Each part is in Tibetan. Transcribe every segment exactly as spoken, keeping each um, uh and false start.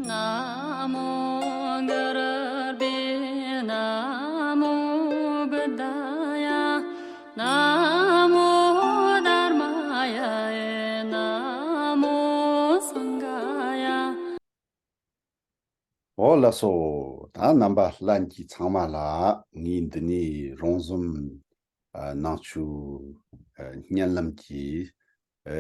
ན་མོ་གུ་རུ་བྷྱོ། ན་མོ་བུདྡྷཱ་ཡ། ན་མོ་དྷརྨཱ་ཡ། ན་མོ་སངྒྷཱ་ཡ། འོ་ལགས་སོ། ད་རྣམ་པ་ལྷན་རྒྱས་ཚང་མ་ལ་ངས་འདི་ནས་རོང་ཟོམ་ཨ་ནང་ཆོས་ཨ་བརྙན་ལམ་གྱི་ཨ་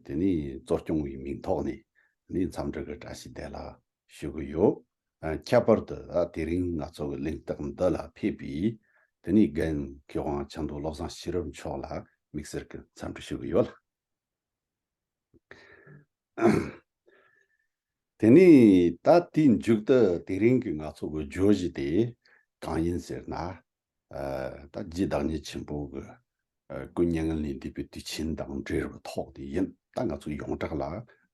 དེ་ནས་གཙོ་སྐྱོང་བའི་མིང་ཐོག་ནས་ནི་འཚམས་འདྲི་གི་བཀྲ་ཤིས་བདེ་ལེགས་ཞུ་གི་ཡོད། ཨ་ཁྱད་པར་དུ་ད་དེ་རིང་ང་ཚོ་གི་གླེང་སྟེགས་འདི་ལ་ཕེབས་པའི་དེ་ནས་རྒན་མཁས་དབང་ཆབ་མདོ་བློ་བཟང་ཤེས་རབ་མཆོག་ལ་དམིགས་བསལ་གྱི་འཚམས་འདྲི་ཞུ་གི་ཡོད་ལགས། དེ་ནས་ད་དེའི་མཇུག་ཏུ་དེ་རིང་གི་ང་ཚོ་གི་བརྗོད་གཞི་དེ་གང་ཡིན་ཟེར་ན། ཨ་ད་རྗེ་བདག་ཉིད་ཆེན་པོ་གི་ཨ་སྐུ་མྱ་ངན་ལས་འདས་པའི་དུས་ཆེན་དང་འབྲེལ་བའི་ཐོག་དེ་ཡིན། ད་ང་ཚོ་ཡོངས་གྲགས་ལ་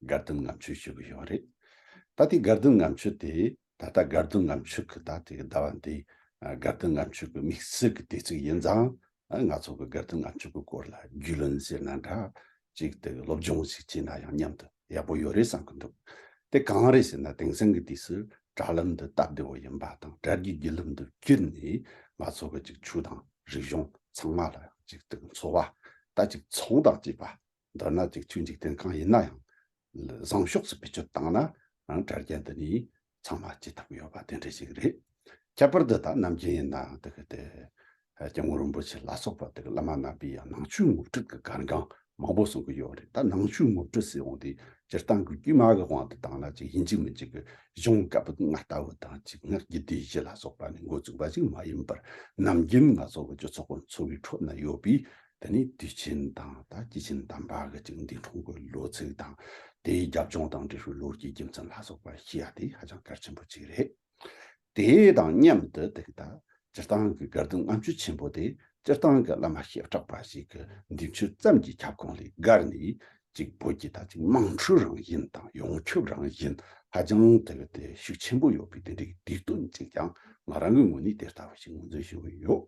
དགའ་ལྡན་ལྔ་མཆོད་ཞུ་གི་ཡོད་རེད། ད་དེ་དགའ་ལྡན་ལྔ་མཆོད་དེ་ད་ལྟ་དགའ་ལྡན་ལྔ་མཆོད་ཀྱི་ད་དེ་ཟླ་བ་འདི་ཨ་དགའ་ལྡན་ལྔ་མཆོད་ཀྱི་དམིགས་བསལ་གྱི་དུས་ཚིགས་ཡིན་ཙང་། ཨ་ང་ཚོ་གི་དགའ་ལྡན་ལྔ་མཆོད་ཀྱི་སྐོར་ལ་རྒྱུས་ལོན་ཟེར་ན་འདྲ། ཅིག་དེ་སློབ་སྦྱོང་ཞིག་བྱས་ན་ཡང་མཉམ་དུ་ཡག་པོ་ཡོད་རེད་བསམ་གྱི་འདུག་དེ་གང་རེད་ཟེར་ན། དེང་སང་གི་དུས་སུ་དྲ་ལམ་འདི་སྟབས་བདེ་བོ་ཡིན་པ་དང་། དྲ་རྒྱའི་བརྒྱུད་ལམ་འདི་བརྒྱུད་ནས་ང་ཚོ་གི་ཅིག་ཆོས་དང་རིག་གཞུང་ཚང་མ་ལ་ཅིག་དེ་འཚོ་བ་ད་ཅིག་ཚོང་དང་བཅས་པ། མདོར་ན་ཅིག་ཆོས་འཇིག་རྟེན་གང་ཡིན་ན་ཡང་བཟང་ཕྱོགས་སུ་བེད་སྤྱོད་བཏང་ན། ཨང་དྲ་རྒྱ་འདི་ནས་ཚང་མ་བྱེད་ཐུབ་ཡོད་པ་དེ་འདྲ་ཞིག་རེད། ཁྱད་པར་དུ་ད་ནམ་རྒྱུན་ཡིན་ན་དེ་གི་དེ་སྐྱབས་མགོན་རིན་པོ་ཆེ་ལ་སོགས་པ་དེ་གི་བླ་མ་རྣམ་པས་ཡང་ནང་ཆོས་ངོ་སྤྲོད་ཀྱི་གར་འགངས་མང་པོ་གསུང་གི་ཡོད་རེད། ད་ནང་ཆོས་ངོ་སྤྲོད་ཟེར་འོང་དུས་སྤྱིར་བཏང་གི་དཀྱུས་མ་གི་དབང་དུ་བཏང་ན་ཅིག་ཡིན་གཅིག་མིན་གཅིག་གི་གཞུང་བཀའ་པོད་ལྔ་ལྟ་བུ་དང་ཅིག་སྔགས་རྒྱུད་སྡེ་བཞི་ལ་སོགས་པ་ནས་འགོ་བཙུགས་པ་ཞིག་མ་ཡིན་པར། ནམ་རྒྱུན་ང་ཚོ་གི་སྤྱི་ཚོགས་ཀྱི་འཚོ་བའི་ཁྲོད་ན་ཡོད་པའི་དེ་ནས་དུས་ཆེན་དང་ད་དུས་ཆེན་དམ་པ་གི་ཅིག་འདས་གྲོངས་ཀྱི་ལོ་ཚིགས་དང་། དེའི་རྒྱབ་ལྗོངས་དང་འབྲེལ་བའི་ལོ་རྒྱུས་རྒྱུ་མཚན་ལ་སོགས་པ་ཤེས་ཡ་དེ་ཧ་ཅང་གལ་ཆེན་པོ་ཅིག་རེད། དེ་དང་མཉམ་དུ་དེ་ད་སྤྱིར་བཏང་གི་དགའ་ལྡན་ལྔ་མཆོད་ཆེན་པོ་དེ་སྤྱིར་བཏང་གི་བླ་མ་བྱེ་བྲག་པ་ཞིག་གི་འདས་མཆོད་ཙམ་གྱི་ཁྱབ་ཁོངས་ལས་བརྒལ་ནས་ཅིག་བོད་ཀྱི་ད་ཅིག་དམངས་ཁྲོད་རང་བཞིན་དང་ཡོངས་ཁྱབ་རང་བཞིན་ཧ་ཅང་དེ་གི་དེ་ཤུགས་ཆེན་པོ་ཡོད་པའི་དེ་འདྲའི་དུས་སྟོན་ཅིག་ཀྱང་ང་རང་གི་ངོས་ནས་དེ་ལྟ་བུ་ཞིག་ངོས་འཛིན་ཞུ་གི་ཡོད།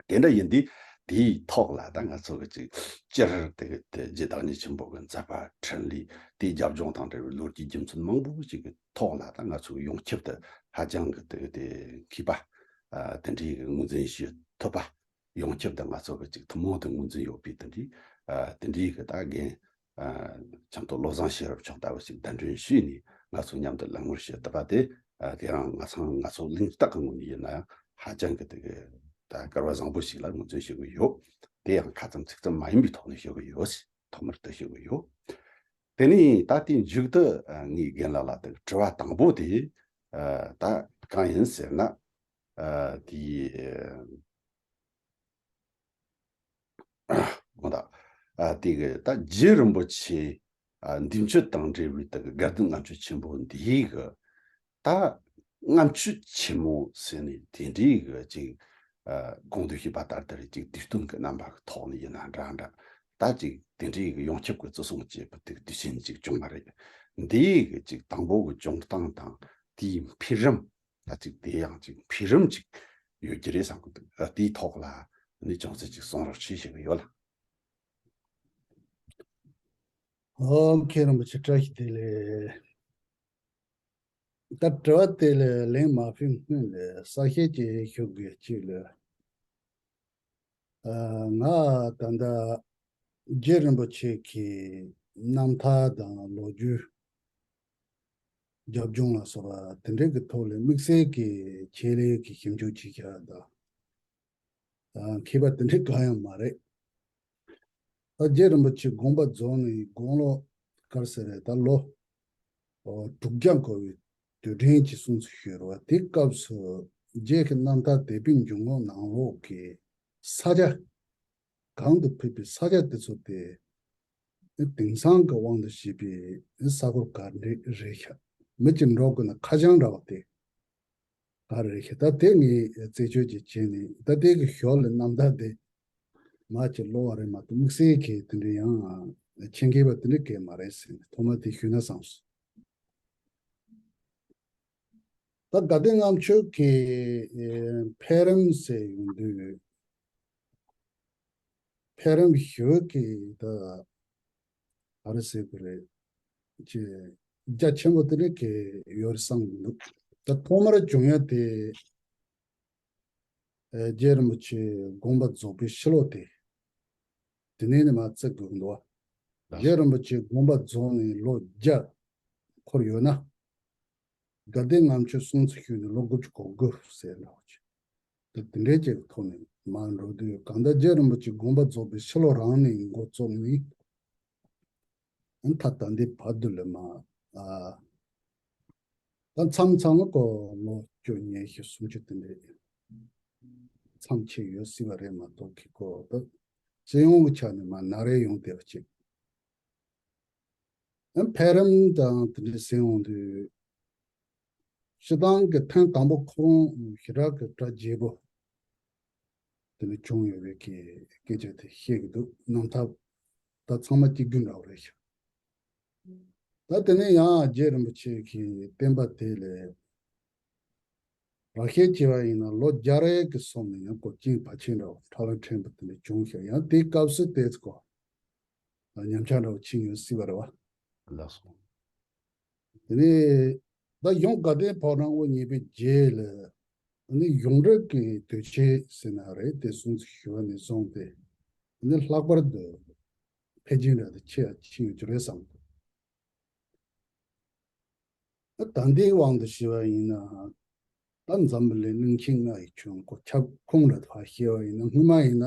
དེ་འདྲ་ཡིན་དུས་དེའི་ཐོག་ལ་ད་ང་ཚོ་གི་ཅིག་སྤྱིར་དེ་གི་དེ་རྗེ་བདག་ཉིད་ཆེན་པོ་གི་མཛད་པ་འཕྲིན་ལས་དེའི་རྒྱབ་ལྗོངས་དང་འབྲེལ་བའི་ལོ་རྒྱུས་རྒྱུ་མཚན་མང་པོ་ཞིག་གི་ཐོག་ལ་ད་ང་ཚོ་གི་ཡོངས་ཁྱབ་ཏུ་ཧ་ཅང་གི་དེ་གི་དེ་མཁས་པ་ཨ་དེ་འདྲའི་གི་ངོས་འཛིན་ཞུ་ཐུབ་པ། ཡོངས་ཁྱབ་ཏུ་ང་ཚོ་གི་ཅིག་ཐུན་མོང་དུ་ངོས་འཛིན་ཡོད་པའི་དེ་འདྲའི་ཨ་དེ་འདྲའི་གི་ད་རྒན་ཨ་ཆབ་མདོ་བློ་བཟང་ཤེས་རབ་མཆོག་ལྟ་བུ་ཞིག་གདན་འདྲེན་ཞུས་ནས་ང་ཚོ་མཉམ་དུ་གླེང་མོལ་བྱེད་ཐུབ་པ་དེ། ཨ་དེ་རང་ང་ཚང་ང་ཚོ་གླེང་སྟེགས་ཀྱི་ངོས་ནས་ཡིན་ན་ཡང་ཧ་ཅང་གི་དེ་གི་ད་སྐལ་བ་བཟང་པོ་ཞིག་ལ་ངོས་འཛིན་ཞུ་གི་ཡོད། དེ་ཡང་ཁ་ཙམ་ཚིག་ཙམ་མ་ཡིན་པའི་ཐོག་ནས་ཞུ་གི་ཡོད། ཐོག་མར་དུ་ཞུ་གི་ཡོད། དེ་ནས་ད་དེའི་མཇུག་ཏུ་ཨ་ངས་རྒན་ལགས་ལ་དེ་དྲི་བ་དང་པོ་དེ་ཨ་ད་གང་ཡིན་ཟེར་ན། ཨ་དེ་དགོངས་དག་ཨ་དེ་གི་ད་རྗེ་རིན་པོ་ཆེ་ཨ་འདས་མཆོད་དང་འབྲེལ་བའི་དེ་གི་དགའ་ལྡན་ལྔ་མཆོད་ཆེན་པོ་འདིའི་གི་ད་ལྔ་མཆོད་ཆེན་མོ་ཟེར་ནས་དེ་འདྲའི་གི་ཅིག་ཨ་གོང་དུ་ཞུས་པ་ལྟར་དེར་ཅིག་དུས་སྟོན་གྱི་རྣམ་པ་གི་ཐོག་ནས་ཡིན་ན་འདྲ་འདྲ། ད་ཅིག་དེ་འདྲའི་གི་ཡོངས་ཁྱབ་ཀྱི་བརྩི་སྲུང་བྱེད་པའི་དེ་གི་དུས་ཆེན་ཅིག་བྱུང་བ་རེད། འདིའི་གི་ཅིག་དང་པོ་གི་བྱུང་སྟངས་དང་དེའི་འཕེལ་རིམ། ད་ཅིག་དེ་ཡང་ཅིག་འཕེལ་རིམ་ཅིག་ཡོད་ཀྱི་རེད་བསམ་གི་འདུག་ཨ་དེའི་ཐོག་ལ་ནི་ཅུང་ཟད་ཅིག་གསུང་རོགས་བྱེད་ཞེས་ཀྱི་ཡོད་ལ། ཨོ་མཁན་རིན་པོ་ཆེ་བཀྲ་ཤིས་བདེ་ལེགས། ད་དྲི་བ་དེ་ལ་ལན་མ་ཕུལ་སྔོན་ལ་གསལ་བཤད་ཅིག་ཞུ་དགོས་ཅིག་ལ། ཨ་ང་ད་ལྟ་རྗེ་རིན་པོ་ཆེ་གི་རྣམ་ཐར་དང་ལོ་རྒྱུས། རྒྱབ་ལྗོངས་ལ་སོགས་པ་དེ་འདྲའི་གི་ཐོག་ལ་དམིགས་བསལ་གྱི་ཆེད་ལས་ཀྱི་ཞིབ་འཇུག་བྱེད་ཡ་དང་། ཨ་མཁས་པ་དེ་འདྲའི་གང་ཡང་མ་རེད། ཨ་རྗེ་རིན་པོ་ཆེ་དགོངས་པ་རྫོགས་ནས་དགུང་ལོ་ག་རེ་ཟེར་རེད། ད་ལོ་ཨོ་དྲུག་བརྒྱ་འཁོར་བའི་དུས་དྲན་གྱི་སྲུང་བརྩི་ཞུས་རེད་བ། དེ་སྐབས་སུ་རྗེ་གི་རྣམ་ཐར་དད་པའི་འཇུག་ངོགས་ནང་ལོགས་ཀྱི་ས་ཆ། གང་དུ་ཕེབས་པའི་ས་ཆ་དེ་ཚོ་དེ་དེང་སང་གི་དབང་དུ་བྱས་པའི་ས་ཁུལ་ག་འདྲ་རེད་ཤག་མི་གཅིག་འགྲོ་དགོས་ན་ཁ་བྱང་འདྲ་བ་དེ་ག་རེ་རེད་ཤག་ད་དེ་ངས་རྩད་གཅོད་ཅིག་བྱས་ནས། ད་དེ་གི་ཞོར་ལ་རྣམ་ཐར་དེ་མ་ཅིག་ཀློག་པ་རེད་མ་གཏོགས་དམིགས་བསལ་གྱི་དེ་འདྲ་ཡང་མཁྱེན་མཁས་པ་དེ་འདྲ་གས་མ་རེད་ཟེར་ནས་ཐོག་མ་དེ་ཞུས་ན་བསམས་སོང་། ད་དགའ་ལྡན་ལྔ་མཆོད་ཀྱི་ཨེ་འཕེལ་རིམ་ཟེར་ཡོང་དུས། འཕེལ་རིམ་ཞུ་གི་ད་ག་རེ་ཟེར་དགོས་རེད། ཅེས་ རྒྱ་ཆེན་པོ་དེ་འདྲ་གི་ཡོད་རེད་བསམ་གི་འདུག་ད་ཐོག་མར་བྱུང་ཡ་དེ། ཨེ། རྗེ་རིན་པོ་ཆེ་དགོངས་པ་རྫོགས་པའི་ཕྱི་ལོགས་དེ། དེ་ནས་ནི་མར་བརྩི་དགོས་འདུག་བ། རྗེ་རིན་པོ་ཆེ་དགོངས་པ་རྫོགས་ནས་ལོ་བརྒྱ་འཁོར་ཡོད་ན། དགའ་ལྡན་ལྔ་མཆོད་སྲུང་བརྩི་ཞུས་ནས་ལོ་དགུ་བཅུ་གོ་དགུ་ཟེར་འདྲ་བོ་ཅིག་ད་དེ་འདྲའི་ཅིག་ཐོག་ནས་མར་འགྲོ་དུས་གང་ལྟར་རྗེ་རིན་པོ་ཆེ་དགོངས་པ་རྫོགས་པའི་ཕྱི་ལོགས་རང་ནས་འགོ་བཙུགས་ནས། ཨ་ནི་ད་ལྟ་འདི་བར་དུ་ལ་མ། ཨ། ད་མཚམས་མཚམས་ལ་ཀོ་ལོ་བཅུ་ཉི་ཤུ་སུམ་ཅུ་དེ་འདྲའི་མཚམས་ཆད་ཡོད་སྲིད་པ་རེད་མ་གཏོགས་ཀི་ཀོ་ད་སྤྱི་ཡོངས་ཀྱི་ཆ་ནས་མ་ན་རེ་ཡོང་བསྡད་པ་ཅིག་ཨ་ནི་འཕེལ་རིམ་དང་དེ་འདྲའི་ཟེར་ཡོང་དུས། སྤྱི་བཏང་གི་ཐེངས་དང་པོ་ཁོ་རང་ཞེ་དྲག་གི་གྲ་རྒྱས་པོ་དེ་ནི་བྱུང་ཡོད་པའི་གི་སྐད་ཆ་དེ་བཤད་ཀྱི་འདུག་རྣམ་ཐར་ད་ཚང་མ་གཅིག་རྒྱུན་འདྲ་བོ་རེད་ཤག་ད་དེ་ནས་ཡང་རྗེ་རིན་པོ་ཆེ་གི་བསྟན་པ་དེ་ལས་ར་ཤེད་ཆེ་བ་ཡིན་ན་ལོ་བརྒྱ་རེ་གི་སོང་ནས་ཡང་ཀོ་རྐྱེན་བར་ཆད་འདྲ་བོ་ཁྲ་ལམ་ཕྲན་བུ་དེ་འདྲ་བྱུང་ཤག་ཡང་དེའི་སྐབས་སུ་དེ་ཚོ་ཀོ་ཉམས་ཆག་འདྲ་བོ་ཕྱིན་ཡོད་སྲིད་པ་རེད་བ། ལགས་སོ། དེ་ནས་ད་གཞུང་དགའ་ལྡན་ཕོ་བྲང་དབུ་བརྙེས་པའི་རྗེས་ལ་ཨ་ནི་གཞུང་འབྲེལ་གྱི་དུས་ཆེན་ཟེར་ན་རེད་དེ་སྲུང་བརྩི་ཞུ་བ་ནས་བཟུང་སྟེ་ཨ་ནི་ལྷག་པར་དུ་འཕེལ་རྒྱས་འདྲ་དེ་ཆེ་ཡ་ཕྱིན་ཡོད་ཀྱི་རེད་བསམ་གི་འདུག་ད་ལྟའི་དབང་དུ་བྱས་པ་ཡིན་ན། ད་འཛམ་བུ་གླིང་གླིང་ཆེན་ལྔ་ཡི་ཁྱོན་ཀོ་ཁྱབ་ཁོངས་ལ་ཕར་བཤད་པ་ཡིན་ན་སྔོན་མ་ཡིན་ན་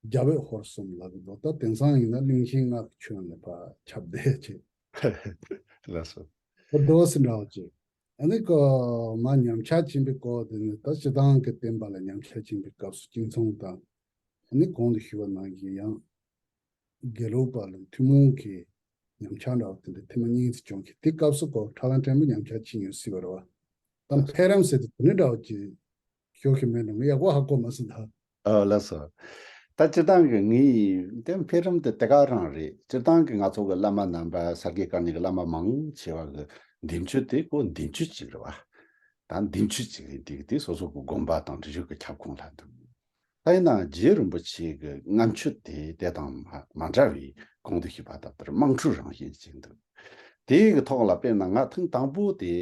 རྒྱ་བོད་ཧོར་གསུམ་ལབ་ཀྱི་འདུག་ད་དེང་སང་ཡིན་ན་གླིང་ཆེན་ལྔ་གི་ཁྱོན་ལ་ཕར་ཁྱབ་བསྡད་ཅིག་ལགས་སོ། ད་དེ་འདྲ་བོ་ཟེར་འདྲ་བོ་ཅིག་ཨ་ནི་ཀོ་མར་ཉམས་ཆག་ཕྱིན་པའི་སྐོར་དེ་ནི་ད་སྤྱི་བཏང་གི་བསྟན་པ་ལ་ཉམས་ཆག་ཕྱིན་པའི་སྐབས་སུ་གཅིག་མཚུངས་དང་། ཨ་ནི་གོང་དུ་ཞུས་པ་ནང་བཞིན་ཡང་དགེ་ལུགས་པ་ལ་ཐུན་མོང་གི་ཉམས་ཆག་འདྲ་བ་དེ་འདྲ་ཐེངས་མ་གཉིས་སུ་བྱུང་གི་དེ་སྐབས་སུ་ཀོ་ཁྲ་ལམ་ཕྲན་བུ་ཉམས་ཆག་ཕྱིན་ཡོད་སྲིད་པ་རེད་བ། ད་འཕེལ་རིམ་ཟེར་དུས་དེ་འདྲ་འདྲ་བ་ཅིག་ཤོག་ཤིག་མེད་འགྲོ་ངས་ཡག་པོ་ཧ་གོ་མ་སོང་ད། ཨོ་ལགས་སོ། ད་སྤྱིར་བཏང་གི་ངའི་དེ་འཕེལ་རིམ་དེ་དེ་ག་རང་རེད། སྤྱིར་བཏང་གི་ང་ཚོ་གི་བླ་མ་རྣམ་པ་ས་དགེ་བཀའ་རྙིང་གི་བླ་མ་མང་ཆེ་བ་གི་འདེམས་སྤྱོད་དེ་ཀོ་འདེམས་སྤྱོད་ཅིག་རེད་བ། ད་འདེམས་སྤྱོད་ཅིག་རེད་དེ་དེ་སོ་སོ་གི་དགོན་པ་དང་འབྲེལ་ཡོད་ཀྱི་ཁྱབ་ཁོངས་ལ་འདུག་ད་ཡིན་ནའང་རྗེ་རིན་པོ་ཆེ་གི་རྔམ་སྤྱོད་དེ་དེ་དང་མ་མ་འདྲ་བའི་གོང་དུ་ཞུས་པ་ལྟར་དམངས་ཁྲོད་རང་བཞིན་ཅིག་འདུག་དེའི་གི་ཐོག་ལ་དཔེར་ན་ང་ཐེངས་དང་པོ་དེ་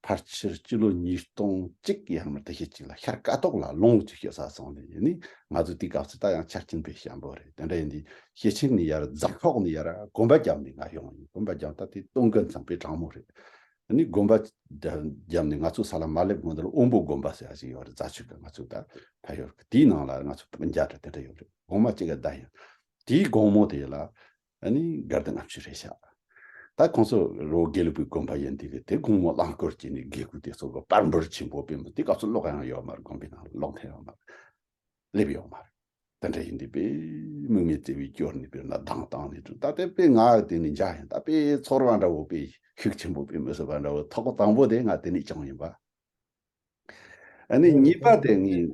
ཕལ་ཆེར་སྤྱི་ལོ་ཉིས་སྟོང་གཅིག་ཡར་མར་དེ་ཤེད་ཅིག་ལ་ཤར་ཀ་ཏོག་ལ་ལུང་ཅིག་ཤོད་ས་སོང་ནས་ཡིན་ནི་ང་ཚོ་དེའི་སྐབས་སུ་ད་ཡང་ཆ་རྐྱེན་དཔེ་ཞན་པོ་རེད། དེ་འདྲ་ཡིན་དུས་ཤེད་ཆེན་ནས་ཡར་རྫ་ཁོག་ནས་ཡར་གོམ་པ་བརྒྱབ་ནས་ང་ཡོང་ཡིན། གོམ་པ་བརྒྱབ་ད་དེ་སྟོང་གི་མཚམས་དཔེ་གྲང་མོ་རེད། ཨ་ནི་དགོན་པ་བརྒྱབ་ནས་ང་ཚོ་ས་ལ་མ་སླེབས་སྔོན་དུ་ལ་དབོན་པོ་དགོན་པ་ཟེར་ཡ་ཞིག་ཡོད་རེད། རྫ་ཆུ་གི་ང་ཚོ་ད་ཕ་ཡུལ་གི་དེའི་ནང་ལ་ང་ཚོ་སྤུན་ཀྱག་འདྲ་དེ་འདྲ་ཡོད་རེད། དགོང་མོ་གཅིག་གི་ཟླ་ཡིན། དེའི་དགོང་མོ་དེ་ལ་ཨ་ནི་དགའ་ལྡན་ལྔ་མཆོད་རེད་ཤག་ད་ཁོང་ཚོ་རོ་དགེ་ལུགས་པའི་དགོན་པ་ཡིན་དེ་གི་དེ་དགོང་མོ་རླངས་འཁོར་གྱིས་ནི་དགེ་སྐོས་དེ་ཚོ་གི་པར་འབུར་ཆེན་པོ་སྤེལ་མི་དེ་སྐབས་སུ་ཀློག་ཡང་ཡོད་མ་རེད། དགོན་པའི་ནང་ལ་ཀློག་མཁན་ཡོད་མ་རེད། སླེབས་ཡོང་མ་རེད། དེ་འདྲ་ཡིན་དུས་དཔེ་དམིགས་མེད་བརྩེ་བའི་སྐྱོར་ནས་དཔེར་ན་གདངས་བཏང་ནས་ད་ལྟའི་དཔེ་ང་དེ་ནས་འཇགས་ཡིན། ད་དཔེ་ཚོར་བ་འདྲ་བོ་དཔེ་ཤུགས་ཆེན་པོ་དཔེ་མི་བཟོད་པ་འདྲ་བོ་ཐོག་དང་པོ་དེ་ང་དེ་ནས་བྱུང་ཡིན་པ། ཨ་ནི་གཉིས་པ་དེ་ངས་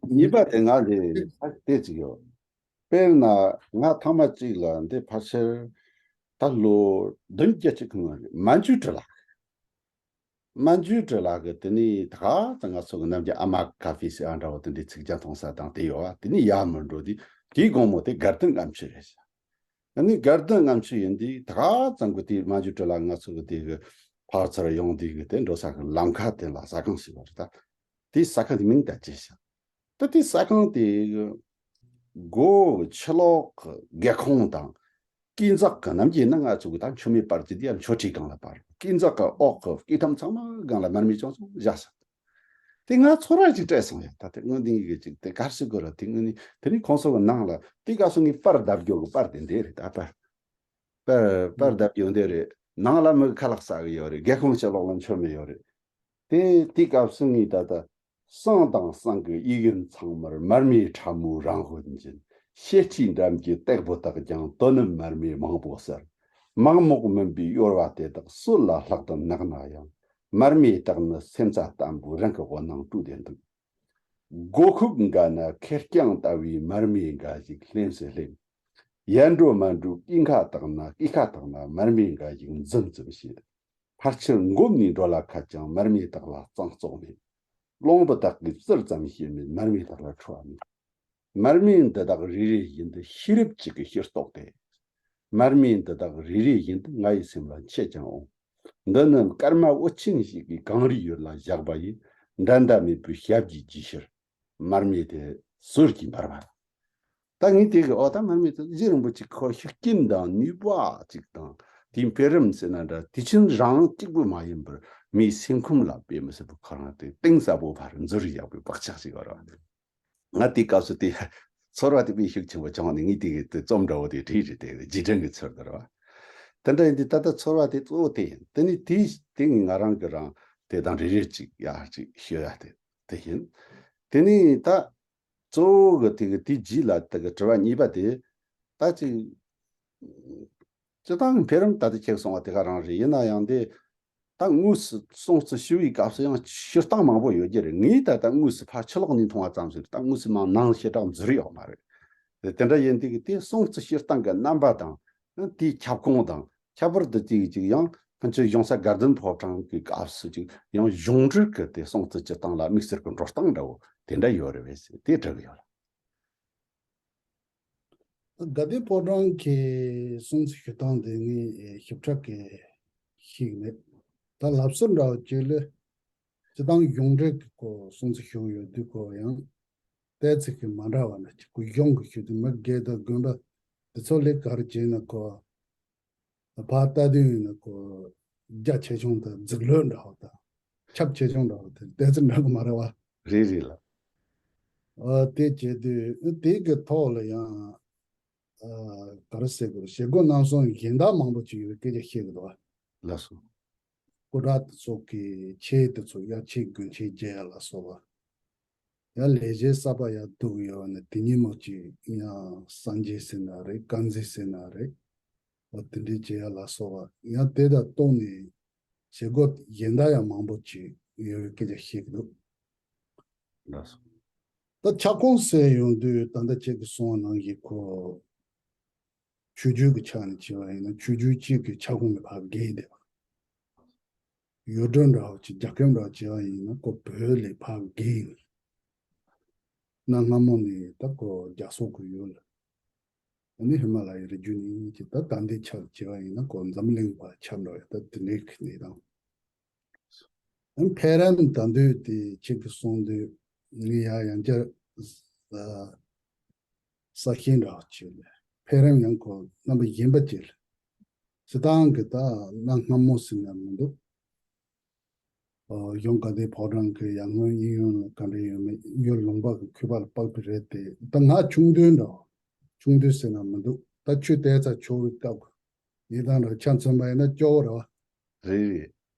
གཉིས་པ་དེ་ང་ལས་དེ་ཅིག་ཡོད། དཔེར་ན་ང་ཐེངས་མ་གཅིག་ལ་འདི་ཕལ་ཆེར་ད་ལོ་བདུན་བརྒྱད་ཅིག་སྔོན་རེད། མན་ཇུ་ཀྲི་ལ། མན་ཇུ་ཀྲི་ལ་གི་དེ་ནས་ད་ག་ཙམ་ང་ཚོ་གི་ནམ་རྒྱུན་ཨ་མ་ཀ་ཧྥེ་ཟེར་ཨ་འདྲ་བོ་དེ་འདྲའི་ཚིག་ཇ་འཐུང་ས་དང་དེ་ཡོད་ཨ། དེ་ནས་ཡར་མར་འགྲོ་དུས་དེའི་དགོང་མོ་དེ་དགའ་ལྡན་ལྔ་མཆོད་རེད་ཤག་ཨ་ནི་དགའ་ལྡན་ལྔ་མཆོད་ཡིན་དུས་ད་ག་ཙམ་གི་དེ་མན་ཇུ་ཀྲི་ལ་ང་ཚོ་གི་དེ་གི་ཕར་ཚུར་ཡོང་དུས་གི་དེ་འགྲོ་ས་གི་ལམ་ཁ་དེ་ལ་ཟ་ཁང་ཞིག་ཡོད་རེད། ད་དེའི་ཟ་ཁང་དེ་མིང་ད་ཅི་ཤག་ད་དེ་ཟ་ཁང་དེ་སྒོ་ཕྱི་ལོགས་ཀྱི་སྒེའུ་ཁུང་དང་དཀྱིལ་འཛེག་གི་ནམ་རྒྱུན་ན་ང་ཚོ་གི་ད་མཆོད་མེ་སྤར་རྒྱུ་དེ་ཡང་མཆོད་ཁྲིའི་སྒང་ལ་སྤར། དཀྱིལ་འཛེག་གི་འོག་གི་དཀྱིལ་ཐམ་ཚང་མ་སྒང་ལ་མར་མེ་ཅུང་ཙམ་བཞག་ས། དེ་ང་ཚོར་བ་ཅིག་སྤྲད་སོང་ཡ། ད་དེ་དངོས་གནས་ཀྱི་ཅིག་དེ་གར་སི་གོ་ར་དེ་དངོས་གནས་དེ་ནི་ཁོང་ཚོ་གི་ནང་ལ་དེ་སྐབས་སུ་ངས་པར་བརྡབ་རྒྱུ་གི་པར་དེ་འདི་རེད། ད་པར་པར་པར་བརྡབ་རྒྱུ་འདི་རེད། ནང་ལ་མི་གི་ཁ་ལག་ཟ་གི་ཡོད་རེད། སྒེའུ་ཁུང་ཕྱི་ལོགས་ལ་མཆོད་མེ་ཡོད་རེད། དེ་དེའི་སྐབས་སུ་ངས་ད་ལྟ་བསང་དང་བསང་གི་དབྱིག་གཉེན་ཚང་མར་མར་མེ་ཕྲ་མོའི་རང་ཧོན་འབྱིན། ཤེལ་ཁྲིའི་འགྲམ་གྱི་སྟེགས་བུ་དག་ཀྱང་དོ་ནུབ་མར་མེ་མང་པོ་གསལ། མག་མོག་མུན་པའི་གཡོ་བ་དེ་དག་སྲོད་ལ་ལྷག་ཏུ་ནག་ན་ཡང་། མར་མེ་དག་ནི་སེམས་རྩ་བརྟན་པོས་རང་གི་འོད་སྣང་སྤྲོས་ཏེ་འདུག་སྒོ་ཁུག་འགའ་ན་ཁེར་རྐྱང་ལྟ་བུའི་མར་མེ་འགའ་ཞིག་ལྷེམ་སེ་ལྷེམ། ཡལ་འགྲོ་མལ་འགྲོའི་སྐེད་ཁ་དག་ན་སྐེད་ཁ་དག་ན་མར་མེ་འགའ་ཞིག་འཛུམ་འཛུམ་བྱེད། ཕལ་ཆེར་འགོམ་ནས་འགྲོ་ལ་ཁད་ཀྱང་མར་མེ་དག་ལ་གཙང་བཙོག་མེད། རླུང་བུ་དག་གིས་བཙིར་ཙམ་བྱེད་མེད། མར་མེ་དག་ལ་འཁྲུ་བ་མེད། མར་མེ་འདི་དག་རེ་རེ་བཞིན་དུ་ཤེས་རབ་ཅིག་གི་ཤེར་རྟོག་སྟེ། མར་མེ་འདི་དག་རེ་རེ་བཞིན་དུ་ང་ཡི་སེམས་ལ་མཆེད་ཀྱང་འོང་། འདི་ནི་སྐར་མ་འོད་ཆེན་ཞིག་གིས་གངས་རིའི་ཡུལ་ལ་བཞག་པ་ཡི་འགྲན་ཟླ་མེད་པའི་ཞབས་ཀྱི་རྗེས་ཤུལ། མར་མེ་དེ་ཟོལ་གྱིས་འབར་བ། ད་ངས་དེ་གི་ཨོ་ད་མར་མེ་དེ་རྗེ་རིན་པོ་ཆེ་ཁོ་ཤུགས་རྐྱེན་དང་ནུས་པ་ཅིག་དང་དེའི་འཕེལ་རིམ་ཟེར་ན་འདྲ། དུས་ཆེན་རང་གཅིག་པུ་མ་ཡིན་པར་མིའི་སེམས་ཁམས་ལ་དཔེ་མི་སྲིད་པའི་ཁོ་རང་དེ་གཏིང་ཟབ་པོ་བར་འཛུལ་ཡག་པའི་བག་ཆགས་ཤིག་ཡོད་རེད་བ། ང་དེའི་སྐབས་སུ་དེ་ཚོར་བ་དེ་དཔེ་ཤུགས་ཆེན་པོ་བྱུང་ནས། ངས་དེ་གི་དེ་རྩོམ་འདྲ་བོ་དེ་བྲིས་རེད། དེ་རྗེས་དྲན་གྱི་ཚུལ་དུ་རེད་བ། དེ་འདྲ་ཡིན་དུས་ད་ལྟ་ཚོར་བ་དེ་གཙོ་བོ་དེ་ཡིན། དེ་ནས་དེ་དེ་ངས་ང་རང་གི་རང་དེ་དང་རེ་རེ་ཅིག་ཡར་ཅིག་ཤོད་ཡ་དེ་དེ་ཡིན། དེ་ནས་ད་གཙོ་བོ་གི་དེ་གི་དེའི་རྗེས་ལ་དེ་གི་དྲི་བ་གཉིས་པ་དེ་ད་ཅིག་སྤྱི་བཏང་གི་འཕེལ་རིམ་ད་ལྟ་ཁྱེད་གསུངས་པ་དེ་ག་རང་རེད། ཡིན་ན་ཡང་དེ་ད་དངོས་སུ་སྲུང་བརྩི་ཞུ་བའི་སྐབས་སུ་ཡང་སྤྱིར་བཏང་མང་པོ་ཡོད་རྒྱུ་རེད། ངས་ད་ལྟ་དངོས་སུ་ཕར་ཕྱི་ལོགས་ནས་མཐོང་བ་ཙམ་ཞིག་རེད། ད་དངོས་སུ་མང་ནང་ཞེ་དྲག་འཛུལ་ཡོད་མ་རེད། དེ་དེ་འདྲ་ཡིན་དུས་ཀྱི་དེ་སྲུང་བརྩི་སྤྱིར་བཏང་གི་རྣམ་པ་དང་དེའི་ཁྱབ་ཁོངས་དང་ཁྱད་པར་དུ་དེའི་ཅིག་ཡང་ཕན་ཆད་གཞུང་ས་དགའ་ལྡན་ཕོ་བྲང་གི་སྐབས་སུ་ཅིག་ཡང་གཞུང་འབྲེལ་གྱི་དེ་སྲུང་བརྩི་སྤྱིར་བཏང་ལ་དམིགས་བསལ་གྱི་འགྲོ་སྟངས་འདྲ་བོ་དེ་འདྲ་ཡོད་རེད་པས་ཟེར་དེ་དྲི་གི་ཡོད་ལ། དགའ་ལྡན་ཕོ་བྲང་གི་སྲུང་བརྩི་ཞུ་སྟངས་དེ་ངས་ཞིབ་ཕྲ་གི་ཤེས་ཀྱི་མེད། ད་ལབ་སྲོལ་འདྲ་བོ་ཅིག་ལ་སྤྱིར་བཏང་གཞུང་འབྲེལ་གྱི་སྐོར་སྲུང་བརྩི་ཞུ་ཡོད་དུས་སྐོར་ཡང་ཏོག་ཙམ་གྱི་མ་འདྲ་བ་ན་ཅིག་གུ་གཞུང་གི་ཞུ་དུས་མི་སྒེར་དང་དགོན་པ་འདི་ཚོ་ལས་ག་རེ་བྱས་ན་ཁོ་ཕར་ལྟ་དུས་ཡིན་ན་ཁོ་རྒྱ་ཆེ་ཆུང་དང་རྫིག་ལོས་འདྲ་བ་དང་ཁྱབ་ཆེ་ཆུང་འདྲ་བ་དེ་ཏོག་ཙམ་འདྲ་གི་མ་རེད་བ། རེད་རེད་ལ། ཨ་དེ་བྱས་དུས་དེ་གི་ཐོག་ལ་ཡང་ཨ་ག་རེ་ཟེར་དགོས་རེད། བྱེད་སྒོ་རྣམ་གསུམ་གཞན་དག་མང་པོ་ཅིག་ཡོད་པའི་སྐད་ཆ་བཤད་གི་འདུག་བ། ལགས་སོ། སྐུ་དྲག་དེ་ཚོ་གི་ཆས་དེ་ཚོ་ཡ་ཆས་དགུན་ཆས་རྒྱག་ཡ་ལ་སོགས་པ། ཡང་ལས་བྱེད་གསར་པ་ཡར་འདུག་ཡོད་ནས་དེ་ཉིན་མོ་གཅིག་ཡང་སངས་རྒྱས་ཟེར་ན་རེད། དཀར་མཛེས་ཟེར་ན་རེད། འོ་དེ་འདྲའི་བྱེད་ཡ་ལ་སོགས་པ་ཡང་དེ་དང་སྟོང་ནས་བྱེད་སྒོ་གཞན་དག་ཡང་མང་པོ་ཅིག་ཡོད་པའི་སྐད་ཆ་བཤད་ཀྱི་འདུག་ལགས་སོ། ད་ཁྱབ་ཁོངས་ཟེར་ཡོང་དུས་ད་ལྟ་ཁྱེད་ཀྱིས་གསུངས་པ་ནང་བཞིན་ཁོ་ཆོས་བརྒྱུད་ཀྱི་ཆ་ནས་བྱས་པ་ཡིན་ན་ཆོས་བརྒྱུད་གཅིག་གི་ཁྱབ་ཁོངས་ནས་ཕར་བརྒལ་བསྡད་པ། ཡུལ་གྲུ་འདྲ་བོ་ཅིག་རྒྱ་ཁྱོན་འདྲ་བོ་བྱས་པ་ཡིན་ན་ཁོ་བོད་ལས་ཕར་བརྒལ་ཡིན། གནའ་སྔ་མོ་ནས་ད་ཁོ་རྒྱ་སོག་གི་ཡུལ། ཨ་ནི་ཧི་མ་ལ་ཡའི་རི་རྒྱུད་ནས་ཅིག་ད་ད་ལྟའི་ཆར་བྱས་པ་ཡིན་ན་ཁོ་འཛམ་གླིང་བར་ཁྱབ་འགྲོ་ཡ་ད་དེ་འདྲའི་གི་གནས་སྟངས། ཨ་ནི་འཕེལ་རིམ་ད་འདོད་དེ་ཁྱེད་ཀྱིས་གསུངས་དུས་ངས་ཡ་ཡང་བསྐྱར་ས་ཤེས་འདྲ་བ་བྱས་ལ་འཕེལ་རིམ་ཡང་ཁོ་རྣམ་པ་གཞན་པ་བྱས་ལ་སྤྱིར་བཏང་གི་ད་གནའ་སྔ་མོ་ཟེར་ན་མི་འདུག་གཞུང་དགའ་ལྡན་ཕོ་བྲང་གི་ཡར་སྔོན་དབྱིན་ཡུལ་ལ་ག་འདྲ་ཡོད་མེད་ཡུལ་ལུང་པ་གི་ཁུལ་པ་ལ་དཔག་པའི་རེད་དེ། ད་ང་ཆུང་དུས་འདྲ་བ། ཆུང་དུས་ཟེར་ན་མི་འདུག་ད་ཆོས་དེ་ཚ་ཆོ་བའི་སྐབས་ཀྱི་ཡིན་ད་འདྲ་ཆ་མཚོན་པ་ཡིན་ན་སྐྱོ་བོ་རེད་བ། རེད་རེད།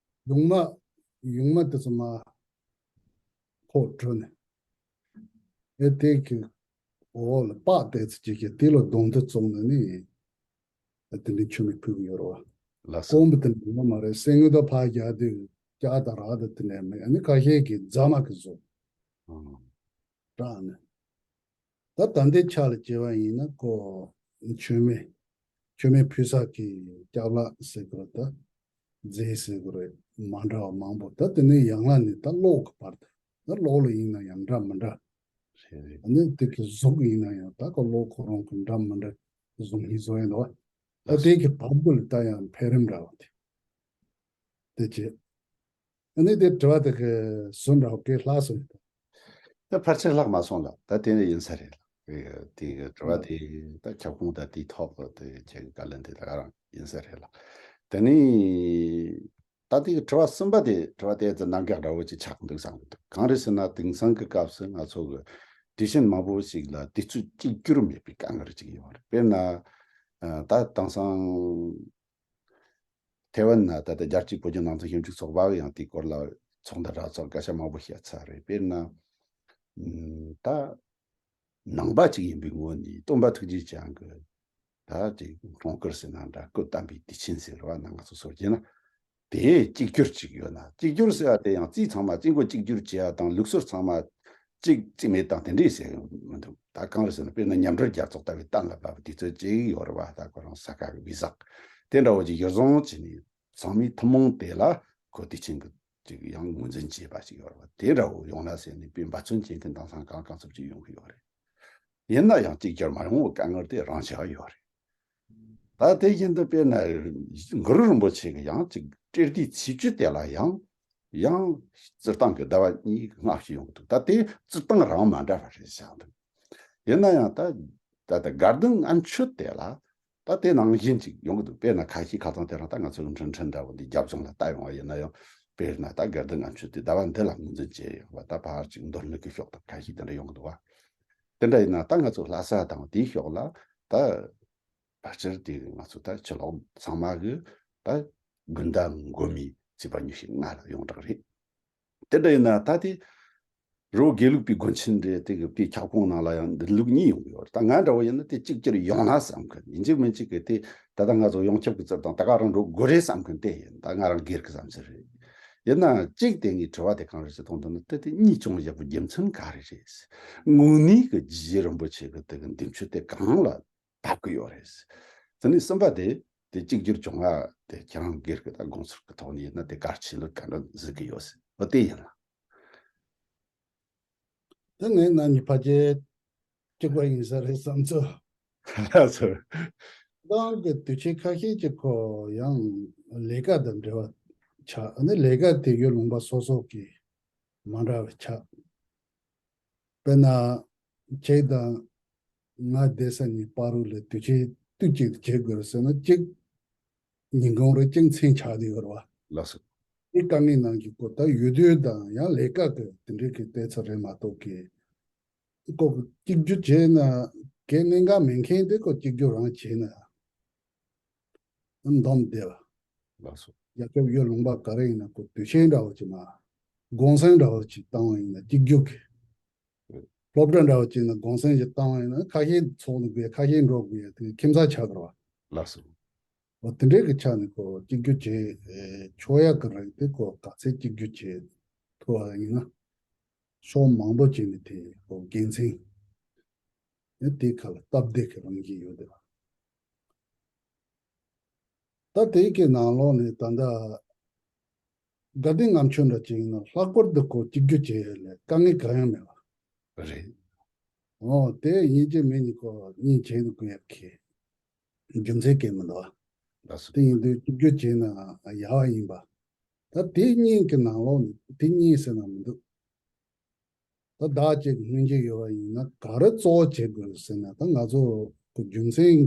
ཡུང་མ་ཡུང་མ་དེ་ཚོ་མ་ཁོག་བྲོ་ནས་ཨེ་དེ་གི་འོག་ལ་པགས་བལྟས་ཚེ་ཅིག་གི་དེ་ལ་གདོང་དུ་བཙུགས་ནས་ནི། དེ་འདྲའི་ཆུ་མིག་ཕུལ་གྱི་ཡོད་རེད་བ། ལགས་སོ། ཀོང་པོ་དེ་འདྲ་ཡོད་མ་རེད། སེང་ངོ་ད་ཕར་རྒྱག་དུས་སྐྱ་དང་རག་དང་དེ་འདྲ་མེད། ཨ་ནི་ཁ་ཤས་ཀྱིས་རྫ་མ་གི་བཟོ་ཨང་། སྐྲག་ནས། ད་ད་ལྟའི་ཆ་ལ་བྱས་པ་ཡིན་ན་ཁོ་མཆོད་མེ་མཆོད་མེ་ཕུལ་ས་གི་སྐྱབས་ལག་ཟེར་དགོས་རེད། ད་རྫས་ཟེར་དགོས་རེད། མ་འདྲ་བ་མང་པོ། ད་དེ་ནས་ཡང་ལ་ནི་ད་གློག་གི་བར་དུ་ད་གློག་ལ་ཡིན་ན་ཡང་འདྲ་མི་འདྲ། རེད་རེད། ཨ་ནི་དེ་གི་གཟུགས་ཡིན་ན་ཡང་ད་ག་གློག་ཁོ་རང་གི་འདྲ་མི་འདྲ་བཟོ་མཁན་བཟོ་ཡིན་འདུག་བ། ད་དེ་གི་བར་དུ་ལ་ད་ཡང་འཕེལ་རིམ་འདྲ་བ་དེ་དེ་བྱས། ཨ་ནི་དེ་དྲི་བ་དེ་གི་ཟུར་འདྲ་བ་གི་ལྷག་སོང་། ད་ཕལ་ཆེར་ལྷག་མ་སོང་ལ་ད་དེ་ནས་ཡིན་ས་རེད་ལ། དེ་གི་དྲི་བ་དེ་ད་ཁྱབ་ཁོངས་ད་དེའི་ཐོག་ཏུ་དེ་ཁྱེད་ཀྱི་བཀའ་ལན་དེ་ད་ག་རང་ཡིན་ས་རེད་ལ། དེ་ནས། ད་ལྟའི་དྲི་བ་གསུམ་པ་དེ་དྲི་བ་དེ་ཙི་རྣམ་གཞག་འདྲ་བོ་ཅིག་ཆགས་འདུག་བསམ་གི་འདུག་གང་རེད་ཟེར་ན་དེང་སང་གི་སྐབས་སུ་ང་ཚོ་གི་དུས་ཆེན་མང་པོ་ཞིག་ལ་དུས་ཚོད་གཅིག་གྱུར་མེད་པའི་དཀའ་ངལ་ཅིག་ཡོད་རེད། དཔེར་ན་ད་དེང་སང་ཐེ་ཝན་ན་ད་ལྟ་རྒྱལ་སྤྱིའི་བོད་བརྒྱུད་ནང་བསྟན་ཞིབ་འཇུག་ཚོགས་པ་གི་ཡང་དེའི་སྐོར་ལ་ཚོགས་འདུ་གྲ་ཚོགས་སྐད་ཆ་མང་པོ་བཤད་ཚར་རེད། དཔེར་ན་ད། ནང་པ་ཅིག་ཡིན་པའི་ངོས་ནས་སྟོན་པ་ཐུགས་རྗེ་ཅན་གྱི་ད་ཅིག་སྲུང་བརྩི་ཟེར་ན་འདྲ། སྐུ་བལྟམས་པའི་དུས་ཆེན་ཟེར་བ་ན་ང་ཚོ་སོར་བྱས་ན་དེ་གཅིག་གྱུར་ཅིག་ཡོད་ན། གཅིག་གྱུར་ཟེར་བ་དེ་ཡང་རྩིས་ཚང་མ་རྩིས་འགོ་གཅིག་གྱུར་བྱས་པ་དང་ལུགས་སྲོལ་ཚང་མ་གཅིག་རྩིས་མེད་དང་དེ་འདྲས་ཟེར་མི་འདུག་ད་གང་རེད་ཟེར་ན་དཔེར་ན་མཉམ་འབྲེལ་རྒྱལ་ཚོགས་ལྟ་བུའི་གཏན་ལ་ཕབ་པའི་དུས་ཚོད་ཅིག་ཡོད་རེད་བ། ད་ཁོ་རང་ས་ཁ་གི་བི་ཟག་དེ་འདྲ་བོ་ཅིག་གཞིར་བཟུང་བྱས་ནས། ཚང་མས་ཐུན་མོང་དེ་ལ་ཁོ་དུས་ཆེན་གྱི་ཅིག་ཡང་ངོས་འཛིན་བྱས་པ་ཞིག་ཡོད་རེད་བ། དེ་འདྲ་བོ་ཡོང་ན་ཟེར་ནས་དཔེ་འབད་བརྩོན་བྱེད་མཁན་དེང་སང་གང་གང་ཚབ་ཅིག་ཡོང་གི་ཡོད་རེད། ཡིན་ན་ཡང་གཅིག་གྱུར་མ་ཡོང་བའི་དཀའ་ངལ་དེ་རང་ཆགས་ཡོད་རེད། ད་དེ་བཞིན་དུ་དཔེར་ན་གུ་རུ་རིན་པོ་ཆེ་གི་ཡང་ཅིག་སྤྲེལ་ཟླའི་ཚེས་བཅུ་དེ་ལ་ཡང་ཡང་སྤྱིར་བཏང་གི་ཟླ་བ་གཉིས་སྔ་ཕྱི་ཡོང་གི་འདུག་ད་དེ་སྤྱིར་བཏང་རང་མ་འདྲ་བ་རེད་བཞག་འདུག་ཡིན་ན་ཡང་ད་ད་ལྟ་དགའ་ལྡན་ལྔ་མཆོད་དེ་ལ་ད་དེ་ནང་བཞིན་ཅིག་ཡོང་གི་འདུག་དཔེར་ན་ཁ་ཤས་ཁ་སང་དེ་རིང་ད་ང་ཚོ་གི་འཕྲིན་ཕྲན་འདྲ་བོ་འདི་རྒྱབ་ལྗོངས་ལ་ལྟ་ཡོང་བ་ཡིན་ན་ཡང་དཔེར་ན་ད་དགའ་ལྡན་ལྔ་མཆོད་དེ་ཟླ་བ་འདི་ལ་ངོས་འཛིན་བྱས་ཡོང་བ་ད་ཕར་ཅིག་མདོ་སྨད་ཀྱི་ཕྱོགས་དང་ཁ་ཤས་དེ་འདྲ་ཡོང་གི་འདུག་བ། དེ་འདྲ་ཡིན་ན་ད་ང་ཚོ་ལྷ་ས་དང་དེའི་ཕྱོགས་ལ་ད་ཕལ་ཆེར་དེ་ང་ཚོ་ད་ཕྱི་ལོགས་ཚང་མ་གི་ད་དགུན་ཟླ་འགོ་མའི་ཚེས་པ་ཉི་ཤུ་ལྔ་ལ་ཡོངས་གྲགས་རེད། དེ་འདྲ་ཡིན་ན་ད་དེ་རི་བོ་དགེ་ལུགས་པའི་དགོན་ཆེན་རེད། དེ་གི་དེའི་ཁྱབ་ཁོངས་ནང་ལ་ཡང་འདུན་ལུགས་གཉིས་ཡོང་གི་ཡོད་རེད། ད་ང་འདྲ་བོ་ཡིན་ན་དེ་གཅིག་གྱུར་ཡོང་ན་བསམ་གི་ཡིན་གཅིག་མིན་གཅིག་གི་དེ་ད་ལྟ་ང་ཚོ་ཡོངས་ཁྱབ་ཀྱི་རྩིབ་དང་ད་ག་རང་འགྲོ་དགོས་རེད་བསམ་གི་དེ་ཡིན། ད་ང་རང་སྒེར་གྱི་བསམ་ཚུལ་རེད། ཡིན་ན་གཅིག་དེ་ངའི་དྲི་བ་དེ་གང་རེད་ཟེར་མཐོང་དུས་ན་དེ་དེ་གཉིས་བྱུང་བཞག་པའི་རྒྱུ་མཚན་ག་རེ་རེད། དངོས་གནས་ཀྱི་རྗེ་རིན་པོ་ཆེ་གི་དེ་གི་འདི་མཆོད་དེ་གང་ལ་བབས་ཀྱི་ཡོད་རེད། དེ་ནས་གསུམ་པ་དེ་དེ་གཅིག་གྱུར་བྱུང་བ་དེ་ཁྱེད་རང་སྒེར་གྱི་ད་དགོངས་ཚུལ་གྱི་ཐོག་ནས་ཡིན་ན་དེ་གལ་ཆེ་ལོས་ག་འདྲ་གཟིགས་ཀྱི་ཡོད་ཟེར་བ་དེ་ཡིན་ལ། དེ་ནས་ན་ནི་ཕལ་ཆེར་གཅིག་པ་ཡིན་ས་རེད་བསམ་ཚོད། ལགས་སོ། ཏང་གི་དུས་ཆེན་ཁ་ཤས་ཀྱི་སྐོར་ཡང་ལས་ཀ་དང་འབྲེལ་བ་ཆགས། ཨ་ནི་ལས་ཀ་དེ་ཡུལ་ལུང་པ་སོ་སོ་གི་མ་འདྲ་བ་ཆགས། དཔེར་ན་ཁྱེད་དང་ང་བསྡད་ས་གཉིས་བར་དུ་ལ་དུས་ཆེན་དུས་གཅིག་ཏུ་བྱེད་དགོས་ཟེར་ན་གཅིག་ཉིན་གུང་རེ་གཅིག་མཚན་ཆགས་བསྡད་ཡོད་རེད་བ། ལགས་སོ། དེ་དཀའ་ངལ་ནང་གི་སྐོར་ད་ཡུལ་དུས་དང་ཡང་ལས་ཀ་གི་དེ་འདྲའི་གི་ལྟས་ཚུལ་རེད་མ་གཏོགས་གི་ཁོ་གཅིག་གྱུར་བྱས་ན་གལ་གནད་འགག་མེད་མཁན་དེ་ཁོ་གཅིག་གྱུར་རང་བྱས་ན་འདོམས་བསྡད་པ། ལགས་སོ། རྒྱལ་ཁབ་ཡུལ་ལུང་པ་ག་རེ་ཡིན་ན་ཁོ་དུས་ཆེན་འདྲ་བོ་ཅིག་མ་གུང་སེང་འདྲ་བོ་ཅིག་བཏང་བ་ཡིན་ན་གཅིག་གྱུར་གྱི་སློབ་གྲྭ་འདྲ་བོ་ཅིག་ན་གུང་སེང་ཅིག་བཏང་བ་ཡིན་ན་ཁ་ཤས་ཚོགས་ནས་དགོས་ཁ་ཤས་འགྲོ་དགོས་ཡ་དེ་ཁྱིམ་ཚང་ཆགས་དགོས་པ། ལགས་སོ། འོ་དེ་འདྲའི་གི་ཆ་ནས་ཁོ་གཅིག་གྱུར་བྱེད་ཆོག་ཡག་གི་རིགས་དེ་ཁོ་ག་ཚད་གཅིག་གྱུར་བྱེད་ཐུབ་པ་ཡིན་ན་ཕྱོགས་མང་པོ་ཅིག་ནས་དེ་ཁོ་དགེ་མཚན་ཡང་དེའི་ཁ་ལ་སྟབས་བདེ་གི་རང་བཞིན་ཡོད་དེ་བ། ད་དེའི་གི་ནང་ལོགས་ནས་ད་ལྟ་དགའ་ལྡན་ལྔ་མཆོད་འདྲ་ཅིག་ཡིན་ན་ལྷག་པར་དུ་ཁོ་གཅིག་གྱུར་བྱེད་ཡ་ལས་དཀའ་ངལ་གང་ཡང་མེད་པ། རེད། འོ་དེ་ཡིན་གཅིག་མིན་གཅིག་ཁོ་གཉིས་བྱེད་དགོས་ཡ་གི་རྒྱུ་མཚན་གང་མི་འདུག་བ། ལགས་སོ། དེ་ཡིན་དུས་གཅིག་གྱུར་བྱས་ན་ཡག་པ་ཡིན་པ། ད་དེ་གཉིས་ཀྱི་ནང་ལོགས་ནས་དེ་གཉིས་ཟེར་ན་མི་འདུག་ད་བདག་གཅིག་སྔོན་གྱི་ཡོད་པ་ཡིན་ན་ག་རེ་གཙོ་བོ་བྱེད་དགོས་ཟེར་ན་ད་ང་ཚོ་གི་རྒྱུ་མཚན་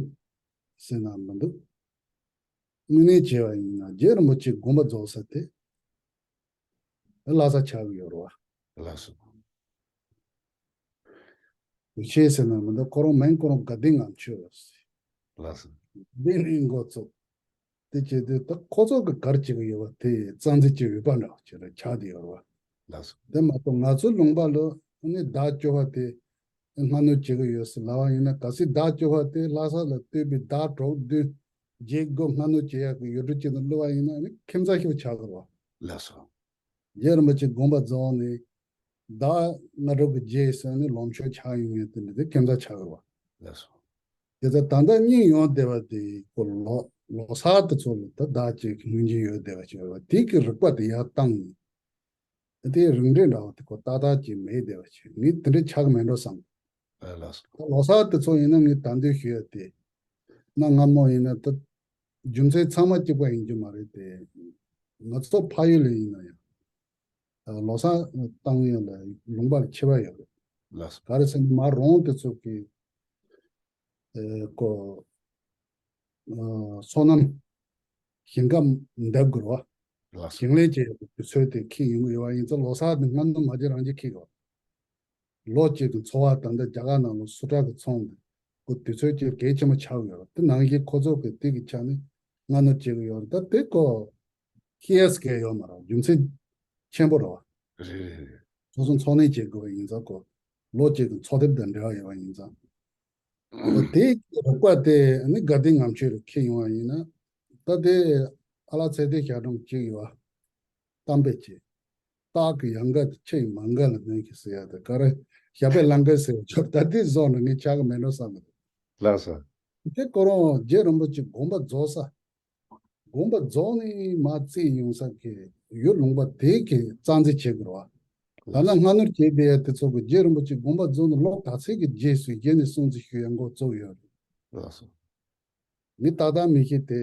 ཟེར་ན་མི་འདུག་དངོས་གནས་བྱས་པ་ཡིན་ན་རྗེ་རིན་པོ་ཆེ་དགོངས་པ་རྫོགས་ས་དེ་ལྷ་ས་ཆགས་ཀྱི་ཡོད་རེད་བ། ལགས་སོ། དུས་ཆེན་ཟེར་ན་མི་འདུག་ཁོ་རང་མིང་ཁོ་རང་དགའ་ལྡན་ལྔ་མཆོད་ཟེར། ལགས་སོ། དགའ་ལྡན་ལྔའི་འགོ་བཙུགས། དེ་བྱས་དུས་ད་ཁོ་ཚོ་གི་ག་རེ་བྱེད་ཀྱི་ཡོད་པ་དེ་རྩ་འཛིན་གྱི་འོས་པ་འདྲ་བ་ཅིག་ལ་ཆགས་བསྡད་ཡོད་རེད་བ། ལགས་སོ། དེ་མ་གཏོགས་ང་ཚོའི་ལུང་པ་ལ་ཨ་ནི་ཟླ་བཅུ་པ་དེ་སྔ་སྣུར་བྱེད་ཀྱི་ཡོད་ཟེར་ལབ་པ་ཡིན་ན་གལ་སྲིད་ཟླ་བཅུ་པ་དེ་ལྷ་ས་ལ་སྟོད་པའི་ཟླ་དྲུག་བདུན་བརྒྱད་དགུ་སྔ་སྣུར་བྱེད་ཡག་གི་ཡུལ་གྲུ་གཅིག་ཏུ་བསླུ་བ་ཡིན་ན་ཨ་ནི་ཁྱིམ་ཚང་ཞིག་ཆགས་ཀྱི་རེད་བ། ལགས་སོ། རྗེ་རིན་པོ་ཆེ་དགོངས་པ་རྫོགས་ནས་ཟླ་ལྔ་དྲུག་གི་རྗེས་ཟེར་ནས་ལོ་མཆོད་ཆགས་ཡོང་ངེས་དེ་འདྲ་དེ་ཁྱིམ་ཚང་ཆགས་ཀྱི་རེད་བ། ལགས་སོ། དེ་ཚོ་ད་ལྟ་རྙིང་ཡོང་བསྡད་པ་དེ་ཁོ་ལོ་ལོ་གསར་དེ་ཚོ་ལ་ད་ཟླ་གཅིག་སྔོན་གྱི་ཡོད་བསྡད་པ་ཞིག་རེད་བ། དེ་གི་རིག་པ་དེ་ཡར་བཏང་ནས་དེ་རིགས་འགྲེ་འདྲ་བ་དེ་ཁོ་ཏག་ཏག་ཅིག་མེད་བསྡད་པ་ཞིག་ངས་དེ་འདྲ་ཆགས་ཀྱི་མེད་འགྲོ་བསམ། ཨ་ལགས་སོ། ད་ལོ་གསར་དེ་ཚོ་ཡིན་ན་ངས་ད་འདོད་ཞུ་ཡ་དེ་གནའ་སྔ་མོ་ཡིན་ན་ད་རྒྱུ་མཚན་ཚང་མ་གཅིག་པ་ཡིན་རྒྱུ་མ་རེད་དེ། ང་ཚོ་ཕ་ཡུལ་ལ་ཡིན་ན་ཡང་ལོ་གསར་བཏང་ཡ་ལ་ལུང་པ་ལ་ཁྱད་པར་ཡོད་རེད། ལགས་སོ། ག་རེ་ཟེར་ན་མ་རོང་དེ་ཚོ་གི་ཨེ་ཀོ་ཨ་སོ་ནམ་ཞིང་ཁམས་འདེབས་དགོས་རེད་བ། ལགས་སོ། ཞིང་ལས་བྱེད་ཡ་གི་དུས་ཚོད་དེ་འཁེལ་ཡོང་གི་ཡོད་པ་ཡིན་ཙང་ལོ་གསར་དེ་སྔ་སྣུར་མ་བྱེད་རང་བྱེད་འཁེལ་གི་རེད་བ། ལོ་གཅིག་གི་འཚོ་བ་ད་ལྟ་རྒྱ་གར་ནང་ལ་སུ་ཊ་གི་ཚོང་དེ་ཁོ་དུས་ཚོད་ཀྱི་གལ་ཆེན་པོ་ཆགས་ཡོད་རེད། དེ་ནང་བཞིན་ཁོ་ཚོ་གི་དེ་གི་ཆ་ནས་སྔ་སྣུར་བྱེད་གི་ཡོད་རེད། ད་དེ་ཁོ་ཁྱི་ཡས་གལ་ཡོད་མ་རེད། རྒྱུ་མཚན་ཆེན་པོ་རེད་བ། རེད་རེད་རེད། སོ་སོ་འཚོ་གནས་བྱེད་དགོས་པ་ཡིན་ཙང་ཁོ་ལོ་གཅིག་གི་འཚོ་ཐབས་དང་འབྲེལ་བ་ཡོད་པ་ཡིན་ཙང་། ཁོ་དེ་རིག་པ་དེ་ནི་དགའ་ལྡན་ལྔ་མཆོད་རུ་འཁྱེར་ཡོང་བ་ཡིན་ན་ད་དེ་ཨ་ལགས་ཚེ་བརྟན་ཞལ་གྲངས་གཅིག་ཡོད་བ། གཏམ་དཔེ་བྱས། སྟག་གི་ཡལ་ག་དེ་ཁྱི་ཡི་མ་ག་ལ་གནོན་གྱི་ཟེར་ཡ་དེ་ག་རེ་ཞབས་པད་ལང་གི་ཟེར་ཡ་ཆོག་ད་དེ་བཟོ་ན་ངས་ཆགས་ཀྱི་མེད་འགྲོ་བསམ་གི་འདུག་ལགས་སོ། དེ་ཁོ་རང་རྗེ་རིན་པོ་ཆེ་དགོངས་པ་རྫོགས་ས། དགོངས་པ་རྫོགས་ནས་མར་བརྩིས་ཡོང་ས་གི་ཡུལ་ལུང་པ་དེ་གི་རྩ་འཛིན་བྱེད་དགོས་རེད་བ། ད་ལྟ་སྔ་སྣུར་བྱས་བསྡད་ཡ་དེ་ཚོ་གི་རྗེ་རིན་པོ་ཆེ་དགོངས་པ་རྫོགས་ནས་ལོ་ག་ཚད་ཀྱི་རྗེས་སུ་གཞི་ནས་སྲུང་བརྩི་ཞུ་ཡ་འགོ་བཙུགས་ཡོད་རེད། ལགས་སོ། མི་ཏག་ཏག་མི་ཤེས་ཏེ།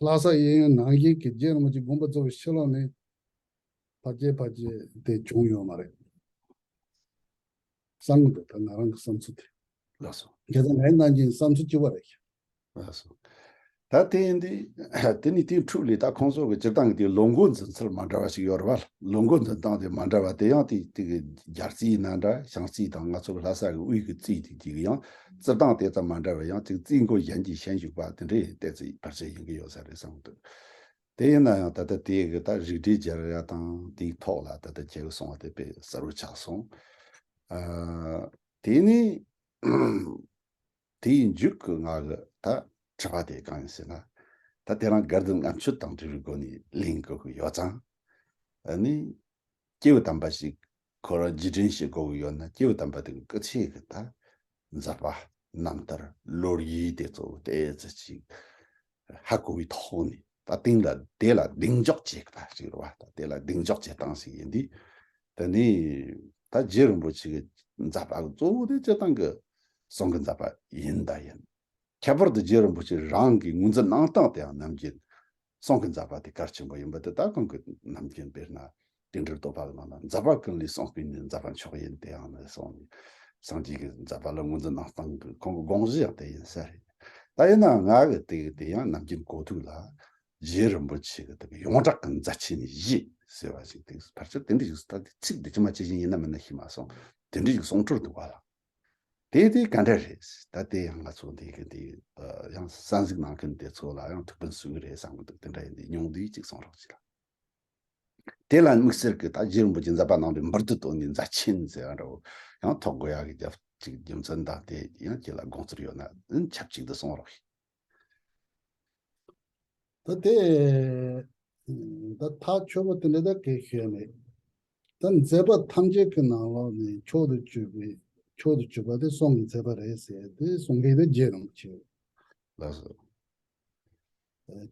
ལྷ་ས་གཡས་གཡོན་ནང་བཞིན་གྱི་རྗེ་རིན་པོ་ཆེ་དགོངས་པ་རྫོགས་པའི་ཕྱི་ལོགས་ནས་ཕལ་ཆེར་ཕལ་ཆེར་དེ་བྱུང་ཡོད་མ་རེད། བསམ་གི་འདུག་ད་ང་རང་གི་བསམ་ཚུལ་དེ། ལགས་སོ། ཁྱེད་ཚོ་ལན་གནང་གི་བསམ་ཚུལ་གཅིག་པ་རེད། ལགས་སོ། ད་དེ་ཡིན་དུས་དེ་ནི་དེའི་འཕྲོ་ལས་ད་ཁོང་ཚོ་གི་སྤྱིར་བཏང་གི་དེའི་ལོ་འགོ་འཛིན་ཚུལ་མ་འདྲ་བ་ཞིག་ཡོད་རེད་བ། ལོ་འགོ་འཛིན་སྟངས་དེ་མ་འདྲ་བ་དེ་ཡང་དེ་དེ་གི་རྒྱལ་རྩིས་ཡིན་ན་འདྲ། ཞང་རྩིས་དང་ང་ཚོ་གི་ལྷ་ས་གི་དབུས་ཀྱི་རྩིས་དེ་གཅིག་ཡང་རྩི་སྟངས་དེ་ཙམ་མ་འདྲ་བ། ཡང་ཅིག་རྩིས་འགོ་གཞན་གྱིས་བཤད་བཞག་པ་དེ་འདྲའི་བལྟས་ཚེ་ཕལ་ཆེར་ཡིན་གྱི་ཡོད་ས་རེད་བསམ་གི་འདུག་དེ་ཡིན་ན་ཡང་ད་ལྟ་དེ་གི་ད་རིགས་འགྲེ་སྦྱར་ཡ་དང་དེའི་ཐོག་ལ་ད་ལྟ་ཁྱེད་ཀྱིས་གསུངས་པ་དེ་དཔེ་གསལ་པོ་ཆགས་སོང་། ཨ། དེ་ནི་དེའི་མཇུག་གི་ང་གི་ད་དྲི་བ་དེ་གང་ཡིན་ཟེར་ན། ད་དེ་རང་དགའ་ལྡན་ལྔ་མཆོད་དང་འབྲེལ་བའི་སྒོ་ནས་གླེང་དགོས་ཀྱི་ཡོད་ཙང་། ཨ་ནི། སྐྱེས་བུ་དམ་པ་ཞིག་ཁོ་རང་རྗེས་དྲན་བྱེད་དགོས་ཀྱི་ཡོད་ན། སྐྱེས་བུ་དམ་པ་དེ་གི་སྐུ་ཚེ་གི་ད་མཛད་པ་རྣམ་ཐར་ལོ་རྒྱུས་དེ་ཚོ་ཏོག་ཙམ་ཅིག་ཧ་གོ་བའི་ཐོག་ནས། ད་སྟེང་ལ་དེ་ལ་གདེང་འཇོག་བྱེད་པ་ཞིག་རེད་བ། ད་དེ་ལ་གདེང་འཇོག་བྱེད་སྟངས་ཤིག་ཡིན་དུས། དེ་ནི་ད་རྗེ་རིན་པོ་ཆེ་གི་མཛད་པ་གཙོ་བོ་དེ་སྤྱིར་བཏང་གི་གསུང་གི་མཛད་པ་ཡིན་ད་ཡིན། ཁྱད་པར་དུ་རྗེ་རིན་པོ་ཆེ་རང་གི་ངོས་འཛིན་གནང་སྟངས་དེའང་ནམ་རྒྱུན་གསུང་གི་མཛད་པ་དེ་གལ་ཆེན་པོ་ཡིན་པ་དེ་ད་གང་གི་ནམ་རྒྱུན་དཔེར་ན་དེ་འདྲའི་བསྟོད་པ་གི་ནང་ན། མཛད་པ་ཀུན་ལས་གསུང་པའི་ནི། མཛད་པ་མཆོག་ཡིན་དེ་ཡང་ནི་གསུངས་ནས། སངས་རྒྱས་ཀྱི་མཛད་པ་ལ་ངོས་འཛིན་གནང་སྟངས་ཀྱི་ཁོང་གི་དགོངས་གཞི་ཡང་དེ་ཡིན་ས་རེད། ད་ཡིན་ནའང་ང་གི་དེ་དེ་ཡང་ནམ་རྒྱུན་གོ་ཐུག་ལ། རྗེ་རིན་པོ་ཆེ་གི་དེ་གི་ཡོངས་གྲགས་ཀྱི་མཛད་ཆེན་བཞི་ཟེར་བ་ཞིག་དེ་ཕལ་ཆེར་དེ་འདྲ་ཞིག་ད་དེ་ཚིག་དེ་ཇི་མ་ཇི་བཞིན་ཡིན་ན་མིན་ན་ཤེས་མ་སོང་། དེ་འདྲ་ཞིག་གསུང་འཕྲོ་འདུག་བ་ལ། དེ་དེ་ག་འདྲ་རེད། ད་དེ་ཡང་ང་ཚོ་འདི་གི་འདི་ཡང་གསན་གཟིགས་གནང་མཁན་དེ་ཚོ་ལ་ཡང་ཐུགས་ཕན་གསོས་ཀྱི་རེད་བསམ་གི་འདུག་དེ་འདྲ་ཡིན་དུས་ཉུང་བསྡུས་གཅིག་གསུང་རོགས་གྱིས་ལ། དེ་ལ་དམིགས་བསལ་གྱི་ད་རྗེ་རིན་པོ་ཆེ་མཛད་པ་ནང་དུ་འབུར་དུ་བཏོན་ནས་མཛད་ཆེན་ཟེར་བ་འདྲ་བོ་ཡང་ཐོགས་དགོས་ཡག་གི་རྒྱབ་ཅིག་རྒྱུ་མཚན་དང་དེ་ཡང་ཁྱེད་ལ་དགོངས་ཚུལ་ཡོད་ན་ཆབས་ཅིག་ཏུ་གསུང་རོགས་གྱིས། ད་དེ། ད་ཐག་ཆོད་པོ་དེ་འདྲ་ད་གས་ཤོད་མེད། ད་མཛད་པ་ཐམས་ཅད་ཀྱི་ནང་ལོགས་ནས་མཆོག་ཏུ་གྱུར་པའི་མཆོག་ཏུ་གྱུར་པ་དེ་གསུང་གི་མཛད་པ་རེད་ཟེར་དེ་གསུང་མཁན་དེ་རྗེ་རིན་པོ་ཆེ་ལགས་སོ།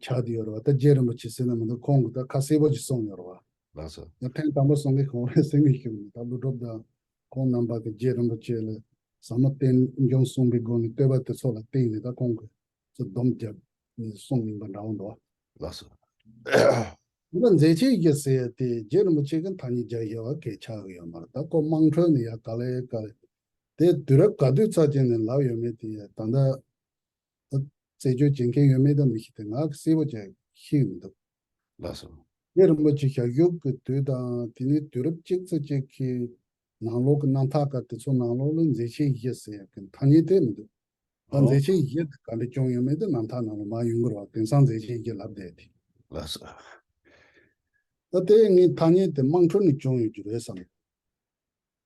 ཆགས་བསྡད་ཡོད་རེད་བ། ད་རྗེ་རིན་པོ་ཆེ་ཟེར་ན་མི་འདུག་ཁོང་གིས་ད་ཁ་གསལ་པོ་ཅིག་གསུངས་ཡོད་རེད་བ། ལགས་སོ། ཡང་ཐེངས་དང་པོ་གསུང་མཁན་ཁོང་རེད་ཟེར་མཁན་ཞིག་མི་འདུག་ད་ཀླུ་སྒྲུབ་དང་ཁོང་རྣམ་པ་གིས་རྗེ་རིན་པོ་ཆེ་ལ་ཟབ་མོ་རྟེན་འབྱུང་གསུངས་པའི་སྒོ་ནས་བསྟོད་པ་དེ་ཚོ་ལ་བརྟེན་ནས་ད་ཁོང་གིས་ཚུར་སྡོམ་བརྒྱབ་ནས་གསུངས་ཡིན་པ་འདྲ་བོ་འདུག་ལགས་སོ། འདི་མཛེས་ཆེན་བཞི་ཟེར་ཡ་དེ་རྗེ་རིན་པོ་ཆེ་གི་ཐ་སྙད་རྒྱག་ཡ་བ་གས་ཆགས་ཀྱི་ཡོད་མ་རེད། ད་ཁོ་དམངས་ཁྲོད་ནས་ཡ་ག་ལེ་ག་ལེ་དེ་དུས་རབས་ག་དུས་ཚར་ཅན་ནས་ལབ་ཡོད་མེད་དེ་ད་ལྟ་རྩད་གཅོད་བྱེད་མཁན་ཡོད་མེད་ད་མི་ཤེས་དེ། ང་གི་གསལ་པོ་ཅིག་ཤེས་ཀྱི་མི་འདུག་ལགས་སོ། རྗེ་རིན་པོ་ཆེ་ཞལ་བཞུགས་ཀྱི་དུས་དང་དེ་ནས་དུས་རབས་གཅིག་ཙམ་ཅིག་གི་ནང་ལོགས་ཀྱི་རྣམ་ཐར་ཀ་དེ་ཚོ་ནང་ལོགས་ལ་མཛེས་ཆེན་བཞི་ཟེར་ཡ་གི་ཐ་སྙད་དེ་མི་འདུག་ད་ཨོ། མཛེས་ཆེན་བཞི་དེ་ག་འདྲ་བྱུང་ཡོད་མེད་དེ་རྣམ་ཐར་ནང་ལ་མར་ཡོང་གི་རེད་བ། དེང་སང་མཛེས་ཆེན་བཞི་ལབ་བསྡད་དེ། ལགས་སོ། ད་དེ་ངའི་ཐ་སྙད་དེ་དམངས་ཁྲོད་ནས་བྱུང་ཡོད་རྒྱུ་རེད་བསམ།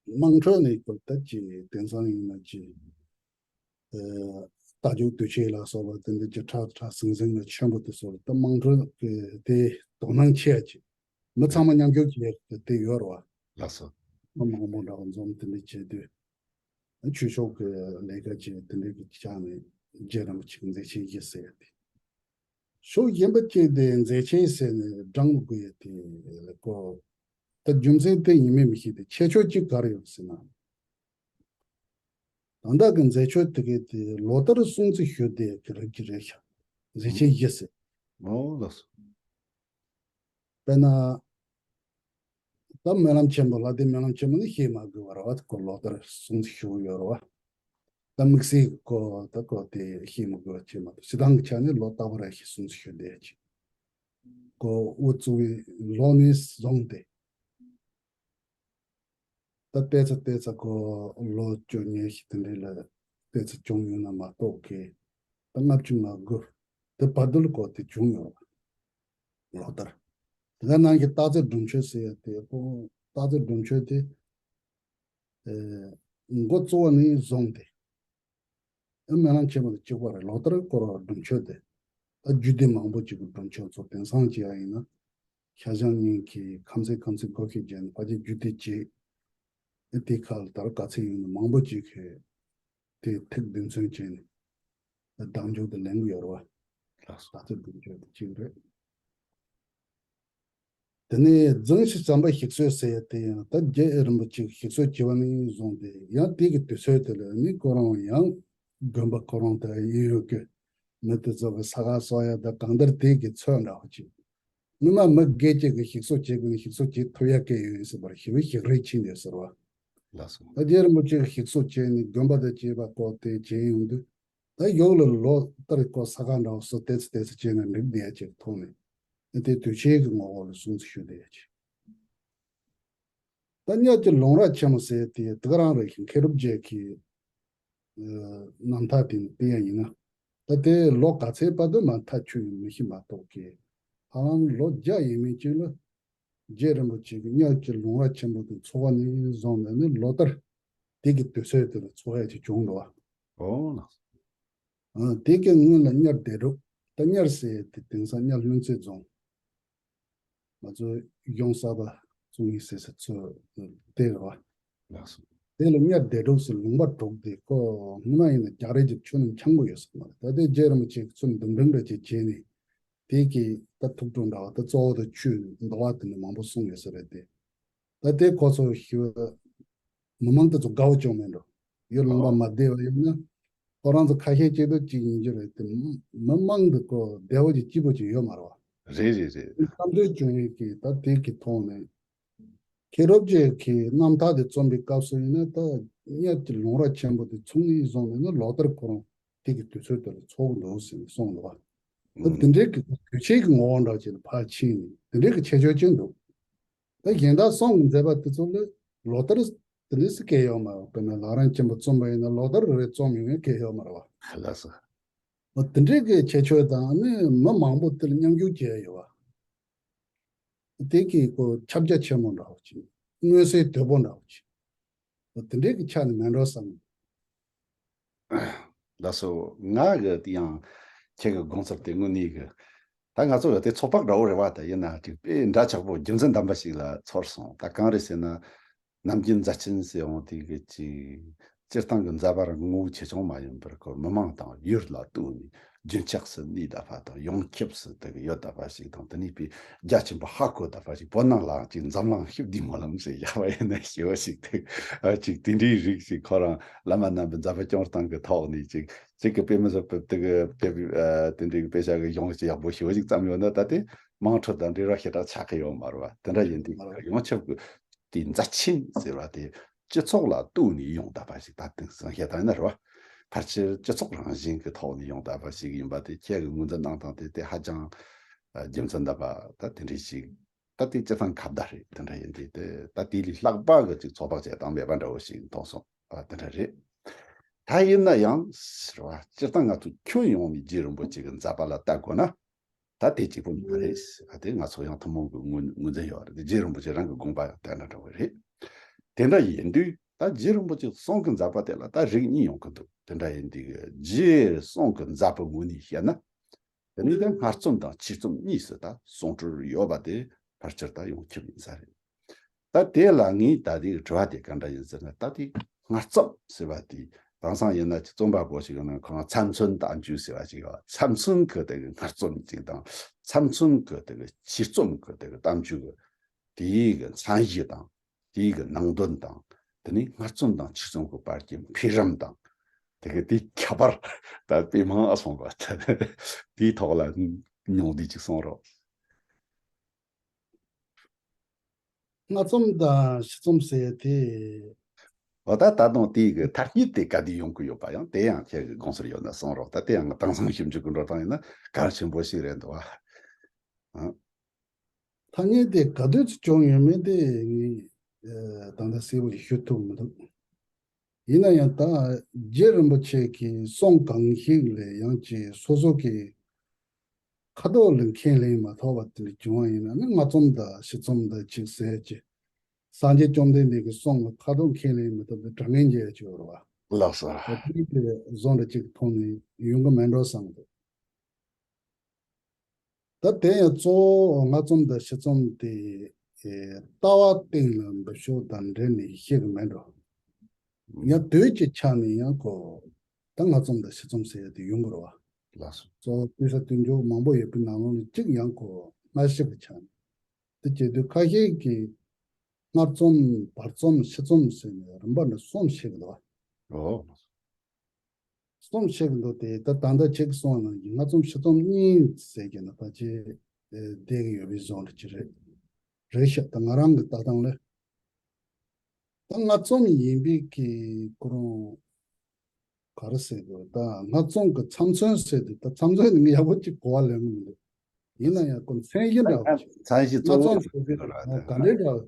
དམངས་ཁྲོད་ནས་ཁོ་ད་ཅི་དེང་སང་ཡིན་ན་ཅི། ཨ། རྟ་རྒྱུག་དུས་ཆེན་ལ་སོགས་པ་དེ་འདྲ་ཅིག་ཁྲ་ཁྲ་ཟིང་ཟིང་ལ་ཆེན་པོ་དེ་ཚོ་ལ་ད་དམངས་ཁྲོད་ཀྱི་དེ་དོ་སྣང་ཆེ་ཡ་ཅིག་མི་ཚང་མ་མཉམ་ཞུགས་བྱེད་ཡ་དེ་ཡོད་རེད་བ། ལགས་སོ། མི་མང་པོ་འདྲ་བ་འཛོམས་དེ་འདྲ་བྱེད་དུས། ཆོས་ཕྱོགས་ཀྱི་ལས་ཀ་བྱེད་དེ་འདྲའི་གི་ཆ་ནས་རྗེ་རིན་པོ་ཆེ་གི་མཛེས་ཆེན་བཞི་ཟེར་ཡ་དེ། ཕྱོགས་གཞན་པ་གཅིག་དེ་མཛེས་ཆེན་ཟེར་ནས་བགྲང་དགོས་ཡ་དེ་ལ་ཀོ། ད་རྒྱུ་མཚན་དེ་ཡིན་མིན་མི་ཤེས་ཏེ་ཁྱད་ཆོས་གཅིག་ག་རེ་ཡོད་ཟེར་ན། ད་ལྟ་གི་མཛེས་ཆོས་དེ་གའི་དེ་ལོ་ལྟར་སྲུང་བརྩི་ཞུ་བསྡད་ཀྱི་རིགས་ཀྱི་རེད་ཤག་མཛེས་ཆེན་བཞི་ཟེར། ཨོ་ལགས་སོ། དཔེར་ན། ད་སྨོན་ལམ་ཆེན་པོ་ལ་དེ་སྨོན་ལམ་ཆེན་པོ་ནི་བཤད་མ་དགོས་པ་རེད་བ། ཁོ་ལོ་ལྟར་སྲུང་བརྩི་ཞུ་གི་ཡོད་རེད་བ། ད་དམིགས་བསལ་ཁོ་ད་ཁོ་དེ་བཤད་མ་དགོས་པ་བྱས་མ་གཏོགས་སྤྱིར་བཏང་གི་ཆ་ནས་ལོ་རྟག་པར་ཞིག་སྲུང་བརྩི་ཞུ་བསྡད་ཀྱི། ཁོ་དབུ་བཙུགས་པའི་ལོ་ནས་བཟུང་སྟེ། ད་ལྟས་ཚ་ལྟས་ཚ་ཁོ་ལོ་བཅུ་གཉིས་ཤིག་དེ་འདྲ་ལ་ལྟས་ཚ་བྱུང་ཡོད་ན་མ་གཏོགས་ཀི། ད་ལྔ་བཅུ་ང་དགུ་དེ་བར་དུ་ལ་ཁོ་དེ་བྱུང་ཡོད་རེད། ལོ་ལྟར། དེ་ག་ནང་གི་སྟག་རྩེ་སྒྲུབ་མཆོད་ཟེར་ཡ་དེ་ཁོ་སྟག་རྩེ་སྒྲུབ་མཆོད་དེ། ཨེ། འགོ་གཙོ་བོ་ནས་བཟུང་སྟེ། ཨེ། སྨོན་ལམ་ཆེན་མོ་དེ་གཅིག་པ་རེད། ལོ་ལྟར་སྐོར་བ་སྒྲུབ་མཆོད་དེ། ད་རྒྱུད་སྡེ་མང་པོ་ཅིག་གི་སྒྲུབ་མཆོད་ཚོ་དེང་སང་ཅིག་ཡ་ཡིན་ན། ཤར་བྱང་གཉིས་ཀྱི་ཁམས་ཚན་ཁམས་ཚན་སྒོ་ཁྱི་བརྒྱན་ཕལ་ཆེར་རྒྱུད་སྡེ་གཅིག་ཨེ། དེ་ཁ་ལ་ད་ར་ག་ཚད་ཡོད་ན་མང་པོ་ཅིག་གིས་དེ་ཐུགས་དམ་བརྩོན་བྱས་ནས་བདག་འཇུག་དེ་ལེན་གི་ཡོད་རེད་བ། ལགས་སོ། ད་ཚོད་སྒྲུབ་མཆོད་དེ་གཅིག་རེད། དེ་ནས་རྫོང་གཞི་ཟམ་པ་ཞིག་གསོས་ཟེར་ཡ་དེ་ཡང་ད་རྗེ་རིན་པོ་ཆེ་ཞིག་གསོས་བྱས་པ་ནས་བཟུང་སྟེ་ཡང་དེ་གི་དུས་ཚོད་དེ་ལ་ནི་ཁོ་རང་ཡང་དགོན་པ་ཁོ་རང་དེ་ཡིན་ཡོད་ཀི། མི་དེ་ཚོ་གི་ས་ཁ་གསོ་ཡ་དང་གང་ལྟར་དེ་གི་ཚོད་འདྲ་བོ་ཅིག་སྔོན་མ་མི་སྒེར་གཅིག་གི་ཞིག་གསོ་བྱེད་དགོས་ན་ཞིག་གསོ་བྱེད་ཐུབ་ཡ་གལ་ཡོད་ཟེར་བར་ཞི་བའི་ཞིག་རེ་ཕྱིན་ནས་ཟེར་བ། ལགས་སོ། ད་རྗེ་རིན་པོ་ཆེ་གི་ཞིག་གསོ་བྱས་ནས་དགོན་པ་དང་བཅས་པ་བསྐོར་ཏེ་བྱས་ཡོང་དུས། ད་ཡོག་ལ་ལོ་ལྟར་བསྐོར་ས་ཁ་འདྲ་བོ་སོ་ཏེ་ཚི་ཏེ་ཚི་བྱས་ནས་འགྲིག་བསྡད་ཡ་ཅིག་མཐོང་ནས། ཨ་དེ་དུས་ཆེན་གྱི་ངོ་བོ་ལ་སྲུང་བརྩི་ཞུ་བསྡད་ཡ་ཅིག་ད་གཉལ་གྱི་ལུང་ར་ཆེན་མོ་ཟེར་དེ་དེ་ག་རང་རེད་ཤིང་མཁས་གྲུབ་རྗེ་གི་རྣམ་ཐར་དེ་ནས་བལྟས་ཡ་ཡིན་ན། ད་དེ་ལོ་ག་ཚད་བར་དུ་མ་མཐའ་ཆོད་ཡོད་མི་ཤེས་མ་གཏོགས་ཀྱི། ཧ་ལམ་ལོ་བརྒྱ་ཡས་མས་ཅིག་ལ་རྗེ་རིན་པོ་ཆེ་གི་གཉལ་གྱི་ལུང་ར་ཆེན་པོ་དེ་འཚོ་བ་ནས་བཟུང་ནས་ནི་ལོ་ལྟར་དེ་གི་དུས་ཚོད་དེ་ལ་འཚོ་བ་ཅིག་བྱུང་འདུག་བ། ཨོ་ལགས། ཨ་དེ་གི་སྔོན་ལ་གཉལ་སྡེ་སྒྲུབ། ད་གཉལ་ཟེར་དེ་དེང་སང་གཉལ་ལྷུན་རྩེ་རྫོང་། ང་ཚོ་གཞུང་གསར་པ་བཙུགས་ཡིན་ཟེར་ཟེར་ཚོ་དེ་རེད་བ། ལགས་སོ། དེ་ལ་གཉལ་སྡེ་སྒྲུབ་ཟེར་ལུང་པ་དྲུག་དེ་ཁོ་སྔོན་མ་ཡིན་ན་རྒྱག་རེས་ཀྱི་ཆོས་ནི་འཆང་གི་ཡོད་ཟེར་མ་རེད། ད་དེ་རྗེ་རིན་པོ་ཆེ་གི་ཚུལ་འདུམ་འགྲིག་འདྲ་ཅིག་བྱས་ནས། དེ་གི་ད་ཐུགས་སྤྲོ་འདྲ་བ་ད་གཙོ་བོ་ད་ཆོས་འདུལ་བ་དེ་ནི་མང་པོ་གསུངས་ཡོད་ས་རེད་དེ། ད་དེ་ཁོ་ཚོ་ཞི་བ་མི་མང་དེ་ཚོ་དགའ་བོ་བྱུང་མེད་འགྲོ། ཡུལ་ལུང་པ་ཨོ། མ་བདེ་བ་ཡོད་ན། ཁོ་རང་ཚོ་ཁ་ཤས་གཅིག་ཏུ་གཅིག་ཡིན་རྒྱུ་རེད་དེ། མི་མང་དུ་ཁོ་བདེ་བོ་ཅིག་སྐྱིད་པོ་ཅིག་ཡོད་མ་རེད་བ། རེད་རེད་རེད། བསམ་ཚུལ་བྱུང་ཡོད་ཀྱི་ད་དེ་གི་ཐོག་ནས། མཁས་གྲུབ་རྗེ་གི་རྣམ་ཐར་དེ་རྩོམ་པའི་སྐབས་སུ་ཡིན་ན་ད་གཉལ་གྱི་ལུང་ར་ཆེན་པོ་དེ་ཚུགས་ནས་བཟུང་ནས་ནི་ལོ་ལྟར་ཁོ་རང་དེ་གི་དུས་ཚོད་དེ་ལ་འཚོ་གི་འདུག་ཟེར་ནས་གསུངས་འདུག་བ། ད་དེ་འདྲའི་གི་དུས་ཆེན་གྱི་ངོ་བོ་འདྲ་ཅིག་ལ་ཕར་ཕྱིན་ནས་དེ་འདྲའི་གི་ཁྱད་ཆོས་ཅན་འདུག་ད་གཞན་དག་སོང་གི་མཛད་པ་དེ་ཚོ་ལ་ལོ་ལྟར་དེ་འདྲའི་སི་སྐད་ཡོད་མ་རེད་བ། དཔེར་ན་ལག་རམ་ཆེན་པོ་རྩོམ་པ་ཡིན་ན་ལོ་ལྟར་རེ་རྩོམ་ཡོང་ཡ་སྐད་ཡོད་མ་རེད་བ། ལགས་སོ། འོ་དེ་འདྲའི་གི་ཁྱད་ཆོས་དང་ནི་མི་མང་པོ་དེ་ལ་མཉམ་ཞུགས་བྱས་ཡོད་བ། དེ་གི་ཁོ་ཁྱབ་རྒྱ་ཆེན་མོ་འདྲ་བོ་ཅིག་མངོན་གསལ་དོད་པོ་འདྲ་བོ་ཅིག་འོ་དེ་འདྲའི་གི་ཆ་ནས་མེད་འགྲོ་བསམ། ལགས་སོ། ང་གི་དེ་ཡང་ཁྱེད་ཀྱི་དགོངས་ཚུལ་དེ་དངོས་གནས་གི། ད་ང་ཚོ་ཡོད་དེ་ཚོད་དཔག་འདྲ་བོ་རེད་བ། ད་ཡིན་ན་ཅིག་དཔེ་འདྲ་ཆགས་པོ་རྒྱུ་མཚན་ལྡན་པ་ཞིག་ལ་ཚོར་སོང་། ད་གང་རེད་ཟེར་ན། ནམ་རྒྱུན་མཛད་ཆེན་ཟེར་འོང་དེ་གི་ཅིག་སྤྱིར་བཏང་གི་མཛད་པ་རང་ངོ་བོ་ཆེ་ཆུང་མ་ཡིན་པར་ཁོ་མི་མང་དང་ཡུལ་ལ་གཏུགས་ནས་རྒྱུན་ཆགས་སུ་གནས་བསྡད་པ་དང་ཡོངས་ཁྱབ་སུ་དེ་གི་ཡོད་བསྡད་པ་ཞིག་དང་། དེ་ནས་དཔེ་རྒྱ་ཆེན་པོ་ཧ་གོ་བསྡད་པ་ཞིག་བོད་ནང་ལའང་ཅིག་འཛམ་གླིང་ཞི་བདེའི་སྨོན་ལམ་ཟེར་ཡག་པ་ཡིན་ན་ཞི་བ་ཞིག་དེ་ཨ་ཅིག་དེ་འདྲའི་རིགས་ཤིག་ཁོ་རང་བླ་མ་རྣམ་པའི་མཛད་པ་སྐྱོང་སྟངས་ཀྱི་ཐོག་ནས་ཅིག་ཅིག་གི་དཔེ་མི་སྲིད་པའི་དེ་གི་དཔེ་ཨ་དེ་འདྲའི་དཔེ་ཆ་གི་གཞུང་ཞིག་ཡག་པོ་ཞི་བ་ཞིག་བརྩམས་ཡོད་ན་ད་དེ་དམངས་ཁྲོད་དང་འབྲེལ་བ་ཞེ་དྲག་ཆགས་ཀྱི་ཡོད་མ་རེད་བ། དེ་འདྲ་ཡིན་དུས་ཡོངས་ཁྱབ་ཀྱི་དེ་མཛད་ཆེན་ཟེར་བ་དེ་སྤྱི་ཚོགས་ལ་གཏུགས་ནས་ཡོང་བསྡད་པ་ཞིག་ད་དེང་སང་བཤད་སྟངས་ཡིན་ན་རེད་བ། ཕལ་ཆེར་སྤྱི་ཚོགས་རང་བཞིན་གྱི་ཐོག་ནས་ཡོང་བསྡད་པ་ཞིག་ཡིན་པ་དེ་ཁྱེད་ཀྱི་ངོས་འཛིན་གནང་སྟངས་དེ་དེ་ཧ་ཅང་རྒྱུ་མཚན་ལྡན་པ་ད་དེ་འདྲ་ཞིག་ད་དེ་སྤྱིར་བཏང་ཁ་བརྡ་རེད། དེ་འདྲ་ཡིན་དུས་དེ་ད་དེ་ལས་ལྷག་པ་གི་ཅིག་ཚོད་དཔག་བྱེད་སྟངས་མེད་པ་འདྲ་བོ་ཞིག་མཐོང་སོང་། ཨ་དེ་འདྲ་རེད། ད་ཡིན་ན་ཡང་ཟེར་བ་སྤྱིར་བཏང་ང་ཚོ་ཁྱོན་ཡོངས་ནས་རྗེ་རིན་པོ་ཆེ་གི་མཛད་པ་ལ་ལྟ་དགོས་ན། ད་དེ་གཅིག་པོ་མ་རེད། ཨ་དེ་ང་ཚོ་ཡང་ཐུན་མོང་གི་ངོས་ངོས་འཛིན་ཡོད་རེད། རྗེ་རིན་པོ་ཆེ་རང་གི་དགོངས་པ་ཡང་དེ་འདྲ་འདྲ་བོ་རེད། དེ་འདྲ་ཡིན་དུས་ད་རྗེ་རིན་པོ་ཆེ་གསུང་གི་མཛད་པ་དེ་ལ་ད་རིགས་གཉིས་ཡོང་གི་འདུག་དེ་འདྲ་ཡིན་དུས་རྗེ་གསུང་གི་མཛད་པའི་ངོས་ནས་བཤད་ན། དེ་ནས་ཀྱང་སྔར་རྩོམ་དང་ཕྱིར་རྩོམ་གཉིས་སུ་ད་གསུང་སྲོལ་ཡོད་པ་དེ་ཕལ་ཆེར་ད་ཡོངས་ཁྱབ་ཡིན་ས་རེད། ད་དེ་ལ་ངས་ད་དེའི་དྲི་བ་དེ་ག་འདྲ་ཡིན་ཟེར་ན། ད་དེ་སྔར་རྩོམ་ཟེར་བ་དེ་དེང་སང་ཡིན་ན་ཅིག་རྩོམ་པ་པོ་ཞིག་ཡོད་ན་ཁོ་རང་ཚབ་མཚོན་གཏམ་རྒྱུད་ཟེར་བ་ཞིག་ཡོད། ཚབ་མཚོན་གྱི་དེ་གི་སྔར་རྩོམ་ཅིག་དང་ཚབ་མཚོན་གྱི་དེ་གི་ཕྱིར་རྩོམ་གྱི་དེ་གི་གཏམ་རྒྱུད་གི་དེའི་གི་མཚན་གཞི་དང་། དེའི་གི་ནང་དོན་དང་། དེ་ནས་སྔར་རྩོམ་དང་ཕྱིར་རྩོམ་གྱི་བར་གྱི་འཕེལ་རིམ་དང་། དེ་གི་དེའི་ཁྱད་པར་ད་དཔེ་མང་ང་སོང་བ། དེའི་ཐོག་ལ་ཉུང་བསྡུས་ཅིག་གསུང་རོགས། སྔར་རྩོམ་དང་ཕྱིར་རྩོམ་ཟེར་ཡ་དེ། འོ་ད་ད་དུང་དེའི་གི་ཐ་སྙད་དེ་ག་དུས་ཡོང་གི་ཡོད་པ་ཡང་དེ་ཡང་ཁྱེད་ཀྱི་དགོངས་ཚུལ་ཡོད་ན་གསུང་རོགས། ད་དེ་ཡང་ང་དེང་སང་ཞིབ་འཇུག་གི་འགྲོ་སྟངས་ཡིན་ན་གལ་ཆེན་པོ་ཞིག་རེད་འདུག་ཨ། ཐ་སྙད་དེ་ག་དུས་སུ་བྱུང་ཡོད་མེད་དེ་ངས་ཨ་ད་ལྟ་གསལ་པོ་ཞིག་ཞུ་ཐུབ་མི་འདུག་ཡིན་ན་ཡང་ད་རྗེ་རིན་པོ་ཆེ་གི་གསུང་གང་ཞིག་ལས་ཡང་ཅིག་སོ་སོ་གི་ཁ་ཐོག་ལ་ཁས་ལེན་མ་ཐོབ་པ་དེ་འདྲ་བྱུང་བ་ཡིན་ན་ནི་སྔར་རྩོམ་དང་ཕྱིར་རྩོམ་དང་ཅིག་ཟེར་གྱི། སངས་རྒྱས་བཅོམ་ལྡན་འདས་ཀྱི་གསུང་ལ་ཁ་ཐོག་ཁས་ལེན་མི་ཐུབ་པའི་དྲང་ངེས་འགྱེད་ཡ་ཅིག་ཡོད་རེད་བ། ལགས་སོ། ད་དེ་གི་བཟོ་འདྲ་ཅིག་མཐོང་ནས་ཡོང་གི་མེད་འགྲོ་བསམ་འདུག་ད་དེ་ཡང་གཙོ་བོ་སྔར་རྩོམ་དང་ཕྱིར་རྩོམ་དེ་ཨེ་ལྟ་བ་སྟེང་ལ་འབུལ་ཕྱོགས་དང་འབྲེལ་ནས་བཤད་གི་མེད་འགྲོ། ཡང་དུས་ཀྱི་ཆ་ནས་ཡང་ཁོ་ད་སྔར་རྩོམ་དང་ཕྱིར་རྩོམ་ཟེར་ཡ་དེ་ཡོང་གི་རེད་བ། ལགས་སོ། གཙོ་བོ་སྤེལ་ས་སྟོན་ཕྱོགས་མང་པོ་ཡོད་པའི་ནང་ལོགས་ནས་གཅིག་ཡང་ཁོ་སྔ་ཕྱི་གི་ཆ་ནས། དེ་བྱེད་དུས་ཁ་ཤས་ཀྱིས་སྔར་རྩོམ་བར་རྩོམ་ཕྱིར་རྩོམ་ཟེར་ནས་རིམ་པ་འདི་གསུམ་བཤད་གི་འདུག་བ། ཨོ། རྩོམ་བཤད་གི་འདུག་དེ་ད་ད་ལྟ་ཁྱེད་ཀྱིས་གསུངས་པ་ནང་བཞིན་སྔ་རྩོམ་ཕྱི་རྩོམ་གཉིས་ཟེར་གྱི་ན་ཕལ་ཆེར་བསྡད་ཀྱི་ཡོད་པའི་བཟོ་འདྲ་ཅིག་རེད། རེད་ཤག་ད་ང་རང་གི་ལྟ་སྟངས་ལ། ད་སྔ་རྩོམ་ཡིན་པའི་གི་ཁོ་རང་ག་རེ་ཟེར་དགོས། ད་སྔ་རྩོམ་གི་ཚབ་མཚོན་ཟེར་དུས་ད་ཚབ་མཚོན་ནི་ངས་ཡག་པོ་ཅིག་གོ་བ་ལེན་གི་མི་འདུག་ཡིན་ན་ཡང་ཁོ་མཚན་གཞི་འདྲ་བོ་ཅིག་མཚན་གཞི་གཙོ་སྔ་བོ་རྩོམ་ཞིག་ཟེར་དུས་ད་ག་འདྲའི་འདྲ་བོ།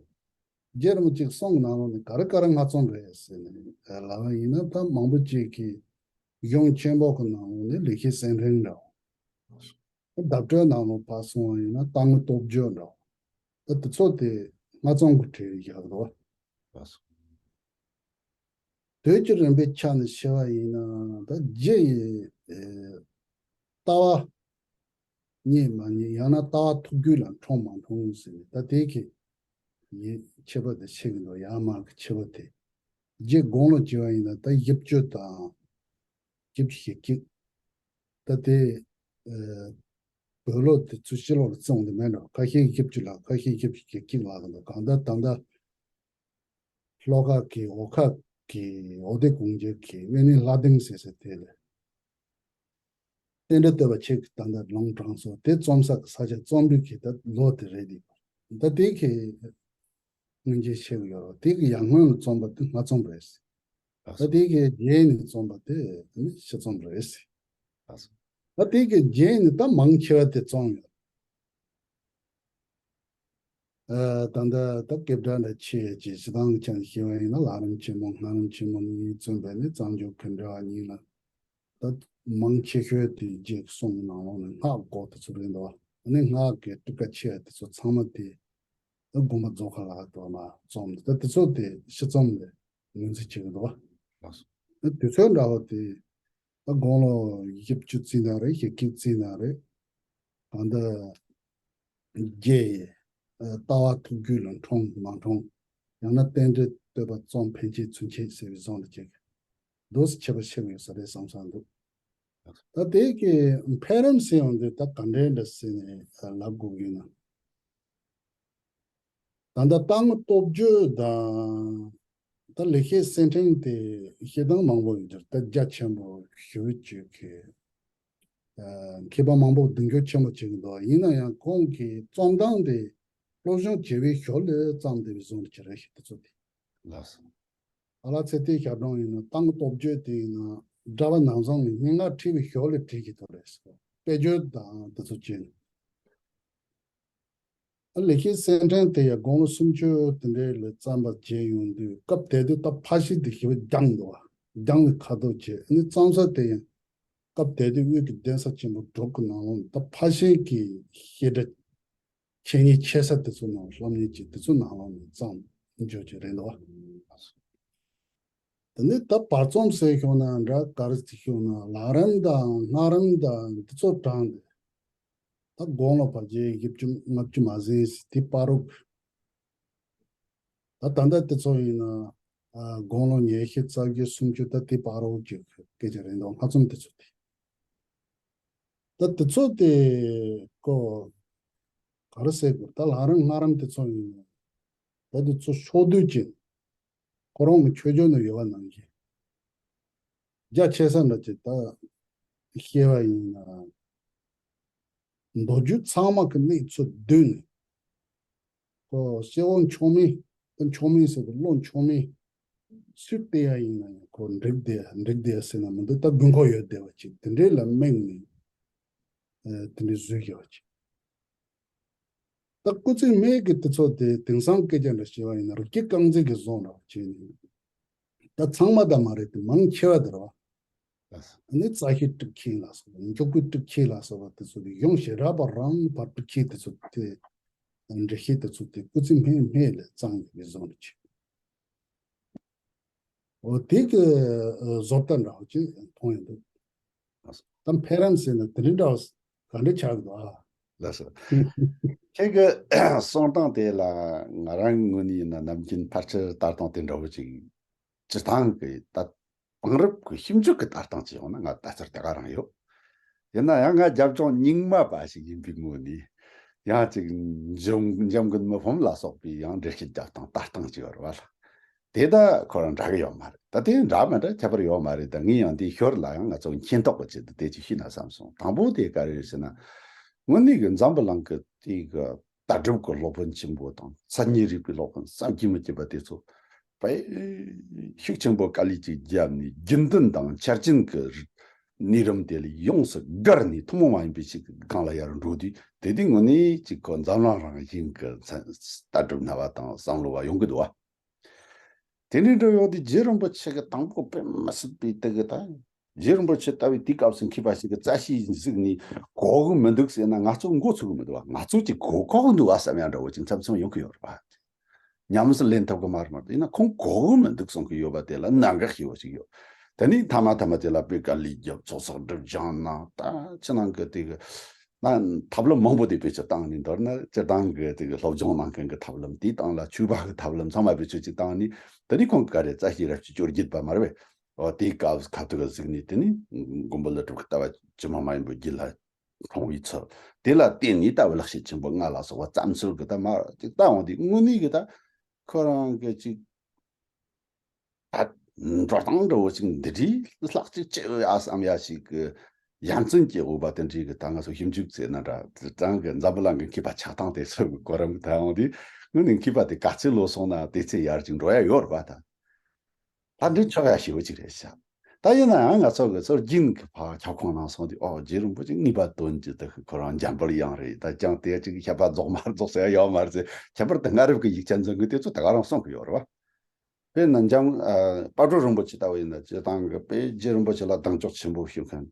རྗེ་རིན་པོ་ཆེས་གསུང་ནང་ལོགས་ནས་ག་རེ་ག་རེ་སྔ་རྩོམ་རེད་ཟེར་ནས་ལབ་པ་ཡིན་ན། ད་མང་པོ་ཅིག་གིས་གཞུང་ཆེན་པོ་གི་ནང་ལོགས་ནས་ལེགས་བཤད་གསེར་ཕྲེང་འདྲ་བོ། བརྡ་སྤྲོད་ནང་ལོགས་ཕར་སོང་བ་ཡིན་ན་རྟག་ངུ་སྟོབས་བརྗོད་འདྲ་བོ། ད་དེ་ཚོ་དེ་སྔ་རྩོམ་གྱི་གྲས་ལ་བཞག་འདུག་བ། ལགས་སོ། དུས་ཀྱི་རིམ་པའི་ཆ་ནས་བཤད་པ་ཡིན་ན་ད་རྗེ་ཡི་ཨེ་ལྟ་བ་རྙེད་མ་རྙེད། ཡང་ན་ལྟ་བ་ཐུགས་རྒྱུད་ལ་འཁྲུངས་མ་འཁྲུངས་ཟེར་ནས་ད་དེ་གི་ཡི་ཁྱད་པར་དེ་ཕྱེ་གི་འདུག་ཡར་མར་གྱི་ཁྱད་པར་དེ། རྗེ་དགུང་ལོ་བྱས་པ་ཡིན་ན་ད་བཞི་བཅུ་དང་བཞི་བཅུ་ཞེ་གཅིག་ད་དེ་ཨེ་བོད་ལོ་དེ་ཚོ་ཕྱི་ལོགས་ལ་བརྩི་འོང་དེ་མེད་འགྲོ། ཁ་ཤས་བཞི་བཅུ་ལ་ཁ་ཤས་བཞི་བཅུ་ཞེ་གཅིག་ལབ་གི་འདུག་གང་ལྟར་ད་ལྟ་ལྷོ་ཁ་གི་འོ་ཁ་གི་འོ་དེ་གུང་རྒྱལ་གྱི་དབེན་གནས་ལྷ་ལྡིང་ཟེར་ས་དེ་ལ་རྟེན་འབྲེལ་བསྟོད་པ་ཆེ་གི་ད་ལྟ་ལུང་དྲངས་སོང་། དེ་རྩོམ་ས་གི་ས་ཆ་རྩོམ་རིག་གི་ད་ལོ་དེ་རེད། དེ་ད་དེ་གི་སྔོན་རྗེས་ཆེ་གི་ཡོད་རེད། དེ་གི་ཡར་སྔོན་ལ་རྩོམ་པ་དེ་སྔ་རྩོམ་རེད། ད་དེ་གི་རྗེས་ནས་རྩོམ་པ་དེ་ནི་ཕྱི་རྩོམ་རེད། ད་དེ་གི་རྗེས་ནས་ད་མང་ཆེ་བ་དེ་རྩོམ་ཡོད། ཨ་ད་ལྟ་ད་སྐད་གྲགས་འདྲ་ཆེ་ཅིག་སྤྱིར་བཏང་ཅང་ཤེས་པ་ཡིན་ན་ལྷ་རམས་ཆེན་མོ་སྔགས་རམས་ཆེན་མོ་གཉིས་བརྩམས་པ་ནི་བརྩམས་ཆོས་ག་འདྲ་བ་གཉིས་ལ། ད་མང་ཆེ་ཤོས་དེ་རྗེ་གི་གསུང་ནང་ལོགས་ནས་སྔགས་སྐོར་དེ་ཚོ་རེད་འདུག་ཨ་ནི་སྔགས་ཀྱི་སྤྲུལ་སྐུ་ཆེ་བ་དེ་ཚོ་ཚང་མ་དེ་ད་དགོངས་པ་རྫོགས་ཁ་ལ་དོ་ན་རྩོམ་ད་དེ་ཚོ་དེ་ཕྱི་རྩོམ་ལས་ངོས་འཛིན་བྱེད་ཀྱི་འདུག་ལགས་སོ། ཨ་དུས་ཚོད་འདྲ་བོ་དེ་ད་དགུང་ལོ་བཞི་བཅུ་ཙམ་ན་རེད། བཞི་བཅུ་ཙམ་ན་རེད། གང་ལྟར་རྗེ་ཡི་ལྟ་བ་ཐུགས་རྒྱུད་ལ་འཁྲུངས་མ་འཁྲུངས། ཡང་ན་རྟེན་འབྲེལ་བསྟོད་པ་རྩོམ་ཕན་ཆད་ཚུན་ཆད་ཟེར་བའི་བཟོ་འདྲ་ཅིག་འདུག་སེ་ཁྱད་པར་ཕྱེ་གི་ཡོད་ས་རེད་བསམ་བསམ་འདུག་ད་དེ་གི་འཕེལ་རིམ་ཟེར་ཡོང་དུས་ད་ག་འདྲའི་འདྲ་ཟེར་ནས་ལབ་དགོས་ཀྱི་ཡོད་ན། ད་ལྟ་རྟག་ངུ་སྟོབས་བརྗོད་དང་ད་ལེགས་བཤད་གསེར་ཕྲེང་དེ་བཤད་སྟངས་མང་པོ་ཡོད་རེད། ད་རྒྱ་ཆེན་པོ་ཞེ་པོ་ཅིག་གི་མཁས་པ་མང་པོ་གདེང་འཇོག་ཆེན་པོ་བྱེད་ཀྱི་འདུག་ཡིན་ན་ཡང་ཁོང་གི་རྩོམ་སྟངས་དེ་སློབ་སྦྱོང་བྱས་པའི་ཞོར་ལ་བརྩམས་བསྡད་པའི་བཟོ་འདྲ་ཅིག་རེད་ཤག་དེ་ཚོ་དེ། ལགས་སོ། ཨ་ལགས་ཚེ་བརྟན་ཞབས་དྲུང་ཡིན་ན་རྟག་ངུ་སྟོབས་བརྗོད་དེ་ཡིན་ན་སྒྲ་པ་ནང་བཟང་ནས་སྙན་ངག་བྲིས་པའི་ཞོར་ལ་བྲིས་ཀྱི་འདུག་རེད་ཟེར། དཔེ་བརྗོད་དང་དེ་ཚོ་བྱས་ནས། ཨ་ལེགས་བཤད་གསེར་ཕྲེང་དེ་ཡང་དགུང་ལོ་སུམ་ཅུ་དེ་འདྲའི་ལ་བརྩམས་པ་བྱས་ཡོང་དུས་སྐབས་དེ་དུས་ད་ཕར་ཕྱིན་དེ་ཞེ་པོ་རྒྱང་འདུག་བ། རྒྱང་ནས་ཁ་ཐུག་བྱས་ནས་བརྩམས་ས་དེ་ཡང་སྐབས་དེ་དུས་དབུས་ཀྱི་གདན་ས་ཆེན་པོ་དྲུག་གི་ནང་ལོགས་ནས་ད་ཕར་ཕྱིན་གྱི་བཤད་གྲྭ་ཆེ་ཉིད་ཆེ་ས་དེ་ཚོ་ནང་སློབ་གཉེར་གྱི་དེ་ཚོ་ནང་ལོགས་ནས་བརྩམས་འཇོག་ཅིག་རེད་འདུག་བ། དེ་ནས་ད་བར་རྩོམ་ཟེར་ཤོག་ན་འདྲ་ག་རེ་ཟེར་ཤོག་ན་ལྷ་རམས་དང་སྔགས་རམས་དང་འདི་ཚོ་དྲངས་ཏེ། ད་དགུང་ལོ་ཕལ་ཆེར་བཞི་བཅུ་ལྔ་བཅུ་མ་ཟིན་ཟིན་དེ་བར་རོ། ད་ད་ལྟ་དེ་ཚོ་ཡིན་ན་ཨ་དགུང་ལོ་ཉི་ཤུ་རྩ་བཞི་སུམ་ཅུ་ད་དེ་བར་རོ་གི་སྐད་ཆ་རེད་འདུག་སྔ་རྩོམ་དེ་ཚོ་དེ། ད་དེ་ཚོ་དེ་ཀོ་ག་རེ་ཟེར་དགོས། ད་ལྷ་རམས་སྔགས་རམས་དེ་ཚོ་ཡིན་ན་ད་དེ་ཚོ་ཕྱོགས་བསྡུས་ཀྱི་ཁོ་རང་གི་མཆོད་བརྗོད་ནང་ཡོད་པ་ནང་བཞིན་རྒྱ་ཆེ་ས་འདྲ་ཅིག་ད་བཤད་པ་ཡིན་ན། མདོ་རྒྱུད་ཚང་མ་གི་གནས་ཚུལ་བསྡུས་ནས། ཁོ་སྐྱེ་བོ་མཆོག་དམན། ད་མཆོག་དམན་ཟེར་དུས་བློ་མཆོག་དམན་ཚུལ་དེ་ཡང་ཡིན་ན་ཡང་ཁོ་འགྲིག་བསྡད་འགྲིག་བསྡད་ཟེར་ན་མི་འདུག་ད་དགོས་མཁོ་ཡོད་བསྡད་པ་ཅིག་དེ་འདྲའི་ལ་དམིགས་ནས་ཨེ་དེ་འདྲའི་བཟོས་བཞག་པ་ཅིག་ད་སྐུ་ཚེ་སྨད་ཀྱི་དེ་ཚོ་དེ་དེང་སང་སྐད་ཆ་འདྲ་བཤད་པ་ཡིན་ན་རིགས་རྒྱུད་རྐང་འཛིན་གྱི་བཟོ་འདྲ་བ་བྱས་ནས། ད་ཚང་མ་ད་མ་རེད་དེ་མང་ཆེ་བ་དེ་རེད་བ། ལགས་སོ། ཨ་ནི་རྩ་ཤེ་སྤྲུལ་མཁན་ལ་སོགས་པ་མགྱོགས་པོའི་སྤྲུལ་མཁན་ལ་སོགས་པ་དེ་ཚོ་གི་གཞུང་ཞེ་དྲག་པ་རང་ཕར་སྤྲུལ་མཁན་དེ་ཚོ་དེ་འགྲེལ་བཤད་དེ་ཚོ་དེ་སྐུ་ཚེ་སྨད་སྨད་ལ་བརྩམས་ཡོད་པའི་བཟོ་འདྲ་ཅིག་འོ་དེ་གི་ཨ་བཟོ་ལྟ་འདྲ་བོ་ཅིག་མཐོང་ཡོང་འདུག་ད་འཕེལ་རིམ་ཟེར་ན་དེ་འདྲ་འདྲ་བ་ག་འདྲ་ཆགས་འདུག་ཨ། ལགས་སོ། ཁྱེད་ཀྱི་གསུང་སྟངས་དེ་ལ་ང་རང་ངོས་ནས་ཡིན་ན་ནམ་རྒྱུན་ཕལ་ཆེར་ལྟ་སྟངས་དེ་འདྲ་བོ་ཅིག་སྤྱིར་བཏང་གི་ད་དེང་རབས་ཀྱི་ཞིབ་འཇུག་གི་ལྟ་སྟངས་ཅིག་ཡོང་ན་ང་ལྟ་ཚུལ་དེ་ག་རང་ཡོད། ཡིན་ན་ཡང་ང་རྒྱབ་ལྗོངས་རྙིང་མ་པ་ཞིག་ཡིན་པའི་ངོས་ནས་ཡང་ཅིག་འཇམ་འཇམ་མགོན་མི་ཕམ་ལ་སོགས་པའི་ཡང་འགྲེལ་བཤད་རྒྱབ་སྟངས་ལྟ་སྟངས་ཅིག་ཡོད་རེད་བ་ལ། དེ་ད་ཁོ་རང་འདྲ་གི་ཡོད་མ་རེད། ད་དེ་འདྲ་མི་འདྲ་ཁྱད་པར་ཡོད་མ་རེད། ད་ངས་ཡང་དེའི་ཞོར་ལ་ཡང་ང་ཚོ་མཁྱེན་རྟོགས་ཀྱི་ཆེད་དུ་དེ་ཅིག་ཞུས་ན་བསམ་སོང་། དང་པོ་དེ་ག་རེ་རེད་ཟེར་ན། དངོས་གནས་ཀྱི་འཛམ་བུ་གླིང་གི་དེ་གི་ལྟ་གྲུབ་ཀྱི་སློབ་དཔོན་ཆེན་པོ་དང་མཚན་ཉིད་རིག་པའི་སློབ་དཔོན་བསམ་གྱིས་མི་ཁྱབ་པ་དེ་ཚོ་དཔེ་ཤུགས་ཆེན་པོ་དཀའ་ལས་ཅིག་བརྒྱབ་ནས། རྒྱུན་ལྡན་དང་འཆར་ཅན་གྱི་གནས་རིམ་དེ་ལས་ཡོངས་སུ་བརྒལ་ནས་ཐུན་མོང་མ་ཡིན་པའི་ཞིག་གི་སྒང་ལ་ཡར་འགྲོ་དུས། དེ་དུས་དངོས་གནས་ཅིག་ཁོ་འཛམ་གླིང་རང་བཞིན་གྱི་ལྟ་གྲུབ་སྨྲ་བ་དང་བསམ་བློ་བ་ཡོང་གི་འདུག་བ། དེ་འདྲའི་འགྲོ་ཡོང་དུས་རྗེ་རིན་པོ་ཆེ་གི་དང་པོ་དཔེ་མི་སྲིད་པའི་དེ་གི་ད། རྗེ་རིན་པོ་ཆེ་ལྟ་བུའི་དུས་སྐབས་སུ་མཁས་པ་ཞིག་གི་རྩ་ཤེས་གཟིགས་ནས་གོ་གི་མི་འདུག་ཟེར་ན། ང་ཚོ་མགོ་ཚོས་གི་མི་འདུག་བ། ང་ཚོ་ཅིག་གོ་གོ་གི་འདུག་བ་བསམ་ཡ་འདྲ་བོ་ཅིག་མཚམས་མཚམས་ཡོང་གི་ཡོད་རེད་བ། ཉམས་སུ་ལེན་ཐུབ་གི་མ་རེད་མ་རེད། ཡིན་ན་ཁོང་གོ་གི་མི་འདུག་གསུང་གི་ཡོད་པ་དེ་ལ་གནད་འགག་ཞེ་པོ་ཞིག་ཡོད། དེ་ནས་མཐའ་མ་མཐའ་མ་དེ་ལ་དཔེ་དཀའ་ལས་བརྒྱབ། ཚོགས་བསགས་སྒྲིབ་སྦྱང་གནང་། ད་ཕྱི་ནང་གི་དེ་གི་ན་ཐབས་ལམ་མང་པོ་དེ་བེད་སྤྱོད་བཏང་ནས། མདོར་ན་སྤྱིར་བཏང་གི་དེ་གི་སློབ་སྦྱོང་གནང་མཁན་གྱི་ཐབས་ལམ་དེ་བཏང་ལ། ཆོས་པ་གི་ཐབས་ལམ་ཚང་མ་བེད་སྤྱོད་ཅིག་བཏང་ནས། དེ་ནས་ཁོང་གི་ག་རེ་རྩ་ཤེས་རབ་ཀྱི་སྤྱོད་བརྒྱུད་པ་མ་རེད་པས། འོ་དེའི་སྐབས་ཁ་ཐུག་གཟིགས་ནས། དེ་ནས་མགོན་པོ་ཀླུ་སྒྲུབ་ཀྱི་ལྟ་བ་ཇི་མ་མ་ཡིན་པའི་རྒྱུད་ལ་འཁྲུངས་པའི་ཚུལ། དེ་ལ་བརྟེན་ནས་ལྟ་བའི་ལེགས་བཤད་ཆེན་པོ་ལྔ་ལ་སོགས་པ་བརྩམས་ཚུལ་གྱི་ད་མ་ཅིག་ལྟ་འོང་དུས། དངོས་གནས་ཀྱི་ད་ཁོ་རང་གི་ཅིག་ད་འགྲོ་སྟངས་འདྲ་བོ་ཅིག་འདི་འདྲའི་ལྷག་ཅིག་ཅི་ཡོད་ཡ་བསམ་ཡ་ཞིག་གི་ཡ་མཚན་སྐྱེ་འོས་པ་དེ་འདྲའི་གི། ད་ང་ཚོ་ཞིབ་འཇུག་ཟེར་ན་འདྲ། དེ་རང་གི་འཛམ་བུ་གླིང་གི་མཁས་པ་ཆགས་སྟངས་དེ་ཚོ་གི་གོ་རིམ་གི་ད་འོང་དུས། དངོས་གནས་མཁས་པ་དེ་ག་ཚོད་ལོ་སོང་ན་དེ་ཚོད་ཡར་ཅིག་འགྲོ་ཡ་ཡོད་རེད་པ། ད་ད་འདི་ཆོག་ཡ་ཞེ་པོ་ཅིག་རེད་ཤག་ད་ཡིན་ན་ཡང་ང་ཚོ་གི་སྲོལ་རྒྱུན་གི་ཕར་ཁྱབ་ཁོངས་ནང་སོང་དུས། ཨོ་རྗེ་རིན་པོ་ཆེ་ངེས་པར་དོན་གྱི་དེ་ཁོ་རང་འཇམ་དཔལ་དབྱངས་རེད། ད་ཅང་དེ་ཅིག་ཤ་པ་རྫོགས་མ་རྫོགས་ཟེར་ཡ་ཡོད་མ་རེད་ཟེར། ཁྱད་པར་དུ་སྔ་རབས་ཀྱི་ཡིག་ཆ་འཛིན་གི་དེ་ཚོ་ད་ག་རང་གསུང་གི་ཡོད་རེད་པ། དཔེར་ན་འཇམ་ཨ་དཔལ་སྤྲུལ་རིན་པོ་ཆེ་ལྟ་བུ་ཡིན་ན། སྤྱིར་བཏང་གི་དཔེ་རྗེ་རིན་པོ་ཆེ་ལ་གདེང་འཇོག་ཆེན་པོ་ཞུ་མཁན་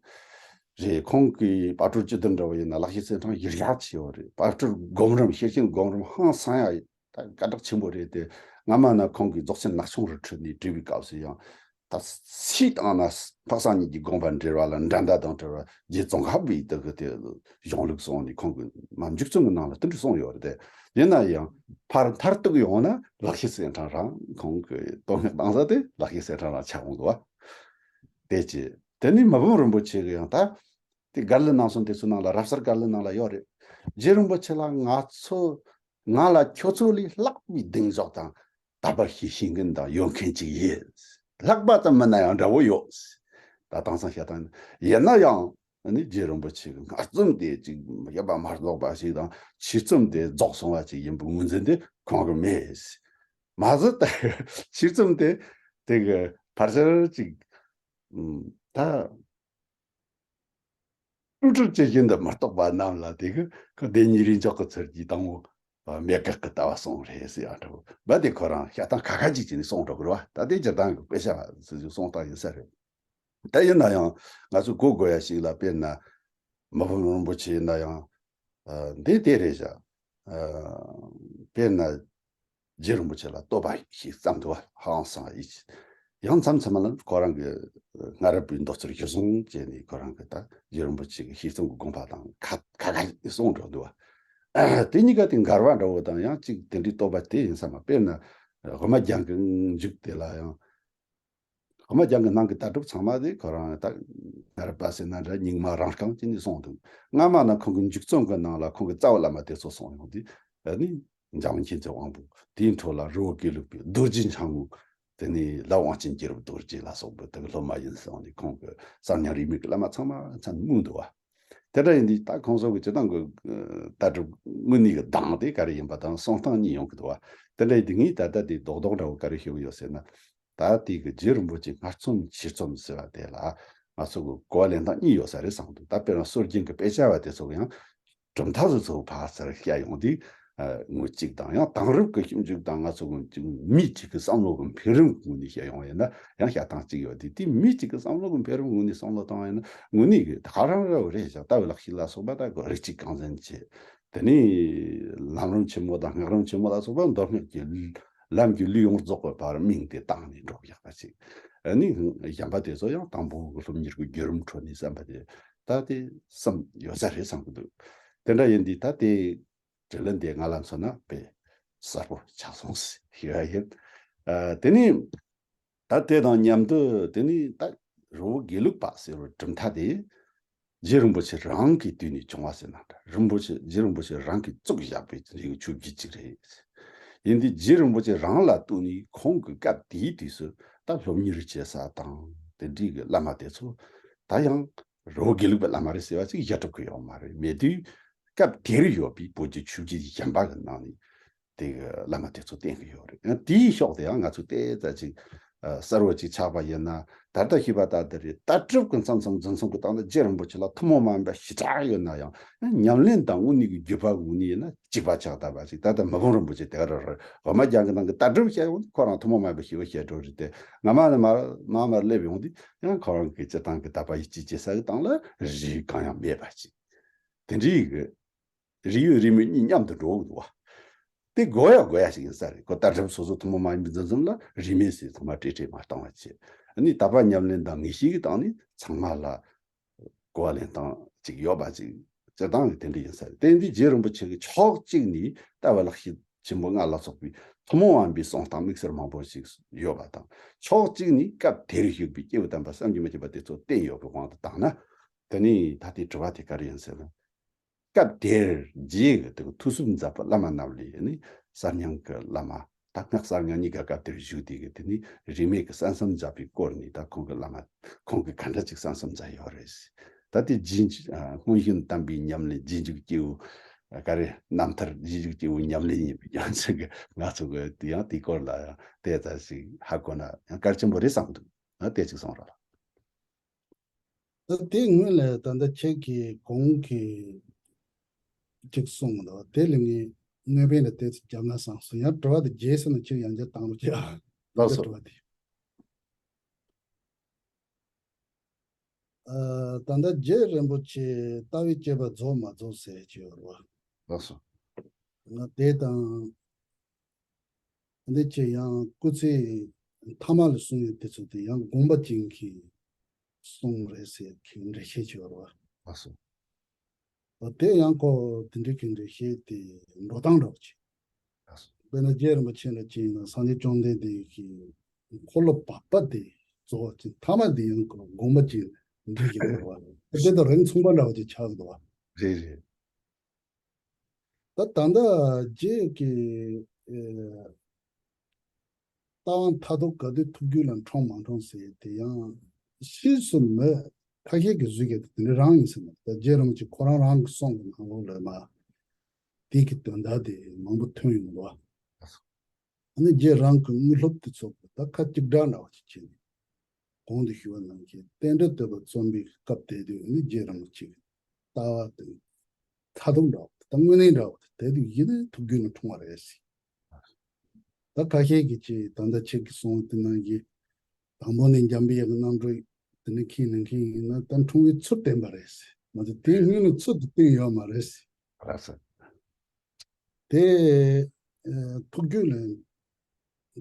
རེད། ཁོང་གིས་དཔལ་སྤྲུལ་སྤྱི་ལྡན་འདྲ་བོ་ཡིན་ན་ལེགས་བཤད་ཚེ་ཕྲེང་ཡག་ཡག་ཆེ་བ་རེད། དཔལ་སྤྲུལ་སྒོམ་རིམ། ཤེར་ཕྱིན་སྒོམ་རིམ་ཧང་སང་ཡ་ད་སྐད་གྲགས་ཆེན་པོ་རེད་དེ། སྔ་མ་ན་ཁོང་གིས་རྫོགས་ཆེན་ནག་ཆུང་རུ་ཁྲིད་ནས་བྲིས་པའི་སྐབས་སུ་ཡང་། ད་སུས་བཏང་ན་འཕགས་སངས་ཉིད་ཀྱི་དགོངས་པ་འགྲེལ་བ་ལ་འགྲན་ཟླ་དང་བྲལ་བ་རྗེ་ཙོང་ཁ་པའི་དེ་གི་དེ་གཞུང་ལུགས་སོང་ནས། ཁོང་གི་མ་མཇུག་རྩོམ་གྱི་ནང་ལ་དེ་འདྲ་གསུངས་ཡོད་རེད་དེ། ཡིན་ན་ཡང་ཕར་མཐར་གཏུགས་ཡོང་ན་ལེགས་བཤད་ཚེ་ཕྲེང་རང་། ཁོང་གི་བསྟོད་བསྔགས་བཏང་ས་དེ་ལེགས་བཤད་ཚེ་ཕྲེང་རང་ཆགས་འོང་འདུག་བ། དེ་ཅི། དེ་ནས་མི་ཕམ་རིན་པོ་ཆེ་གི་ཡང་ད་དེ་སྒར་ལི་ནང་སོང་དེ་ཚོ་ནང་ལ། རབ་གསལ་སྒར་ལི་ནང་ལ་ཡོད་རེད། རྗེ་རིན་པོ་ཆེ་ལ་ང་ཚོ་ང་ལ་ཁྱོད་ཚོ་ལས་ལྷག་པའི་གདེང་འཇོག་དང་དད་པ་བྱེད་ཤེས་མཁན་དང་ཡོད་མཁན་ཅིག་ཡིན། ལྷག་པ་ཙམ་མིན་ན་ཡང་འདྲ་བོ་ཡོད། ད་དེང་སང་བཤད་སྟངས་ཡིན་ན་ཡང་། ཨ་ནི་རྗེ་རིན་པོ་ཆེ་གི་སྔགས་རྩོམ་དེ་ཅིག་ཡོད་པ་མ་རྫོགས་པ་ཞིག་དང་། ཆོས་རྩོམ་དེ་རྫོགས་སོང་བ་ཅིག་ཡིན་པའི་ངོས་འཛིན་དེ་ཁོང་གི་མེད། མ་ཟད་ད་ཆོས་རྩོམ་དེ་དེ་གི་ཕལ་ཆེར་ཅིག་ད། སྤྲོས་བྲལ་ཇི་བཞིན་དུ་མི་རྟོག་པ་རྣམས་ལ། དེ་གི་ཁོ་བདེན་གཉིས་རིག་འཇོག་གི་ཚུལ་གྱིས་དང་པོ་མེད་དགག་གི་ལྟ་བ་གསུངས་རེད་ཟེར་ཡ་འདྲ་བོ། འབའ་དེ་ཁོ་རང་བཤད་སྟངས་ཁ་ཁ་ཅིག་བྱས་ནས་གསུངས་འགྲོ་གི་རེད་བ། ད་དེ་སྤྱིར་བཏང་གི་དཔེ་ཆ་བ་སོ་སོའི་གསུང་སྟངས་ཡིན་ས་རེད། ད་ཡིན་ན་ཡང་ང་ཚོས་གོ་དགོས་ཡ་ཞིག་ལ། དཔེར་ན་མི་ཕམ་རིན་པོ་ཆེ་ཡིན་ན་ཡང་། ཨ། འདི་དེ་རེད་བཞག་ཨ། དཔེར་ན། རྗེ་རིན་པོ་ཆེ་ལ་བསྟོད་པ་ཞིག་བརྩམས་འདུག་བ། ཧང་སང་ཡིད་ཆེས། ཡང་མཚམས་མཚམས་ལ་ཁོ་རང་གི་སྔ་རབས་པའི་མདོ་རྩར་གཞིར་བཟུང་བྱས་ནས། ཁོ་རང་གི་ད་རྗེ་རིན་པོ་ཆེ་གི་ཤེས་རྩོམ་གྱི་དགོངས་པ་དང་ཁ་ཁ་ཁ་གསུངས་འགྲོ་འདུག་བ། དེ་གཉིས་ཀ་དེ་འགལ་བ་འདྲ་བོ་དང་ཡང་ཅིག་དེ་འདྲའི་བསྟོད་པ་དེ་ཡིན་ས་མ། དཔེར་ན་དབུ་མ་རྒྱན་གྱི་མཇུག་དེ་ལ་ཡང་། དབུ་མ་རྒྱན་གྱི་ནང་གི་ལྟ་གྲུབ་ཚང་མ་དེ་ཁོ་རང་ད་སྔ་རབས་པ་ཟེར་ན་འདྲ། རྙིང་མ་རང་རྐྱང་བྱས་ནས་གསུངས་འདུག་སྔ་མ་ན་ཁོང་གི་མཇུག་རྩོམ་གྱི་ནང་ལ་ཁོང་གི་རྩ་བའི་བླ་མ་དེ་ཚོ་གསུངས་ཡོང་དུས། ཨ་ནི་འཇམ་དབྱངས་མཁྱེན་བརྩེ་དབང་པོ། དེའི་འཕྲོ་ལ་རི་བོ་དགེ་ལུགས་པའི་རྡོ་རྗེ་འཆང་ངུ། དེ་ནས་ལྷ་དབང་ཆེན་རྒྱལ་རབས་རྡོ་རྗེ་ལ་སོགས་པའི་དེ་གི་སློབ་མ་ཡིན་གསུངས་ནས། ཁོང་གི་གསར་རྙིང་རིས་མེད་ཀྱི་བླ་མ་ཚང་མ་མཚན་སྨོས་འདུག་བ། དེ་འདྲ་ཡིན་དུས་ད་ཁོང་ཚོ་གི་སྤྱིར་བཏང་གི་ལྟ་གྲུབ་དངོས་གནས་ཀྱི་གདངས་དེ་ག་རེ་ཡིན་པ་དང་གསུང་སྟངས་གཉིས་ཡོང་གི་འདུག་བ། དེ་འདྲ་ཡིན་དུས་ངས་ད་ལྟ་དེ་རྡོག་རྡོག་འདྲ་བོ་ག་རེ་ཞུ་གི་ཡོད་ཟེར་ན། ད་ལྟའི་གི་རྗེ་རིན་པོ་ཆེ་སྔགས་རྩོམ་ཆོས་རྩོམ་ཟེར་བ་དེ་ལ་ང་ཚོ་གི་གོ་བ་ལེན་སྟངས་གཉིས་ཡོད་ས་རེད་བསམ་འདུག་ད་དཔེར་ན་སྲོལ་རྒྱུན་གྱི་དཔེ་ཆ་བ་དེ་ཚོ་གི་ཡང་གྲུབ་མཐའ་ཚོ་ཚོ་ཕར་ཚུར་བཤད་ཡོང་དུས། ཨ། ངོས་གཅིག་དང་ཡང་དེང་རབས་ཀྱི་ཞིབ་འཇུག་དང་ང་ཚོ་གི་མི་གཅིག་གི་བསམ་བློ་གི་འཕེལ་རིམ་ངོས་ནས་བཤད་ཡོང་ཡིན་ན་ཡང་བཤད་སྟངས་གཅིག་ཡོད་དེ། དེ་མི་གཅིག་གི་བསམ་བློ་གི་འཕེལ་རིམ་ངོས་ནས་བསམ་བློ་བཏང་བ་ཡིན་ན་དངོས་གནས་ཀྱི་ད་ག་རང་རང་རེད་བཞག་ལྟ་བའི་ལག་ཤེས་ལ་སོགས་པ་ད་གི་རིགས་གཅིག་རྐང་འཛིན་བྱེད། དེ་ནས་ལམ་རིམ་ཆེན་མོ་དང་སྔགས་རིམ་ཆེན་མོ་ལ་སོགས་པ་མདོ་སྔགས་ཀྱི་ལམ་གྱི་ལུས་ཡོངས་རྫོགས་པའི་བར་མིང་དེ་བཏགས་ནས་འགྲོ་བཞག་པ་ཞིག་ཨ་ནི་གཞན་པ་དེ་ཚོ་ཡང་དང་པོ་གི་སློབ་གཉེར་གྱི་བརྒྱུད་རིམ་ཁྲོད་ནས་བསམ་པ་དེ་ད་དེ་གསུམ་ཡོད་ས་རེད་བསམ་གྱི་འདུག་དེ་འདྲ་ཡིན་དུས་ད་དེ་དྲི་ལན་དེ་ང་ལ་མཚོན་ན་དཔེ་གསལ་པོ་ཆགས་སོང་ཞེས་ཞུ་བ་ཡིན། ཨ། དེ་ནས། ད་དེ་དང་མཉམ་དུ་དེ་ནས་ད་རི་བོ་དགེ་ལུགས་པ་ཟེར་བའི་གྲུབ་མཐའ་དེ་རྗེ་རིན་པོ་ཆེ་རང་གི་དུས་ནས་བྱུང་བ་ཟེར་ན་འདྲ། རིན་པོ་ཆེ་རྗེ་རིན་པོ་ཆེ་རང་གིས་བཙུགས་བཞག་པའི་རིགས་ཆོས་བརྒྱུད་ཅིག་རེད། ཡིན་དུས་རྗེ་རིན་པོ་ཆེ་རང་ལ་ལྟོས་ནས་ཁོང་གི་སྐབས་དེའི་དུས་སུ་ད་སློབ་གཉེར་བྱེད་ས་དང་དེ་འདྲའི་གི་བླ་མ་དེ་ཚོ་ད་ཡང་རི་བོ་དགེ་ལུགས་པའི་བླ་མ་རེད་ཟེར་བ་ཅིག་ཡ་གྲུབ་ཀྱི་ཡོད་མ་རེད། མེད་དུས་སྐབས་དེར་ཡོད་པའི་བོད་ཀྱི་ཆོས་བརྒྱུད་གཞན་པ་གི་ནང་ནས་དེ་གི་བླ་མ་དེ་ཚོ་བསྟེན་གི་ཡོད་རེད། ཡང་དེའི་ཕྱོགས་དེ་ཡང་ང་ཚོ་ཏོག་ཙམ་ཅིག་ཨ་གསལ་བོ་ཅིག་ཆགས་པ་ཡིན་ན། ད་ལྟ་ཞུས་པ་ལྟར་དེ་རེད། ལྟ་གྲུབ་ཀྱི་མཚམས་མཚམས་འཛིན་མཚམས་ཀྱི་སྟེང་ན་རྗེ་རིན་པོ་ཆེ་ལ་ཐུན་མོང་མ་ཡིན་པ་ཞེ་དྲག་ཡོད་ན་ཡང་། ཉམས་ལེན་དང་དངོས་གནས་ཀྱི་བརྒྱུད་པ་གི་ངོས་ནས་ཡིན་ན་གཅིག་པ་ཆགས་བསྡད་པ་ཞིག་ད་ལྟ་མི་ཕམ་རིན་པོ་ཆེ་དེ་ག་རང་རེད། འོ་མ་རྒྱང་གི་ནང་གི་ལྟ་གྲུབ་བཤད་ཡོང་དུས་ཁོ་རང་ཐུན་མོང་མ་ཡིན་པ་ཞེ་པོ་བཤད་འགྲོ་རེད་དེ། སྔ་མ་ནས་མར་མར་མར་སླེབས་ཡོང་དུས་ཡང་ཁོ་རང་གི་སྤྱིར་བཏང་གི་དད་པ་ཡིད་ཆེས་བྱེད་ས་གི་སྟེང་ལ་རིགས་གང་ཡང་མེད་པ་ཅིག་དེ་འདྲའི་གི་རིགས་ཡོད་རིགས་མེད་གཉིས་མཉམ་དུ་འགྲོ་གི་འདུག་བ། དེ་དགོས་ཡ་དགོས་ཡ་ཞིག་ཡིན་ས་རེད། ཁོ་ལྟ་གྲུབ་སོ་སོ་ཐུན་མོང་མ་ཡིན་པའི་འཛིན་མཚམས་ལ་རིས་མེད་ཟེར་ཚང་མ་བྲིས་བྲིས་མ་བཏང་བ་བྱས། ཨ་ནི་དད་པ་ཉམས་ལེན་དང་ངེས་ཤེས་ཀྱི་སྟེང་ནས་ཚང་མ་ལ་གོ་བ་ལེན་སྟངས་ཅིག་ཡོད་པ་ཅིག་སྤྱིར་བཏང་གི་དེ་འདྲ་ཡིན་ས་རེད། དེ་འདི་རྗེ་རིན་པོ་ཆེ་གི་ཕྱོགས་གཅིག་ནས་ལྟ་བ་ལེགས་བཤད་ཆེན་པོ་ལྔ་ལ་སོགས་པའི་ཐུན་མོང་མ་ཡིན་པའི་གསུང་སྟངས་དམིགས་བསལ་མང་པོ་ཞིག་ཡོད་པ་དང་། ཕྱོགས་གཅིག་ནས་སྐབས་དེར་བཞུགས་པའི་སྐྱེས་བུ་དམ་པ་བསམ་གྱིས་མི་ཁྱབ་པ་དེ་ཚོ་བསྟེན་ཡོད་པའི་དབང་དུ་བཏང་ན། དེ་ནས་ད་ལྟའི་དྲི་བ་དེ་ག་རེ་ཡིན་ཟེར་ན། སྐབས་དེར་རྗེ་གི་དེ་གི་ཐུགས་སུ་མཛད་པའི་བླ་མ་རྣམས་ལས་ནི་གསར་རྙིང་གི་བླ་མ། ད་སྔགས་གསར་རྙིང་གཉིས་ཀ་སྐབས་དེར་བཞུགས་དེ་གི་དེ་ནི་རིས་མེད་ཀྱི་གསན་བསམ་མཛད་པའི་སྐོར་ནས་ད་ཁོང་གི་བླ་མ་ཁོང་གིས་ག་འདྲ་ཅིག་གསན་བསམ་མཛད་ཡོད་རེད། ད་དེ་རྗེས་འཇུག་ཨ་སྔོན་བྱོན་དམ་པའི་ཉམས་ལེན། རྗེས་འཇུག་སྐྱེས་བུ་ཨ་ག་རེ་རྣམ་ཐར། རྗེས་འཇུག་སྐྱེས་བུ་ཉམས་ལེན་ཡིན་པའི་ཡང་ཚིག་གི་ང་ཚོ་གི་དེ་ཡང་དེའི་སྐོར་ལ་ཡང་དེ་ལྟ་ཞིག་ཧ་གོ་ན་ཡང་གལ་ཆེན་པོ་རེད་བསམ་འདུག་ཨ་དེ་ཅིག་གསུང་རོགས། ད་དེའི་སྔོན་ལ་ད་ལྟ་ཁྱེད་ཀྱིས་གོང་གི་གཅིག་གསུངས་འདུག་དེ་ལ་ངས་དངོས་དཔེ་ལ་ཏོག་ཙམ་བརྒྱབ་ན་བསམ་སོང་། ཡང་དྲི་བ་དེ་རྗེས་སུ་ན་ཁྱེད་ཡང་བསྐྱར་བཏང་རོགས་བྱེད་ཨ། ལགས་སོ། དྲི་བ་དེ། ཨ་ད་ལྟ་རྗེ་རིན་པོ་ཆེ་ལྟ་བའི་དཔྱད་པ་རྫོགས་མ་རྫོགས་ཟེར་གྱི་ཡོད་རེད་བ། ལགས་སོ། ང་དེ་དང་འདི་ཆེ་ཡང་སྐུ་ཚེ་མཐའ་མ་ལ་གསུངས་ཡོད་དེ་ཚོ་དེ་ཡང་དགོངས་པ་ཅན་གྱི་གསུང་རེད་ཟེར་གྱི་འགྲེལ་བཤད་ཅིག་ཡོད་རེད་བ། ལགས་སོ། འོ་དེ་ཡང་ཁོ་དེ་འདྲའི་གི་འགྲེལ་བཤད་དེ་འགྲོ་སྟངས་འདྲ་བོ་ཅིག་ལགས་སོ། དཔེར་ན་རྗེ་རིན་པོ་ཆེ་ལ་ཅིག་ཡིན་ན་སངས་རྒྱས་བཅོམ་ལྡན་འདས་ཀྱི་འཁོར་ལོ་བར་པ་དེ་རྫོགས་པ་ཅིག་མཐའ་མ་དེ་ཡང་ཁོ་དགོངས་པ་ཅན་འགྲེལ་གྱི་ཡོད་རེད་བ། དེ་དང་རིང་མཚུངས་པ་འདྲ་བོ་ཅིག་ཆགས་འདུག་བ། རེད་རེད། ད་ད་ལྟ་རྗེ་གི་ཨེ་ལྟ་བ་མཐར་ཐུག་ག་དུས་ཐུགས་རྒྱུད་ལ་འཁྲུངས་མ་འཁྲུངས་ཟེར་དེ་ཡང་ཕྱིས་སུ་མི་ཁ་ཤས་ཀྱིས་བཟོས་ཀྱི་དེ་འདྲ་རང་ཡིན་ཟེར་ན། ད་རྗེ་རིན་པོ་ཆེ་ཁོ་རང་རང་གི་གསུང་གི་ནང་ལོགས་ལ་མ་དེ་གི་དོན་དག་དེ་མང་པོ་ཐོན་ཡོང་བ། ཨ་ནི་རྗེ་རང་གི་དངོས་སློབ་དེ་ཚོ་ད་ཁ་གཅིག་གྲགས་འདྲ་བ་ཅིག་བྱས་ནས་གོང་དུ་ཞུས་པ་ནང་བཞིན་རྟེན་འབྲེལ་བསྟོད་པ་རྩོམ་པའི་སྐབས་དེ་དུས་ནི་རྗེ་རིན་པོ་ཆེ་གི་ལྟ་བ་དེ་མཐར་ཐུག་འདྲ་བ་དང་དངོས་གནས་འདྲ་བ་དེ་དུས་ཡིན་ནའི་ཐུགས་རྒྱུད་ནས་འཁྲུངས་པ་རེད་ཟེར། ད་ཁ་ཤས་ཀྱིས་ཅིག་ད་ལྟ་ཁྱེད་ཀྱིས་གསུངས་པ་དེ་ནང་བཞིན་དང་པོ་ནས་འཇམ་པའི་དབྱངས་ཀྱི་རྣམ་སྤྲུལ་དེ་ནས་མཁྱེན་ནས་མཁྱེན་ཡིན་ན་ད་འཁྲུངས་པའི་ཚུལ་བསྟན་པ་རེད་ཟེར། མ་གཏོགས་དེའི་སྔོན་ནས་ཚུལ་དེ་བསྟན་ཡོད་མ་རེད་ཟེར། ལགས་སོ། དེ་ཨ་ཐུགས་རྒྱུད་ལ་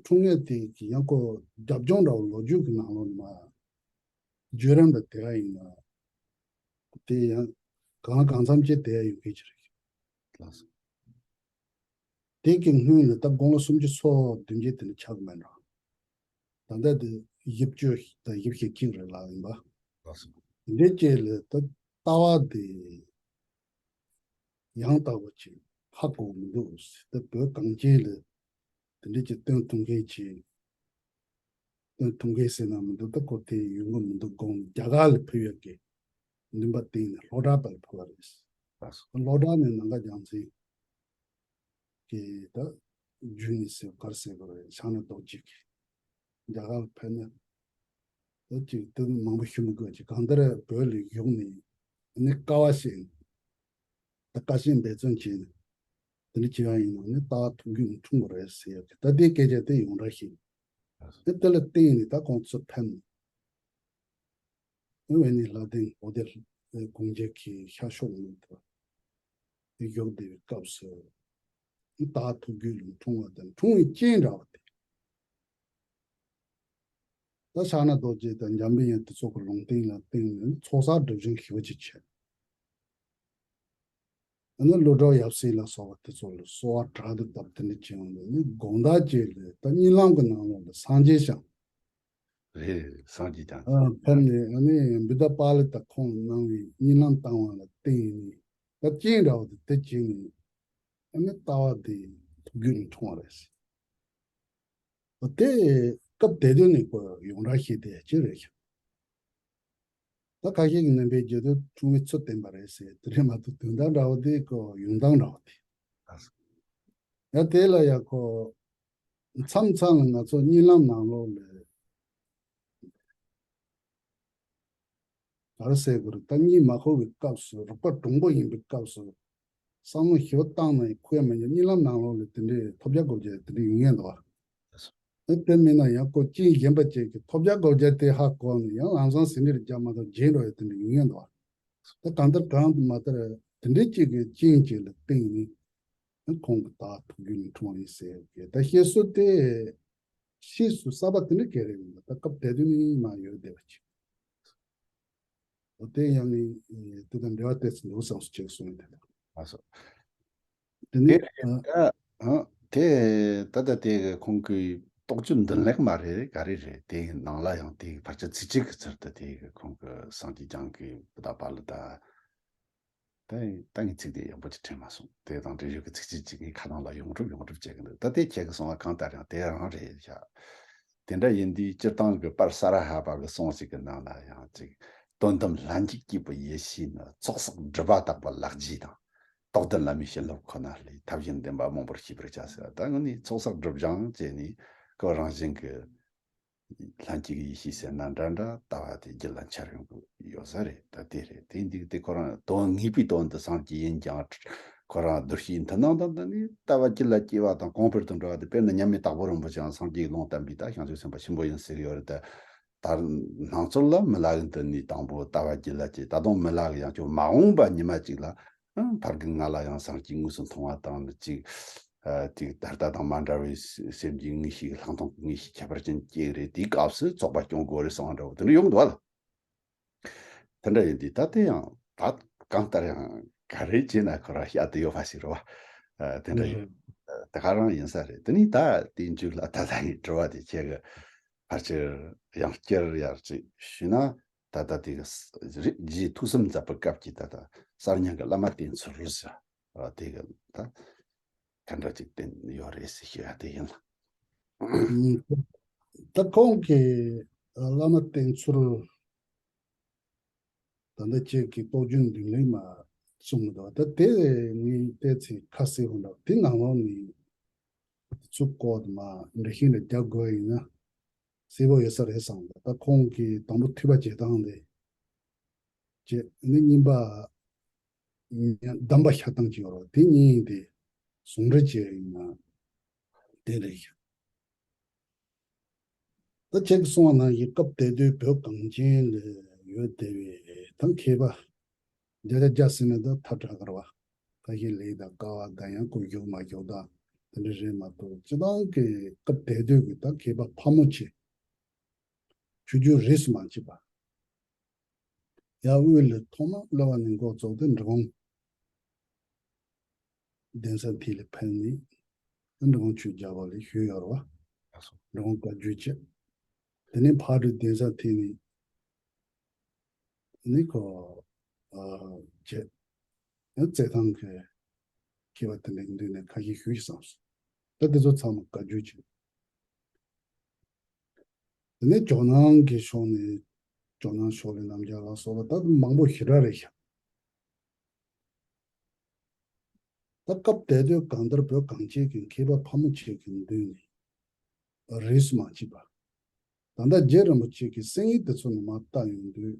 འཁྲུངས་ཡས་དེ་གི་ཡང་ཁོ་རྒྱབ་ལྗོངས་འདྲ་བོ་ལོ་རྒྱུས་ཀྱི་ནང་ལོགས་ནས་མ་བརྒྱུད་རིམ་ལ་དེ་ག་ཡིན་ན་དེ་ཡང་གང་ལ་གང་འཚམ་ཅིག་དེ་ཡང་ཡོད་མཁན་ཅིག་རེད། ལགས་སོ། དེ་གི་སྔོན་ལ་ད་དགུང་ལོ་སུམ་ཅུ་སོ་བདུན་བརྒྱད་དེ་འདྲ་ཆགས་མེད་འགྲོ། ད་ལྟ་དེ་བཞི་བཅུ་དང་བཞི་བཅུ་གཅིག་རེད་ལབ་ཡིན་པ། ལགས་སོ། དེ་འདྲའི་རྗེས་ལ་ད་ལྟ་བ་དེ་ཡང་དག་པ་ཅིག་ཧ་གོ་མི་འདུག་ཟེར། ད་བོད་གངས་ཅན་ལ་དེ་འདྲའི་ཅིག་སྟོན་ཐུབ་མཁན་ཅིག་སྟོན་ཐུབ་མཁན་ཟེར་ན་མི་འདུག་ད་ཁོ་དེ་ཡོང་གི་མི་འདུག་དགོངས་རྒྱ་གར་ལ་ཕེབས་ཡག་གི་འདུན་པ་བཏིང་ནས་ལྷོ་བྲག་པ་ལ་ཕེབས་པ་རེད། ལགས་སོ། ལྷོ་བྲག་ནས་ནམ་མཁའ་རྒྱལ་མཚན་གྱི་ད་བརྒྱུད་ནས་ཟེར་ག་རེ་ཟེར་དགོས་རེད། ཕྱག་ན་རྡོ་རྗེ་གི་རྒྱ་གར་ལ་ཕེབས་ན་ད་ཅིག་དེ་མང་པོ་ཞུ་མི་དགོས། ཅིག་གང་ལྟར་བོད་ལ་བཞུགས་ནས་ནི་དཀའ་བ་བཤད། ད་བཀའ་བཤད་འབད་བརྩོན་བྱས་ནས་དེ་འདྲ་བྱས་པ་ཡིན་ན་ནི་ལྟ་བ་ཐུགས་རྒྱུད་ནས་འཁྲུངས་པ་རེད་ཟེར་ཡག་གི་ད་ལྟའི་སྐད་ཆ་དེ་ཡོངས་གྲགས་ཤིག་ཡིན། ཨེ་དེ་ལ་བརྟེན་ནས་ད་ཁོང་ཚོ་ཕེབས་ནས་ཨེ་ཝེ་ནི་ལྷ་ལྡན་ཨོ་དེ་ལ་གུང་རྒྱལ་གྱི་ཤར་ཕྱོགས་ནས་དེ་བཞུགས་བསྡད་པའི་སྐབས་སུ་ལྟ་བ་ཐུགས་རྒྱུད་ལ་འཁྲུངས་པ་དང་འཁྲུངས་པའི་རྐྱེན་འདྲ་བ་དེ། ད་ཕྱག་ན་རྡོ་རྗེ་དང་འཇམ་པའི་དབྱངས་དེ་ཚོ་གི་ལུང་བསྟན་ལ་བརྟེན་ནས་ཚོགས་བསགས་སྒྲིབ་སྦྱང་ཞེ་པོ་ཅིག་བྱས། ཨ་ནི་ཀླུ་སྒྲུབ་ཡབ་སྲས་ལ་སོགས་པ་དེ་ཚོ་ལ་གསོལ་བ་དྲག་ཏུ་བཏབ། དེ་འདྲ་བྱས་ཡོང་དུས་ནི་དགོང་དག་ཅིག་ལ་ད་གཉིད་ལམ་གྱི་ནང་ལོགས་ལ་སངས་རྒྱས་བྱུང་། རེད་རེད། སངས་རྒྱས་བྱུང་། ཨ་ཕེབས་ནས་ཨ་ནི་བུདྡྷ་པཱ་ལི་ཏ་ཁོང་གནང་བའི་གཉིད་ལམ་བཏང་བ་ལ་བརྟེན་ནས་ད་རྐྱེན་འདྲ་བོ་དེ་དེ་བྱས་ནས་ཨ་ནི་ལྟ་བ་དེ་ཐུགས་རྒྱུད་ནས་འཁྲུངས་པ་རེད། དེ་སྐབས་དེ་དུས་ནས་ཁོ་ཡོངས་གྲགས་ཤིག་དེ་ཅི་རེད་ཤག་ད་ཁ་ཤས་ཀྱི་ནང་པའི་རྒྱུད་དུ་འཁྲུངས་པའི་ཚུལ་བསྟན་པ་རེད་ཟེར། དེ་རེད་མ་གཏོགས་དོན་དག་འདྲ་བོ་དེ་ཁོ་ཡོང་སྟངས་འདྲ་བོ་དེ། ཡང་དེ་ལ་ཡང་ཁོ་མཚམས་མཚམས་ལ་ང་ཚོ་གཉིད་ལམ་ནང་ལོགས་ལ། ག་རེ་ཟེར་དགོས་རེད། ད་གཉིད་མ་ཁུག་པའི་སྐབས་སུ། རོགས་པ་གྲུང་པོ་ཡིན་པའི་སྐབས་སུ། བསམ་བློ་ཞིབ་བཏང་ན་ཡང་ཁུག་ཡ་མི་འདུག་གཉིད་ལམ་ནང་ལོགས་ལ་དེ་འདྲའི་ཐོལ་རྒྱག་རྒོལ་རྒྱག་དེ་འདྲ་ཡོང་ངེས་འདུག་བ། ཨེ་དེ་མིན་ན་ཡང་ཁོ་རྐྱེན་གཞན་པ་ཅིག་གིས་ཐོལ་རྒྱག་རྒོལ་རྒྱག་དེ་ཧ་གོ་ནས་ཡང་ལམ་སང་ཟིན་བྲིས་རྒྱག་མ་ཐུབ་བརྗེད་འགྲོ་ཡ་དེ་འདྲ་ཡོང་ངེས་འདུག་བ། ད་གང་ལྟར་གང་མ་ལྟར་དེ་འདྲའི་ཅིག་གི་རྐྱེན་ཅིག་ལ་བརྟེན་ནས་ཁོང་གི་ད་ཐུགས་རྒྱུད་ནས་འཁྲུངས་རེད་ཟེར་གི། ད་བཤད་སྲོལ་དེ་ཕྱིས་སུ་གསར་པ་དེ་འདྲ་ག་རེ་ཡོང་ད་སྐབས་དེ་དུས་ནས་མ་ཡོད་བསྡད་པ་ཅིག་འོ་དེ་ཡང་ནི་དེ་དང་འབྲེལ་བ་ཏོག་ཙམ་འདུག་བསམ་སོང་ཅེས་གསུངས་ཡོད་དེ། ལགས་སོ། དེ་ནི་དེ་རེད། ད་ཨ་དེ་ད་ལྟ་དེ་གི་ཁོང་གི་རྟོགས་བརྗོད་མདུན་ལེགས་མ་རེད་ག་རེ་རེད། དེ་ནང་ལ་ཡང་དེ་གི་ཕལ་ཆེར་ཚིག་གཅིག་གི་ཚུལ་དུ་དེ་གི་ཁོང་གི་སངས་རྒྱས་བསྐྱངས་གི་བུ་དང་བ་ལ་ད། ད་ད་ངས་ཚིག་དེ་ཡག་པོ་ཅིག་དྲན་མ་སོང་། དེ་དང་འབྲེལ་ཡོད་ཀྱི་ཚིག་གཅིག་ཅིག་ངའི་ཁ་ནང་ལ་ཡོང་གྲབས་ཡོང་གྲབས་བྱེད་ཀྱི་འདུག་ད་དེ་ཁྱེད་ཀྱིས་གསུངས་པ་གང་ལྟར་ཡང་དེ་རང་རེད་ཤག་དེ་འདྲ་ཡིན་དུས་སྤྱིར་བཏང་གི་པར་ས་ར་ཧ་པ་གི་གསུང་ཞིག་གི་ནང་ལ་ཡང་ཅིག་དོན་དམ་ལྷན་ཅིག་སྐྱེས་བུ་ཡེ་ཤེས་ནི། ཚོགས་བསགས་སྒྲིབ་པ་དག་པ་ལག་རྗེས་དང་། རྟོགས་ལྡན་བླ་མའི་བྱིན་རླབས་ཁོ་ན་ལས། ཐབས་གཞན་བདེན་པ་མང་པོར་ཤེས་པར་བྱ་ཟེར། ད་ངོ་ནས་ཚོགས་བསགས་སྒྲིབ་སྦྱང་བྱས་ནས་ཁོ་རང་བཞིན་གྱི་ལྷན་སྐྱེས་ཀྱི་ཡེ་ཤེས་ཟེར་ན་འདྲ་འདྲ་ལྟ་བ་དེ་རྒྱུད་ལ་འཆར་ཡོང་གི་ཡོད་ས་རེད། ད་དེ་རེད། དེ་འདུག་དེ་ཁོ་རང་དོན་ངེས་པའི་དོན་དུ་སངས་རྒྱས་ཡིན་ཀྱང་ཁོ་རང་གདུལ་བྱའི་མཐུན་སྣང་དང་ལྡན་ནས་ལྟ་བ་རྒྱུད་ལ་སྐྱེ་བ་དང་གོང་འཕེལ་དུ་འགྲོ་བ་དེ། དཔེར་ན་མཉམ་མེད་དྭགས་པོ་རིན་པོ་ཆེའང་སངས་རྒྱས་ཀྱི་ལུང་བསྟན་པའི་ད་བྱང་ཆུབ་སེམས་དཔའ་ཆེན་པོ་ཡིན་ཟེར་གྱི་ཡོད་རེད། ད་ད་སྣང་ཚུལ་ལ་མི་ལ་གི་འདི་ནས་དང་པོ་ལྟ་བ་རྒྱུད་ལ་སྐྱེ། ད་དུང་མི་ལ་གི་ཡང་ཁྱོད་མ་འོངས་པ་ཉི་མ་གཅིག་ལ་ཨང་ཕར་གི་ང་ལ་ཡང་སངས་རྒྱས་དངོས་སུ་མཐོང་བ་དང་ནི་གཅིག་ཨ་དེ་ད་ལྟ་དང་མ་འདྲ་བའི་སེམས་ཀྱི་ངེས་ཤེས་ལྷག་མཐོང་གི་ངེས་ཤེས་ཁྱད་པར་ཅན་སྐྱེ་གི་རེད། དེའི་སྐབས་སུ་ཚོགས་པ་སྐྱོང་དགོས་རེད་གསུངས་པ་འདྲ་བོ་དེ་འདྲ་ཡོང་གི་འདུག་བ་ལ། དེ་འདྲ་ཡིན་དུས་ད་དེ་ཡང་ད་གང་ལྟར་ཡང་ག་རེ་བྱས་ན་ཁོ་རང་བཤད་དུ་ཡོད་པ་ཞིག་རེད་བ། ཨ་དེ་འདྲ་ཡིན། ཨ་དེ་ག་རང་ཡིན་ས་རེད། དེ་ནི་ད་དེའི་མཇུག་ལ་ད་ལྟ་ཡི་དྲི་བ་དེ་ཁྱེད་ཀྱི་ཕལ་ཆེར་ཡང་བསྐྱར་ཡར་ཅིག་ཞུས་ན། ད་ལྟ་དེ་གི་རིགས་རྗེ་ཐུགས་གསུམ་མཛད་པའི་སྐབས་ཀྱི་ད་ལྟ་གསར་རྙིང་གི་བླ་མ་བསྟེན་ཚུལ་ཟེར་བ་དེ་གི་ད་ག་འདྲ་ཅིག་བསྟེན་ཡོད་རེད་ཟེར་ཞུ་ཡ་དེ་ཡིན་ལ། ད་ཁོང་གི་བླ་མ་བསྟེན་ཚུལ་ད་ལྟ་ཁྱེད་ཀྱི་རྟོགས་བརྗོད་མདུན་ལེགས་མ་གསུངས་འདུག་ད་དེ་ངས་བལྟས་ཚེ་ཁ་གསལ་པོ་འདུག་དེ་ནང་ལོགས་ནས་དེ་ཚོ་སྐོར་དུ་མ་འགྲེལ་བཤད་ལ་རྒྱག་དགོས་ཡིན་ན། གསལ་པོ་ཡོད་ས་རེད་བསམ་གི། ད་ཁོང་གིས་དང་པོ་ཐོས་པ་བྱེད་སྟངས་དེ་བྱས་ནི་གཉིས་པ་གདམས་པ་བཞག་སྟངས་ཀྱི་ཡོད་རེད། དེ་གཉིས་དེ་ཟུང་འབྲེལ་བྱས་ཡིན་ན་དེ་རེད་ཤག་ད་ཁྱེད་ཀྱིས་གསུངས་པ་ནང་བཞིན་སྐབས་དེ་དུས་བོད་གངས་ཅན་ལ་ཡོད་བསྡད་པའི་ད་མཁས་པ་བརྒྱ་ཆ་བརྒྱ་ཟེར་ན་ད་ཐལ་དྲགས་ཀྱི་རེད་བ། ཁ་ཤས་ལེགས་དང་དཀའ་བ་དང་ཡང་ཀུན་ཞུགས་མ་ཞུགས་དང་དེ་འདྲ་རེད་མ་གཏོགས། སྤྱིར་བཏང་གི་སྐབས་དེ་དུས་ཀྱི་ད་མཁས་པ་ཕལ་མོ་ཆེ་ཆོས་བརྒྱུད་རིས་སུ་མ་ཆད་པ། ཡར་དབུས་ལ་ཐོག་མར་སློབ་པ་ནས་འགོ་བཙུགས་ཏེ་འབྲི་གུང་གདན་ས་མཐིལ་ལ་ཕེབས་ནས་འབྲི་གུང་ཆོས་རྒྱལ་བ་ལ་ཞུས་ཡོད་རེད་བ། འབྲི་གུང་བཀའ་བརྒྱུད་བྱས། དེ་ནས་ཕག་གྲུ་གདན་ས་མཐིལ་ནས་ནི་ཁོ་ཨ་བྱས། ཡང་རྩེད་ཐང་གི་མཁས་པ་དེ་འདྲའི་མདུན་ནས་ཁ་ཤས་ཞུས་བསམ་སོང་། ད་དེ་ཚོ་ཚང་མ་བཀའ་བརྒྱུད་བྱས། དེ་ནས་ཇོ་ནང་གི་ཕྱོགས་ནས་ཇོ་ནང་ཕྱོགས་ལས་རྣམ་རྒྱལ་ལ་སོགས་པ་ད་མང་པོ་ཞེ་དྲག་རེད་ཤག་ད་སྐབས་དེ་དུས་གང་ལྟར་བོད་གངས་ཅན་གྱི་མཁས་པ་ཕལ་མོ་ཆེ་གི་མདུན་ནས་རིས་སུ་མ་ཆད་པ། ད་ལྟ་རྗེ་རིན་པོ་ཆེ་གི་གསན་ཡིག་དེ་ཚོ་ནས་མར་བལྟ་ཡོང་དུས།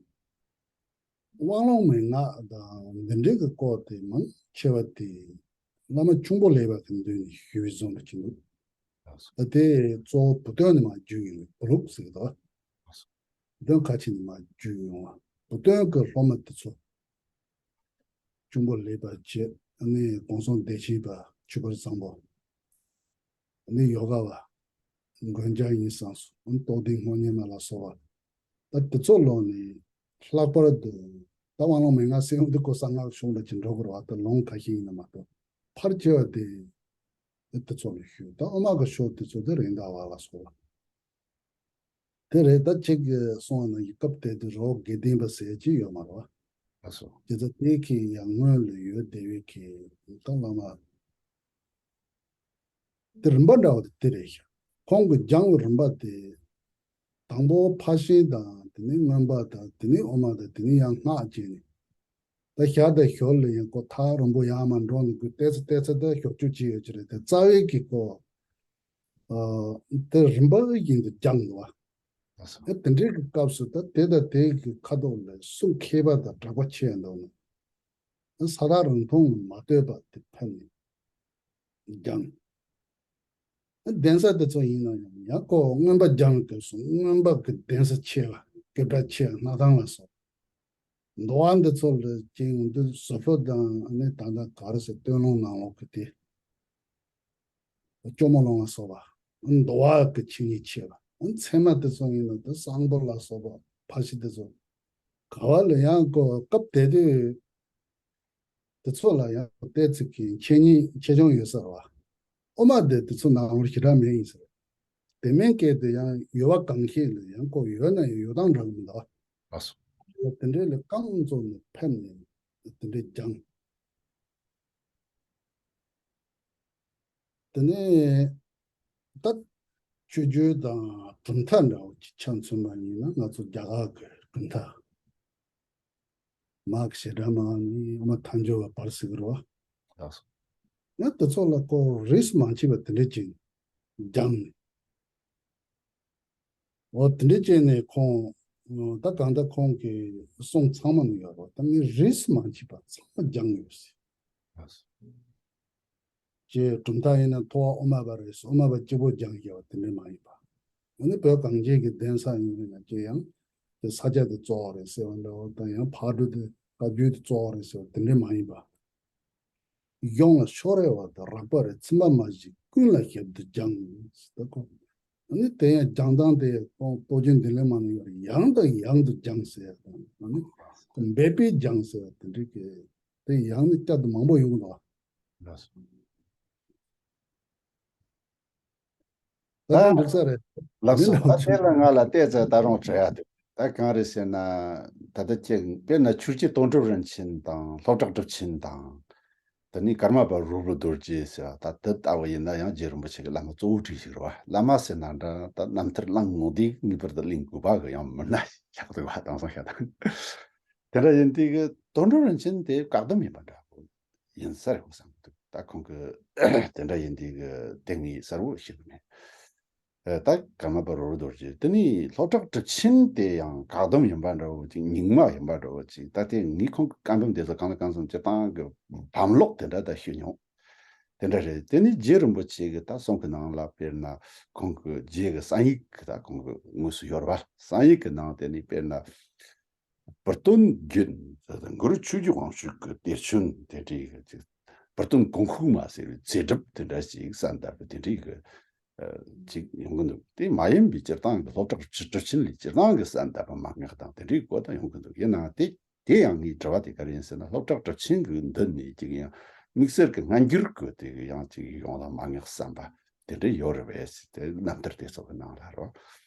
དབང་ལུང་མན་ངག་དང་འདི་འདྲའི་གི་སྐོར་དེ་མང་ཆེ་བ་དེ་བླ་མ་ཁྱུང་པོ་ལེགས་པ་གི་མདུན་ནས་ཞུས་པའི་བཟོ་འདྲ་ཅིག་འདུག་ད་དེ་གཙོ་བོ་བུ་སྟོན་ནས་མར་བརྒྱུད་ཡོང་བའི་བུ་ལུགས་ཟེར་གི་འདུག་བུ་སྟོན་ཁ་ཆེ་ནས་མར་བརྒྱུད་ཡོང་བ། བུ་སྟོན་གི་སློབ་མ་དེ་ཚོ་ཁྱུང་པོ་ལེགས་པ་བྱས། ཨ་ནི་གོང་གསུམ་བདེ་ཆེན་པ་ཆོས་དཔལ་བཟང་པོ། ཨ་ནི་ཡོ་ག་པ། མགོན་སྐྱབས་ཡིན་བསམ་སོང་། ཨ་ནི་རྟོགས་ལྡན་སྔོན་ཉིད་མ་ལ་སོགས་པ། ད་དེ་ཚོ་ལོག་ནས་ལྷག་པར་དུ་ད་དབང་ལུང་མན་ངག་གསན་ཡོང་དུས་ཁོ་གསང་སྔགས་གཞུང་འདྲ་ཅིག་འགྲོ་དགོས་རེད་བ། ད་ལུང་ཁ་ཤས་ཡིན་ན་མ་གཏོགས་ཕལ་ཆེ་བ་དེ་དེ་ཚོ་ལ་ཞུས། ད་དབུ་མ་གི་ཕྱོགས་དེ་ཚོ་དེ་རེད་མདའ་བ་ལ་སོགས་པ། དེ་རེད། ད་ཁྱེད་ཀྱིས་གསུངས་པ་ནང་བཞིན་སྐབས་དེ་དུས་རི་བོ་དགེ་ལྡན་པ་ཟེར་གྱི་ཡོད་མ་རེད་བ། ལགས་སོ། དེ་ཚོ་དེ་གི་ཡང་སྔོན་ལ་ཡོད་བསྡད་པའི་གི་ད་བླ་མ་དེ་རིམ་པ་འདྲ་བ་དེ་དེ་རེད་ཤག་ཁོང་གི་སྦྱང་བའི་རིམ་པ་དེ། དང་པོ་ཕར་ཕྱིན་དང་དེ་ནས་མངོན་པ་དང་དེ་ནས་དབུ་མ་དང་དེ་ནས་ཡང་སྔགས་བྱས་ནས། ད་ཞར་དང་ཞོར་ལ་ཡང་ཁོ་ཐག་རིང་པོ་ཡར་མར་འགྲོ་ནས་ཁོས་ཏོག་ཙམ་ཏོག་ཙམ་ད་ཞོར་སྐྱོད་བྱས་ཡོད་ཀྱི་རེད་དེ། རྩ་བའི་གི་ཁོ་ཨ་དེ་རིམ་པ་བཞིན་དུ་སྦྱངས་འདུག་བ། ཨ་དེ་འདྲའི་གི་སྐབས་སུ་ད་དེ་དང་དེའི་གི་ཁ་ཐོག་ལ་གསུང་མཁས་པ་དང་གྲགས་པ་ཆེ་འདུག་ནས། ས་ཐག་རིང་ཐུང་མ་ལྟོས་པར་དེ་ཕེབས་ནས་སྦྱངས། གདན་ས་དེ་ཚོ་ཡིན་ན་ཡང་ཡང་ཁོ་མངོན་པ་སྦྱངས་སྐབས་སུ་མངོན་པ་གི་གདན་ས་ཆེ་བ། སྐད་གྲགས་ཆེ་བ། སྣར་ཐང་ལ་སོགས། འདུལ་བ་འདི་ཚོ་ལ་ཅིག་འདི་ཟུར་ཕུད་དང་ཨ་ནི་ད་ལྟ་ག་རེ་ཟེར། སྟོད་ལུང་ནང་ལོགས་ཀྱི་དེ། ཇོ་མོ་ལུང་ལ་སོགས་པ། འདུལ་བ་གི་ཆོས་ཉིད་ཆེ་བ། ཚད་མ་དེ་ཚོ་ཡིན་ན་དེ་གསང་ཕུ་ལ་སོགས་པ་ཕར་ཕྱིན་དེ་ཚོ། ག་བ་ལ་ཡང་ཁོ་སྐབས་དེ་དུས་དེ་ཚོ་ལ་ཡང་ཏོག་ཙམ་གྱི་ཆེ་ཉིད་ཆེ་ཆུང་ཡོད་ས་རེད་བ། དབུ་མ་དེ་དེ་ཚོ་ནང་ལོགས་ཞེ་དྲག་མེད་ཡིན་ཟེར། དེ་མིན་སྐད་དུ་ཡང་ཡོད་པ་གང་ཤེས་ལ་ཡང་ཁོ་ཡོད་ན་ཡང་ཡོད་སྟངས་འདྲ་གི་མི་འདུག་བ། ལགས་སོ། དེ་འདྲའི་ལས་རྐང་བཙུགས་ནས་ཕེབས་ནས་དེ་འདྲའི་སྦྱངས། དེ་ནས་ད་ཆོས་བརྒྱུད་དང་གྲུབ་མཐའ་འདྲ་བོ་ཅིག་ཆ་མཚོན་པ་ཡིན་ན། ང་ཚོ་རྒྱ་གར་གྱི་གྲུབ་མཐའ། མ་ཧཱ་ཤི་ཌ་མ་ནས་དབུ་མ་ཐལ་འགྱུར་བ་བར་ཟེར་གི་རེད་བ། ལགས་སོ། ཡང་དེ་ཚོ་ལ་ཁོ་རིས་མ་ཆད་པ་དེ་འདྲ་ཅིག་སྦྱངས་ནས། འོ་དེ་འདྲ་བྱས་ནས་ཁོང་། ད་གང་ལྟར་ཁོང་གི་གསུང་ཚང་མ་ནི་ཡོད་རེད། ད་ངས་རིས་མ་ཆད་པ་ཚང་མ་སྦྱངས་ཡོད་ཟེར། ལགས་སོ། ཅེས་གྲུབ་མཐའ་ཡིན་ན་ཐོག་དབུ་མ་པ་རེད་ཟེར། དབུ་མ་པ་གཅིག་པོ་སྦྱངས་ཡོད་པ་དེ་འདྲ་མ་ཡིན་པ། ཨ་ནི་བོད་གངས་ཅན་གྱི་གདན་ས་ཡིན་ན་ཅི་ཡང་དེ་ས་སྐྱ་དེ་གཙོ་བོ་རེད་ཟེར་བ་འདྲ་བོ་དང་། ཡང་ཕག་གྲུ་དེ་བཀའ་བརྒྱུད་དེ་གཙོ་བོ་རེད་ཟེར་བ་དེ་འདྲ་མ་ཡིན་པ། གཞུང་ལ་ཕྱོགས་རེ་བ་དང་རགས་པ་རེ། ཚིམ་པ་མ་བྱེད་ཀུན་ལ་ཞབས་ཏོག་སྦྱངས་ཟེར། ད་ཁོང་ཨ་ནི་དེ་ཡང་སྦྱང་སྟངས་དེ་ཁོང་རྟོགས་བརྗོད་འདི་ལས་མ་ནི་ཡང་དང་ཡང་དུ་སྦྱངས་ཟེར་ཡ་དང་། ཨ་ནི་འབད་པས་སྦྱངས་ཟེར་བ་དེ་འདྲའི་གི་དེ་ཡང་ནི་བསྐྱར་དུ་མང་པོ་ཡོང་གི་འདུག་བ། ལགས་སོ། ད་ད་འགྲིག་ས་རེད། ལགས་སོ། ཡིན་ད་ནའང་དེ་ལ་ང་ལ་ཏོག་ཙམ་ད་རུང་དྲི་ཡ་འདུག་ད་གང་རེད་ཟེར་ན། ད་ལྟ་ཅིག་དཔེར་ན་ཆོས་རྗེ་དོན་གྲུབ་རིན་ཆེན་དང་། ལྷོ་བྲག་གྲུབ་ཆེན་དང་། དེ་ནས་ཀརྨ་པ་རོལ་པོ་རྡོ་རྗེ་ཟེར་བ། ད་དེ་ལྟ་བུ་ཡིན་ན་ཡང་རྗེ་རིན་པོ་ཆེ་གི་བླ་མ་གཙོ་བོ་གྲས་ཤིག་རེད་བ། བླ་མ་ཟེར་ན་འདྲ། ད་རྣམ་ཐར་བླངས་ནོ་དེ་ངེས་པར་དུ་གླེང་དགོས་པ་གི་ཡང་མི་སྣ་ཞིག་རེད་བ། དེང་སང་ཤ་སྟག་དེ་འདྲ་ཡིན་དུས་གི་དོན་གྲུབ་རིན་ཆེན་དེ་བཀག་སྡོམ་ཡིན་པ་འདྲ་བོ་ཡིན་ས་རེད་བསམ་གི་འདུག་ད་ཁོང་གི་དེ་འདྲ་ཡིན་དུས་གི་དེ་ངས་གསལ་བོ་ཤེས་གི་མེད། ཨ། ད་ཀརྨ་པ་རོལ་པོ་རྡོ་རྗེ། དེ་ནས་ལྷོ་བྲག་གྲུབ་ཆེན་དེ་ཡང་བཀག་སྡོམ་ཡིན་པ་འདྲ་བོ་ཅིག་རྙིང་མ་ཡིན་པ་འདྲ་བོ་ཅིག་ད་དེ་ངས་ཁོང་གི་བཀའ་འབུམ་དེ་ཚོ་གང་ལ་གང་འཚམ་སྤྱིར་བཏང་གི་བམ་ཀློག་དེ་འདྲ་ད་ཞུས་མྱོང་། དེ་འདྲ་རེད། དེ་ནས་རྗེ་རིན་པོ་ཆེ་གི་ད་གསུང་གི་ནང་ལ་དཔེར་ན་ཁོང་གི་རྗེ་གི་གསང་ཡིག་གི་ད་ཁོང་གི་དངོས་སུ་ཡོད་རེད་བ། གསང་ཡིག་གི་ནང་དེ་ནས་དཔེར་ན། བུ་སྟོན་རྒྱུད་གུ་རུ་ཆོས་ཀྱི་དབང་ཕྱུག་གི་གཏེར་བྱོན་དེ་འདྲའི་གི་ཅིག་བུ་སྟོན་གོང་ཤུག་མ་ཟེར་བའི་ཚེ་སྒྲུབ་དེ་འདྲ་ཞིག་གསན་དར་བ་དེ་འདྲའི་གི་ཨ་ཅིག་ཡོང་གི་འདུག་དེ་མ་ཡིན་པའི་སྤྱིར་བཏང་གི་ལྷོ་བྲག་གྲུབ་ཆེན་ལས་སྤྱིར་བཏང་གི་གསན་དར་བ་མན་ངག་དང་དེ་འདྲའི་སྐོར་དང་ཡོང་གི་འདུག་ཡིན་ནའང་དེ་དེ་ཡང་ངའི་དྲི་བ་དེ་ག་རེ་ཡིན་ཟེར་ན། ལྷོ་བྲག་གྲུབ་ཆེན་གི་མདུན་ནས་ཅིག་ཡང་དམིགས་བསལ་གྱི་སྔ་འགྱུར་གྱི་དེ་གི་ཡང་ཅིག་ཡོངས་ལ་མན་ངག་གསན་པ་དེ་འདྲ་ཡོད་རེད་པས་ཟེར། དེ་རྣམ་ཐར་དེ་ཚོ་གི་ནང་ལ་རོ།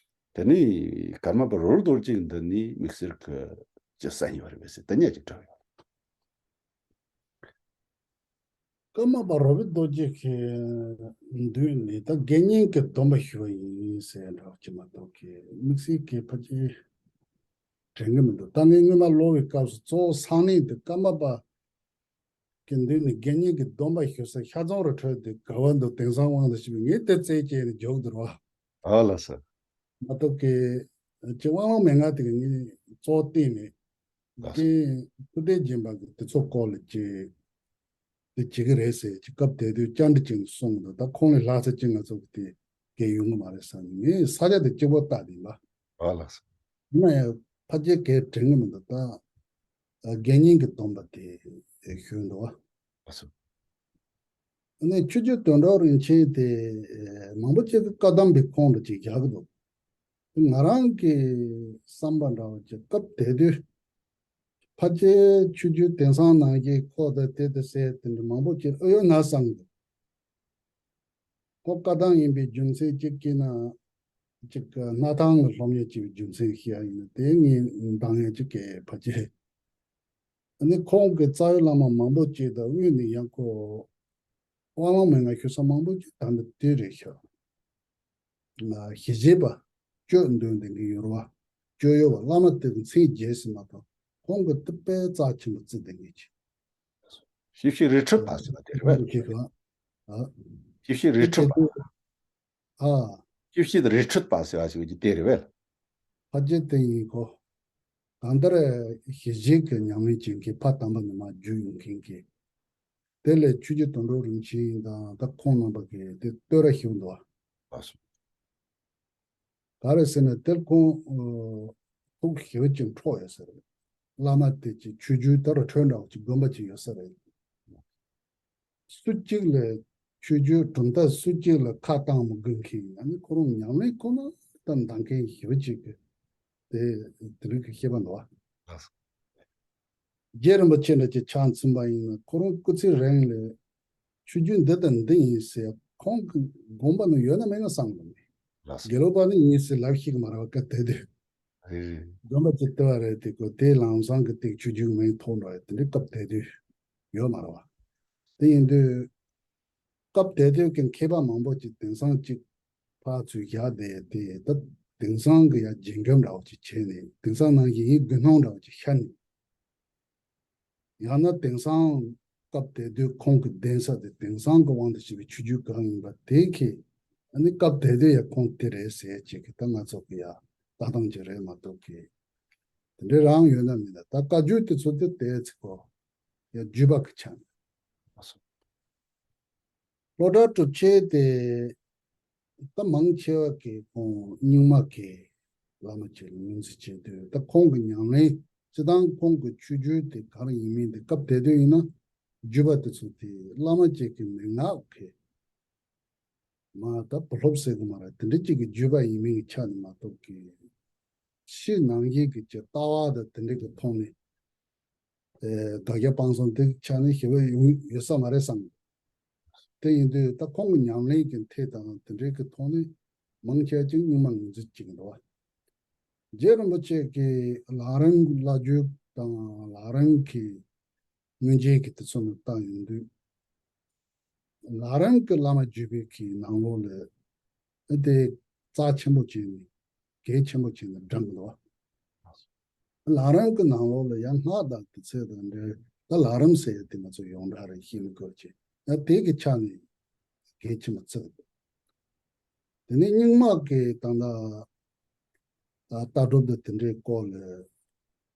དེ་ནས་ཀརྨ་པ་རོལ་པོ་རྡོ་རྗེའི་མདུན་ནས་དམིགས་བསལ་གྱི་ཅི་གསན་ཡོད་རེད་པས་ཟེར། དེ་ནས་ཅིག་དྲི་བ་ཡོད། ཀརྨ་པ་རོལ་པོ་རྡོ་རྗེ་གི་མདུན་ནས་ད་དགེ་བསྙེན་གྱི་སྡོམ་པ་ཞུ་བ་ཡིན་ཟེར་འདྲ་བ་ཅིག་མ་གཏོགས་གི་དམིགས་བསལ་གྱི་ཕལ་ཆེར་དྲན་གྱི་མི་འདུག་ད་ངས་སྔོན་མ་ཀློག་པའི་སྐབས་སུ་གཙོ་བོ་གསང་གནས་དེ་ཀརྨ་པ་གི་མདུན་ནས་དགེ་བསྙེན་གྱི་སྡོམ་པ་ཞུ་ས་ཤ་ཚོང་རུ་འཕྲོད་དེ་ག་བ་འདུག་དེང་སང་དབང་དུ་བྱས་པའི་ངས་དེ་རྩད་བཅད་ནས་འཇོག་འདུག་ར། ཨ་ལགས་སོ། མ་གཏོགས་ཀྱི་ཅི་དབང་ལུང་མན་ངག་དེ་ག་ངས་གཙོ་བོ་བལྟས་མེད། ལགས་སོ། རྒན་ཐུབ་བསྟན་སྦྱིན་པ་གི་དེ་ཚོ་སྐོར་ལ་ཅི་དེ་བྱེད་ཀྱི་རེད་ཟེར་ཅི་སྐབས་དེ་དུས་བཅར་འདྲི་ཅིག་གསུངས་འདུག་ད་ཁོང་ལས་ལྷག་ས་ཅི་ང་ཚོ་གི་དེ་གས་ཡོང་གི་མ་རེད་བསམ་ནས་ངས་ས་ཆ་དེ་གཅིག་པོ་བལྟས་དེ་ལ། ཨ་ལགས་སོ། ཡིན་ན་ཡང་ཕལ་ཆེར་གས་དྲན་གྱི་མི་འདུག་ད་དགེ་བསྙེན་གྱི་སྡོམ་པ་དེ་ཞུས་འདུག་བ། ཨ་སོ། ཨ་ནི་ཆོས་རྗེ་དོན་གྲུབ་རིན་ཆེན་དེ་མང་པོ་ཅིག་གིས་བཀའ་གདམས་པའི་ཁོངས་ལ་ཅིག་བཞག་གི་འདུག་ང་རང་གི་བསམ་པ་འདྲ་བ་ཅིག་སྐབས་དེ་དུས་ཕལ་ཆེར་ཆོས་བརྒྱུད་དེང་སང་ནང་བཞིན་ཁོག་དང་དེ་དང་ཟེར་དེ་འདྲ་མང་པོ་ཅིག་ཨེ་ཡོད་ན་བསམ་གི། ཁོ་བཀའ་གདམས་ཡིན་པའི་རྒྱུ་མཚན་གཅིག་བྱས་ན། གཅིག་སྣར་ཐང་ལ་སློབ་གཉེར་བྱས་པའི་རྒྱུ་མཚན་ཞིག་ཡང་ཡིན་ན། དེ་ངས་འདང་ཡང་གཅིག་གས་ཕལ་ཆེར། ཨ་ནི་ཁོང་གི་རྩ་བའི་བླ་མ་མང་པོ་ཅིག་དང་དབུས་ནས་ཡང་ཁོ་དབང་ལུང་མན་ངག་ཞུ་ས་མང་པོ་ཅིག་ད་ནི་དེ་རེད་ཤག་ཞི་བྱེད་པ། སྤྱོད་འདོན་དེ་འདྲ་ཡོད་རེད་བ། སྤྱོད་ཡོད་བ། བླ་མ་དེ་མཚན་བརྗེས་ཟིན་མ་གཏོགས་ཁོང་གི་དེ་དཔེ་རྩ་ཆེན་པོ་བརྩི་དེ་འདྲ་གྱི། ཞིབ་ཕྱི་རི་ཁྲོད་པ་ཟེར་བ་དེ་རེད་བས། ཞིབ་ཕྱི་རི་ཁྲོད་པ། ཨ། ཞིབ་ཕྱི་རི་ཁྲོད་པ་ཟེར་བ་ཞིག་གི་དེ་རེད་བས། ཕ་རྒྱལ་དེ་ཡིན་གོ། གང་ལྟར་ཞི་བྱེད་ཀྱི་ཉམས་ལེན་བྱེད་མཁན་ཕ་དམ་པ་ནས་མར་བརྒྱུད་ཡོང་མཁན་གྱི། དེ་ལས་ཆོས་རྗེ་དོན་གྲུབ་རིན་ཆེན་དང་ད་ཁོང་རྣམ་པ་གིས་དེ་བསྟོད་ར་ཞུ་འདུག་བ། ག་རེ་ཟེར་ན་དེར་ཁོང་ཐུགས་ཞེ་པོ་ཅིག་འཕྲོག་ཡོད་ས་རེད། བླ་མ་དེ་ཅིག་ཆོས་རྒྱུད་ལྟར་ཁྲོད་འདྲ་བོ་ཅིག་དགོན་པ་ཅིག་ཡོད་ས་རེད། སུ་གཅིག་ལ་ཆོས་རྒྱུད་གྲུབ་མཐའ་སུ་གཅིག་ལ་ཁ་བཏང་མི་དགོས་མཁན་ཡང་ན་ཁོ་རང་ཉམས་ལེན་ཁོ་ན་ལྟར་འདང་མཁན་ཞེ་པོ་ཅིག་གི་དེ་དེ་རིགས་ཀྱི་བཤད་པ་འདུག་བ། རྗེ་རིན་པོ་ཆེ་འདྲ་ཅིག་ཆ་མཚོན་པ་ཡིན་ན་ཁོ་རང་སྐུ་ཚེ་རིང་ལ་ཆོས་རྒྱུད་འདི་དང་འདི་ཡིན་ཟེར་ཁོང་གི་དགོངས་པ་ནང་ཡོད་ན་མེད་ན་བསམ་གི་མེད། དགེ་ལུགས་པ་ནི་ཡིན་ཟེར་ལབ་ཤེས་གི་མ་རེད་བ། སྐབས་དེ་དུས་དགོན་པ་ཅིག་བལྟ་བ་རེད་དེ་ཁོ་དེ་ལམ་སང་གི་དེ་ཆོས་རྒྱུད་མིང་ཐོགས་འགྲོ་ཡ་དེ་འདྲའི་སྐབས་དེ་དུས་ཡོད་མ་རེད་བ། དེ་ཡིན་དུས་སྐབས་དེ་དུས་ཀྱི་མཁས་པ་མང་པོ་ཅིག་དེང་སང་ཅིག་ཕར་ཚུར་བཞག་བསྡད་དེ་ད་དེང་སང་གི་ཡ་རྗེས་འགྲེམས་འདྲ་བོ་ཅིག་བྱས་ནས་དེང་སང་ནང་བཞིན་ཡིན་དགོས་སྣང་འདྲ་བོ་ཅིག་ཤར་ནས། ཡང་ན་དེང་སང་སྐབས་དེ་དུས་ཁོང་གི་གདན་ས་དེ་དེང་སང་གི་དབང་དུ་བྱས་པའི་ཆོས་བརྒྱུད་གང་ཡིན་པ་དེ་གི་ཨ་ནི་སྐབས་དེ་དུས་ཡ་ཁོང་དེ་རེད་ཟེར་ཅིག་གི་ད་ང་ཚོ་གི་ཡ་ལྟ་སྟངས་ཅིག་རེད་མ་གཏོགས་གི་དེ་འདྲའི་རང་ཡོད་ན་མིན་ན་ད་བཀའ་བརྒྱུད་དེ་ཚོ་དེ་དེ་ཚིག་གོ་ཡ་བརྒྱུད་པ་གི་ཆ་ནས་མ་སོང་། སློབ་གྲྭ་གྲུབ་ཆེན་དེ་ད་མང་ཆེ་བ་གིས་ཁོང་རྙིང་མ་གི་བླ་མ་ཅིག་ལ་ངོས་འཛིན་བྱེད་དུས་ད་ཁོང་གི་ཉམས་ལེན་སྤྱི་བཏང་ཁོང་གི་ཆོས་བརྒྱུད་དེ་ག་རེ་ཡིན་མིན་དེ་སྐབས་དེ་དུས་ཡིན་ན་བརྒྱུད་པ་དེ་ཚོ་དེ་བླ་མ་ཅིག་གི་མན་ངག་གི་མ་ད་བུ་སློབ་ཟེར་གི་མ་རེད་དེ་འདྲ་ཅིག་གི་བརྒྱུད་པ་ཡིན་མིན་གྱི་ཆ་ནས་མ་གཏོགས་གི་ཕྱི་ནང་བཞིན་གྱི་ཅིག་ལྟ་བ་དང་དེ་འདྲ་གི་ཐོག་ནས། དགག་རྒྱ་སྤང་གསུམ་དེ་ཆ་ནས་ཞེ་པོ་ཡོང་ཡོད་ས་མ་རེད་བསམ། དེ་ཡིན་དུས་ད་ཁོང་གི་ཉམས་ལེན་གྱི་ཐད་དང་དེ་འདྲའི་གི་ཐོག་ནས་མང་ཆེ་ཅིག་རྙིང་མ་ངོས་འཛིན་བྱེད་ཀྱི་འདུག་བ། རྗེ་རིན་པོ་ཆེ་གི་ལམ་རིམ་བླ་བརྒྱུད་དང་ལམ་རིམ་གྱི་སྔོན་རྗེས་ཀྱི་དེ་ཚོ་ནས་བལྟ་ཡོང་དུས། ལམ་རིམ་གྱི་བླ་མ་བརྒྱུད་པའི་གི་ནང་ལོགས་ལ་དེ་རྩ་ཆེན་པོ་བྱས་ནས་གལ་ཆེན་པོ་བྱས་ནས་བགྲངས་འདུག་བ། ལམ་རིམ་གྱི་ནང་ལོགས་ལ་ཡང་སྔགས་དང་དེ་ཚོ་དང་འབྲེལ་ད་ལམ་རིམ་ཟེར་ཡ་དེ་ང་ཚོ་ཡོངས་གྲགས་རེད་ཤེས་མི་དགོས་ཀྱི་ཡང་དེ་གི་ཆ་ནས་གལ་ཆེན་པོ་བརྩི་འདུག་དེ་ནས་རྙིང་མ་གི་ད་ལྟ་ལྟ་གྲུབ་དང་དེ་འདྲའི་སྐོར་ལ་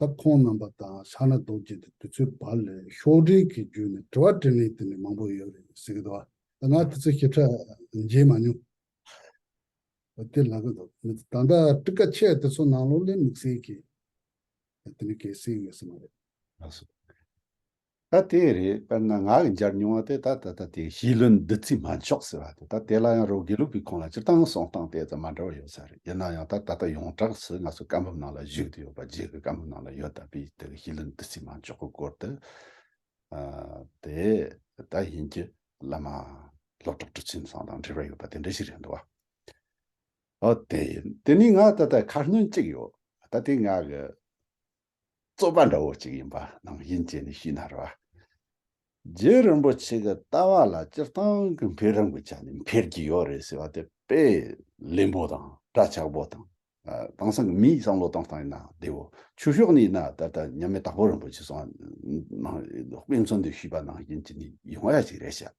ད་ཁོང་རྣམ་པ་དང་ཕྱག་ན་རྡོ་རྗེ་དང་དེ་ཚོའི་བར་ལ་ཤོག་དྲིལ་གྱི་བརྒྱུད་ནས་དྲི་བ་དྲིས་ལན་དེ་འདྲ་མང་པོ་ཡོད་རེད་ཟེར་གི་འདུག་ད་ང་དེ་ཚོ་ཞིབ་ཕྲ་མཇལ་མ་མྱོང་། དེ་ལབ་གི་འདུག་ད་ལྟ་ཊཱི་ཀ་ཆེ་དེ་ཚོ་ནང་ལོགས་ལ་དམིགས་བསལ་གྱི་དེ་འདྲ་གལ་སྲིད་ཡོད་ས་མ་རེད། ལགས་སོ། ད་དེ་རེད། དཔེར་ན་ང་གི་མཇལ་མྱོང་བ་དེ་ད་ད་ལྟ་དེ་ཞི་ལྷུན་བདུད་རྩིའི་སྨན་མཆོག་ཟེར་བ་དེ་ད་དེ་ལ་ཡང་རོ་དགེ་ལུགས་པའི་ཁོངས་ལ་སྤྱིར་བཏང་གསུང་སྟངས་དེ་ཙམ་མ་འདྲ་བ་ཡོད་ས་རེད། ཡིན་ན་ཡང་ད་ད་ལྟ་ཡོངས་གྲགས་སུ་ང་ཚོ་བཀའ་འབུམ་ནང་ལ་བཞུགས་བསྡད་ཡོད་པ་རྗེ་གི་བཀའ་འབུམ་ནང་ལ་ཡོད་བསྡད་པའི་དེ་ཞི་ལྷུན་བདུད་རྩིའི་སྨན་མཆོག་གི་སྐོར་དུ་ཨ་དེ་ད་ཡིན་གྱི་བླ་མ་སློབ་གྲོགས་གྲུབ་ཆེན་ཚང་དང་འབྲེལ་བ་ཡོད་པ་དེ་འདྲ་ཞིག་རེད་འདུག་བ། ཨོ་དེ་ཡིན། དེ་ནས་ང་ད་ལྟ་ཁ་སྣོན་གཅིག་ཡོད། ད་དེ་ང་གི་རྩོད་པ་འདྲ་བོ་ཅིག་ཡིན་པ་ནང་བཞིན་བྱས་ནས་ཤེས་ན་རེད་བ། རྗེ་རིན་པོ་ཆེ་གི་ལྟ་བ་ལ་སྤྱིར་བཏང་གི་འཕེལ་རིམ་གྱི་ཆ་ནས་འཕེལ་གྱི་ཡོད་རེད་ཟེར་བ་དེ་དཔེ་ལེན་པོ་དང་འདྲ་ཆགས་པོ་དང་། ཨ་དེང་སང་གི་མིའི་བསམ་བློ་གཏོང་སྟངས་ཡིན་ན་བདེ་བོ། ཆོས་ཕྱོགས་ནས་ཡིན་ན་ད་ལྟ་མཉམ་མེད་དྭགས་པོ་རིན་པོ་ཆེ་སོང་ནང་དཔེ་མཚོན་དུ་ཞུས་པ་ནང་བཞིན་བྱས་ནས་ཡོང་ཡ་ཅིག་རེད་ཤག་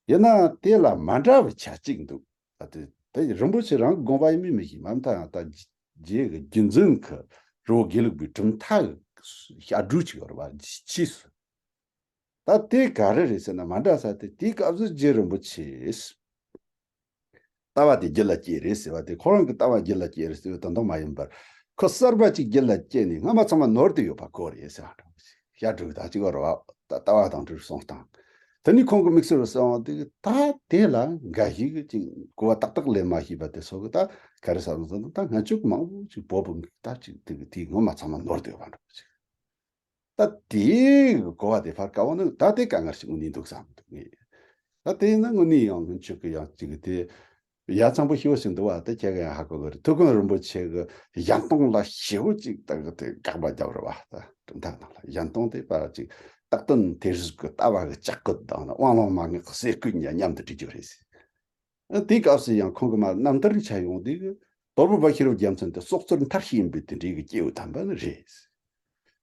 ཡིན་ན་དེ་ལ་མ་འདྲ་བའི་ཆ་གཅིག་འདུག་ད་དེ་དེ་རིན་པོ་ཆེ་རང་གི་དགོངས་པ་ཡིན་མིན་མི་ཤེས། མ་མཐའ་ཡང་ད་རྗེ་གི་རྒྱུད་འཛིན་གྱི་རི་བོ་དགེ་ལུགས་པའི་གྲུབ་མཐའ་གི་ཞབས་དྲུང་ཅིག་ཡོད་རེད་བ། ཕྱིས་སུ་ད་དེ་ག་རེ་རེད་ཟེར་ན་མ་འདྲ་ས་དེ་དེའི་སྐབས་སུ་རྗེ་རིན་པོ་ཆེས་ལྟ་བ་དེ་རྒྱུད་ལ་སྐྱེས་རེད་ཟེར་བ་དེ་ཁོ་རང་གི་ལྟ་བ་རྒྱུད་ལ་སྐྱེས་རེད་ཟེར་བ་དོན་དག་མ་ཡིན་པར། ཁོ་གསར་པ་ཅིག་རྒྱུད་ལ་སྐྱེས་ནས་སྔ་མ་ཚང་མ་ནོར་ཏེ་ཡོད་པ་གོ་རེད་ཟེར་བ་འདྲ་བོ་ཞིག་ཞབས་དྲུང་ད་ཅིག་བར་བ་ལྟ་བ་དང་འབྲེལ་གསུངས་སྟངས། དེ་ནི་ཁོང་གི་དམིགས་བསལ་གསུང་བ་དེ་ད་དེ་ལ་འགའ་ཞིག་གིས་ཅིག་གོ་བ་ཏག་ཏག་ལེན་མ་ཤེས་པ་དེ་ཚོ་གི་ད་ག་རེ་ཟེར་ན་ད་ང་ཚོ་མང་པོ་ཅིག་བོད་པ་ད་ཅིག་དེ་གི་དེའི་ངོ་མ་ཚང་མ་ནོར་ཏེ་ཡོད་པ་འདྲ་བོ་ཞིག་ད་དེའི་གོ་བ་དེ་ཕར་དཀའ་བ་ནི་ད་དེ་དཀའ་ངལ་ཞིག་དངོས་གནས་འདུག་བསམ་འདུག་ངས། ད་དེ་ཡིན་ན་དངོས་གནས་ཡང་སྔོན་ཆད་ཀྱི་ཡང་ཅིག་དེ་ཡ་མཚན་པོ་ཞེ་པོ་ཞིག་འདུག་བ། དེ་ཁྱེད་ཀྱིས་ཡང་ཧ་གོ་གི་རེད། ཐུའུ་བཀྭན་རིན་པོ་ཆེ་གི་གཞན་སྟོང་ལ་ཞེ་པོ་ཅིག་ད་གི་དེ་དགག་པ་བརྒྱབ་རེད་བ། ད་གྲུབ་མཐའ་ནང་ལ་གཞན་སྟོང་དེ་པར་ཅིག་རྟག་བརྟན་མཐའ་གཞུག་གི་ལྟ་བ་གི་ལྕགས་སྐུད་དང་དབང་ལུང་མན་ངག་གི་གསེར་སྐུད་གཉིས་མཉམ་དུ་བྲིས་རྒྱུ་རེད་ཟེར། ཨ་དེའི་སྐབས་སུ་ཡང་ཁོང་གི་མར་རྣམ་ཐར་འཆད་ཡོང་དུས་ཀྱི་དོལ་པོ་པ་ཤེས་རབ་རྒྱལ་མཚན་དེ་སྲོག་རྩོལ་མཐར་ཕྱིན་པའི་དེ་འདྲའི་གི་སྐྱེས་བུ་དམ་པ་ནི་རེད།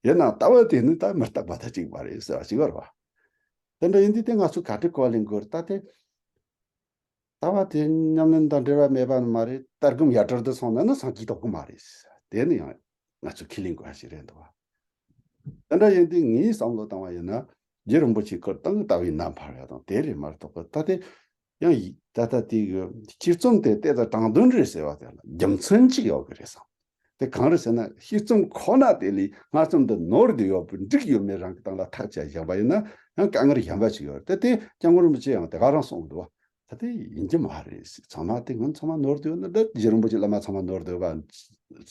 ཡིན་ནའང་ལྟ་བ་དེ་ནི་ད་མི་རྟག་པ་དང་གཅིག་པ་རེད་ཟེར་བ་ཞིག་ཡོད་རེད་བ། དེ་འདྲ་ཡིན་དུས་དེ་ང་ཚོས་ག་འདྲ་གོ་བ་ལེན་དགོས་རེད། ད་དེ་ལྟ་བ་དེ་ཉམས་ལེན་དང་འབྲེལ་བ་མེད་པ་ནི་མ་རེད། ལྟ་སྒོམ་ཡ་བྲལ་དུ་སོང་ན་ནི་སངས་རྒྱས་རྟོགས་གི་མ་རེད། དེ་ནི་ཡང་ང་ཚོས་ཁས་ལེན་དགོས་པ་ཞིག་རེད་འདུག་བ། དེ་འདྲ་ཡིན་དུས་ངས་བསམ་བློ་བཏང་བ་ཡིན་ན། རྗེ་རིན་པོ་ཆེ་སྐུ་དང་ལྟ་བའི་རྣམ་པར་ཡོད་དང་དེ་རེད་མ་གཏོགས་ད་དེ་ཡང་ཡི་ད་ལྟ་དེ་གི་ཤེས་རྩོམ་དེ་ལྟས་དང་དྲང་དོན་རེད་ཟེར་བ་དེ་ལ་རྒྱུ་མཚན་གཅིག་ཡོད་གི་རེད་བསམ། དེ་གང་རེད་ཟེར་ན་ཤེས་རྩོམ་ཁོ་ན་དེ་ལས་སྔ་རྩོམ་འདི་ནོར་བསྡད་ཡོད་པའི་འགྲིག་ཡོད་མེད་རང་གི་སྟེང་ལ་ཐག་བཅད་བཞག་པ་ཡིན་ན་ཡང་དཀའ་ངལ་གཞན་པ་ཞིག་ཡོད་རེད། དེ་དེ་སྐྱབས་མགོན་རིན་པོ་ཆེ་ཡང་དེ་ག་རང་གསུངས་འདུག་བ། ད་དེ་ཡིན་གྱི་མ་རེད་ཟེར། ཚང་མ་དེ་སྔོན་ཚང་མ་ནོར་སྡོད་ན་ད་རྗེ་རིན་པོ་ཆེ་བླ་མ་ཚང་མ་ནོར་སྡོད་པ་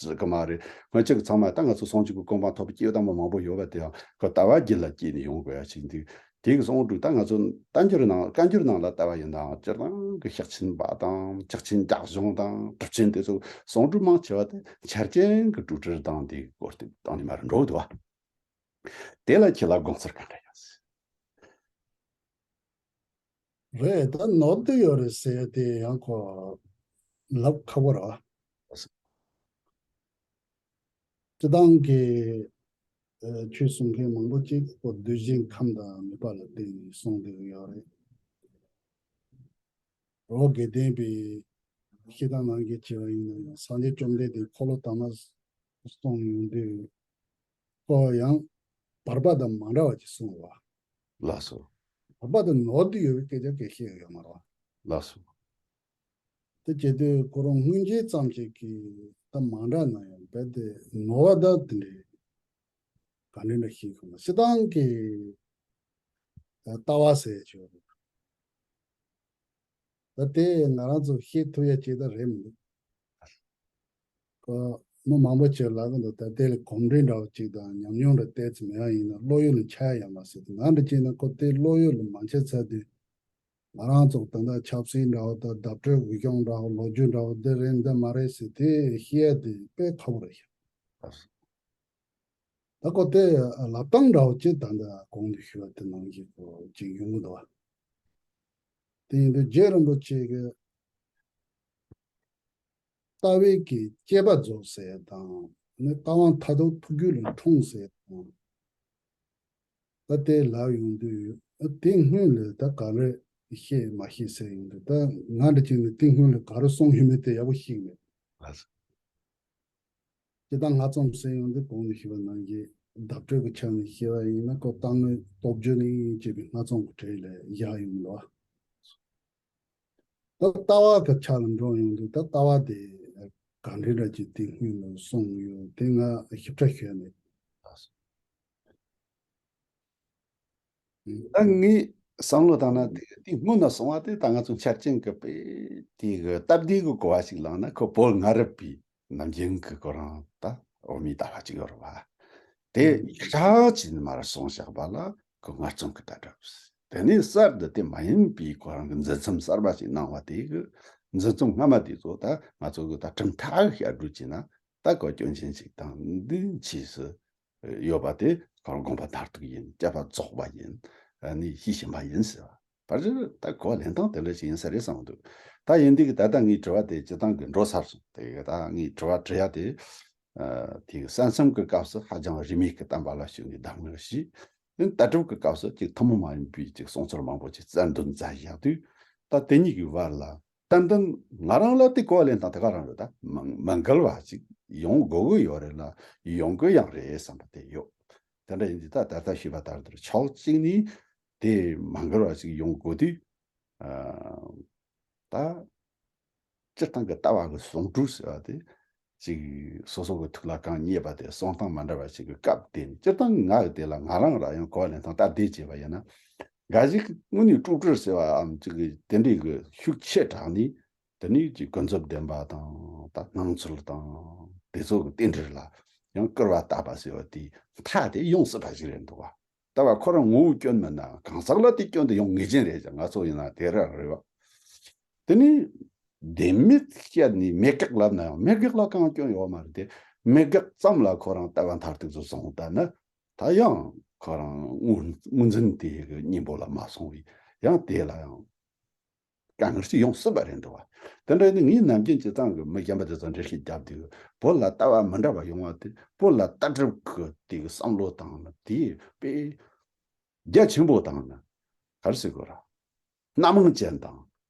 ཟེར་གི་མ་རེད། སྔོན་ཆད་ཀྱི་ཚང་མ་ད་ང་ཚོ་སངས་རྒྱས་ཀྱི་གོ་འཕང་ཐོབ་པའི་སྐྱེས་བུ་དམ་པ་མང་པོ་ཡོད་པ་དེ་ཡང་ཁོ་ལྟ་བ་རྒྱུད་ལ་སྐྱེས་ནས་ཡོང་དགོས་ཡ་ཞིག་འདུག་དེ་གི་གསུང་སྒྲོས་ད་ང་ཚོ་བསྟན་འགྱུར་ནང་བཀའ་འགྱུར་ནང་ལ་ལྟ་བ་ཡིན་ནའང་སྤྱིར་བཏང་གི་ཤེར་ཕྱིན་པ་དང་ཕྱག་ཆེན་རྒྱ་གཞུང་དང་གྲུབ་ཆེན་དེ་ཚོ་གསུང་སྒྲོས་མང་ཆེ་བ་དེ་འཆར་ཅན་གྱི་སྒྲུབ་སྒྲུབ་དང་དེ་གི་སྐོར་དེ་གཏན་ནས་མར་འགྲོ་འདུག་བ། དེ་ལ་ཁྱེད་ལ་དགོངས་ཚུལ་ག་འདྲ་ཡོད། རེད། ད་ནོར་འདི་ཡོད་རེད་ཟེར་དེ་ཡང་ཁོ་ལབ་ཁག་པོ་རེད་བ། སྤྱི་བཏང་གི་ཨ་ཆོས་གསུང་མཁན་མང་པོ་ཅིག་ཁོ་གདུལ་བྱའི་ཁམས་དང་ནུས་པ་ལ་བརྟེན་ནས་གསུང་བསྡད་ཀྱི་ཡོད་རེད། རོ་དགེ་ལྡན་པའི་བཤད་སྟངས་ནང་གི་བྱས་པ་ཡིན་ན་ཡང་སངས་རྒྱས་བཅོམ་ལྡན་འདས་འཁོར་ལོ་དང་པ་གསུངས་ཡོང་དུས་ཁོ་ཡང་བར་པ་དང་མ་འདྲ་བ་ཅིག་གསུངས་པ། ལགས་སོ། བར་པ་དང་ནོར་འདི་ཡོད་པའི་སྐད་ཆ་སྐད་བཤད་ཡོད་མ་རེད་བ། ལགས་སོ། དེ་བྱེད་དུས་ཁོ་རང་སྔོན་རྗེས་ཙམ་ཞིག་གིས་ད་མ་འདྲ་ན་ཡང་རྦད་དེ་ནོར་བ་ད་དེ་འདྲའི་ག་འདྲ་འདྲ་ཞིག་གོ་ན་སྤྱིར་བཏང་གི་ལྟ་བ་ཟེར་ཆོག་རེད། ད་དེ་ང་རང་ཚོ་ཤེས་ཐུབ་ཡ་ཅིག་ད་རེད་མི་འདུག་ཁོ་མི་མང་པོ་ཅིག་ལབ་གི་འདུག་ད་དེ་ལ་གོམས་འདྲིས་འདྲ་བོ་ཅིག་དང་ཉམས་མྱོང་འདྲ་བལྟས་ཙམ་ཡང་ཡིན་ན་བློ་ཡུལ་ལ་འཆར་ཡ་ཡོད་མ་ཟེར་དུས་ང་འདྲ་བྱས་ན་ཁོ་དེ་བློ་ཡུལ་ལ་མ་འཆར་ཚར་དུས། ང་རང་ཚོ་ད་ལྟ་ཆབ་སྲིད་འདྲ་བོ་དང་བརྡ་སྤྲོད་འགུལ་སྐྱོད་འདྲ་བོ་ལོ་རྒྱུས་འདྲ་བོ་འདི་རེད་འདི་མ་རེད་ཟེར་དེ་ཤེས་ཡ་དེ་དཔེ་ཁག་པོ་རེད་ཤག་ད་ཁོ་དེ་ལབ་སྟངས་འདྲ་བོ་ཅིག་ད་ལྟ་གོང་དུ་ཞུས་པ་དེ་ནང་བཞིན་ཁོ་ཅིག་ཡོང་གི་འདུག་བ། དེ་ཡིན་དུས་རྗེ་རིན་པོ་ཆེ་གི་ལྟ་བའི་གི་དཔྱད་པ་རྫོགས་ཟེར་དང་ནི་ལྟ་བ་མཐར་ཐུག་ཐུགས་རྒྱུད་ལ་འཁྲུངས་ཟེར་དང་། ད་དེ་ལབ་ཡོང་དུས་ཨ་དེ་སྔོན་ལ་ད་ག་རེ་ཤེས་མ་ཤེས་ཟེར་ཡོང་དུས་ད་ང་འདྲ་བྱས་ནས་དེ་སྔོན་ལ་ག་རེ་གསུངས་ཡོད་མེད་དེ་ཡག་པོ་ཤེས་མེད། ལགས་སོ། སྤྱིར་བཏང་སྔ་རྩོམ་ཟེར་ཡོང་དུས་གོང་དུ་ཞུས་པ་ནང་བཞིན་བརྡ་སྤྲོད་ཀྱི་ཆ་ནས་བཤད་པ་ཡིན་ན་ཁོ་རྟག་ངན་སྟོབས་བརྗོད་ནི་ཅེས་པའི་སྔ་རྩོམ་གྱི་གྲས་ལ་བཞག་ཡོང་ལ། ད་ལྟ་བ་གི་ཆ་ལ་འགྲོ་ཡོང་དུས་ད་ལྟ་བ་དེ་ག་འདྲ་འདྲ་ཅིག་དེ་སྔོན་ལ་གསུངས་ཡོད་དེ་ང་ཞིབ་ཕྲ་ཤོད་མེད། ད་ངས་བསམ་བློ་བཏང་ན་དེ་དེ་སྔོན་ལ་སོང་བ་དེ་ད་ང་ཚོ་འཆར་ཅན་གྱི་དཔེ་དེ་གི་སྟབས་བདེ་གི་གོ་བ་ཞིག་བླངས་ན་ཁོ་བོད་སྔ་རབས་པའི་ནམ་རྒྱུན་གྱི་ཁོ་རང་ད་འོ་མའི་ལྟ་བ་ཅིག་ཡོད་རེད་བ། དེ་ཡིག་ཆ་ཅིག་མར་སོང་བཞག་པ་ལ་ཁོ་སྔར་རྩོམ་གྱི་ལྟ་གྲུབ། དེ་ནས་གསར་དུ་དེ་མ་ཡིན་པའི་ཁོ་རང་གི་འཛིན་རྩོམ་གསར་པ་ཞིག་གནང་བ་དེ་གི་འཛིན་རྩོམ་སྔ་མ་དེ་ཚོ་ད་ང་ཚོ་གི་ད་གྲུབ་མཐའ་གི་བཤད་སྒྲུབ་བྱས་ན་ད་ཁོ་སྐྱོན་ཅན་ཞིག་དང་འདི་ཕྱིས་སུ་ཡོད་པ་དེ་ཁོ་རང་དགོངས་པ་མཐར་ཐུག་ཡིན། དཔྱད་པ་རྫོགས་པ་ཡིན། ཨ་ནི་ཤེས་བཞིན་པ་ཡིན་ཟེར་བ། ཕལ་ཆེར་ད་གོ་བ་ལེན་སྟངས་དེ་འདྲ་ཞིག་ཡིན་ས་རེད་བསམ་འདུག་ད་ཡིན་དུས་ཀྱི་ད་ལྟ་ངའི་དྲི་བ་དེ་སྤྱིར་བཏང་གི་འགྲོ་ཚར་སོང་། དེ་གི་ད་ངའི་དྲི་བ་དྲི་ཡ་དེ་ཨ་དེ་གི་གསན་བསམ་གི་སྐབས་སུ་ཧ་ཅང་རིས་མེད་ཀྱི་བསྟན་པ་ལ་ཞུགས་ནས་གདམས་ངག་བཞེས། ཡང་ལྟ་གྲུབ་ཀྱི་སྐབས་སུ་ཅིག་ཐུན་མོང་མ་ཡིན་པའི་ཅིག་གསུང་ཚུལ་མང་པོ་ཅིག་རྩལ་འདོན་མཛད་བཞག་དུས་ད་དེ་གཉིས་ཀྱི་བར་ལ་ཏན་ཏན་ང་རང་ལ་དེ་གོ་བ་ལེན་སྟངས་དེ་ག་རང་རེད། ད་མ་མ་འགལ་བ་ཅིག་ཡོང་དགོས་ཀྱི་ཡོད་རེད་ལ་ཡོང་གི་ཡང་རེད་བསམ་པ་དེ་ཡོད། དེ་འདྲ་ཡིན་དུས་ད་ད་ལྟ་ཞུས་པ་ལྟར་དུ་ཕྱོགས་གཅིག་ནས་དེ་མ་འགལ་བ་ཅིག་ཡོང་དགོས་དུས། ཨ་ད་སྤྱིར་བཏང་གི་ལྟ་བ་གི་ཟུང་འབྲེལ་ཟེར་བ་དེ་ཅིག་སོ་སོ་གི་ཐུགས་ལ་གང་རྙེད་པ་དེ་གསུང་སྟངས་མ་འདྲ་བ་ཞིག་གི་སྐབས་དེ་ནི་སྤྱིར་བཏང་ང་གི་དེ་ལ་ང་རང་རང་ཡང་གོ་བ་ལེན་སྟངས་སྟབས་བདེ་བྱས་པ་ཡིན་ན། འགའ་ཞིག་དངོས་གནས་སྤྲོས་བྲལ་ཟེར་བའམ་ཅིག་གི་དེ་འདྲའི་གི་ཤུགས་ཆེ་དྲགས་ནས་དེ་ནས་ཅིག་ཀུན་རྫོབ་བདེན་པ་དང་ད་སྣང་ཚུལ་དང་དེ་ཚོ་གི་རྟེན་འབྲེལ་ལ་ཡང་སྐུར་བ་བཏབ་པ་ཟེར་བ་དེའི་མཐའ་དེ་ཡོང་སྲིད་པ་ཞིག་རེད་འདུག་བ། ལྟ་བ་ཁོ་རང་ངོ་བོའི་སྐྱོན་མིན་ནའང་གང་ཟག་ལ་དེ་སྐྱོན་དེ་ཡོང་ངེས་ཅན་རེད་ཀྱང་ང་ཚོ་ཡིན་ན་དེ་རང་རེད་བ། དེ་ནི་བདེན་མེད་བཤད་ནས་མེད་དགག་ལབ་ན་ཡང་མེད་དགག་ལ་གང་སྐྱོན་ཡོད་མ་རེད་དེ། མེད་དགག་ཙམ་ལ་ཁོ་རང་ལྟ་བ་མཐར་ཐུག་ཏུ་སོང་ད་ན་ད་ཡང་ཁོ་རང་དངོས་དངོས་འཛིན་དེ་གི་གཉེན་པོ་ལ་མ་སོང་བས་ཡང་དེ་ལ་ཡང་ དཀའ་ངལ་ཅིག་ཡོང་སྲིད་པ་རེད་འདུག་བ། དེ་འདྲ་ནི་ངས་ནམ་རྒྱུན་སྤྱིར་བཏང་གི་མི་གཞན་པ་དེ་ཚོ་འགྲེལ་བཤད་བརྒྱབ་དུས་བོད་ལ་ལྟ་བ་མི་འདྲ་བ་ཡོང་བ་དེ་བོད་ལ་ལྟ་གྲུབ་ཀྱི་དེ་གི་བསམ་བློ་དང་ནི་དེའི་དཔེ་རྒྱ་ཆེན་པོ་དང་ནི་ག་རེ་ཟེར་དགོས་ར། སྣ་མང་ཅན་དང་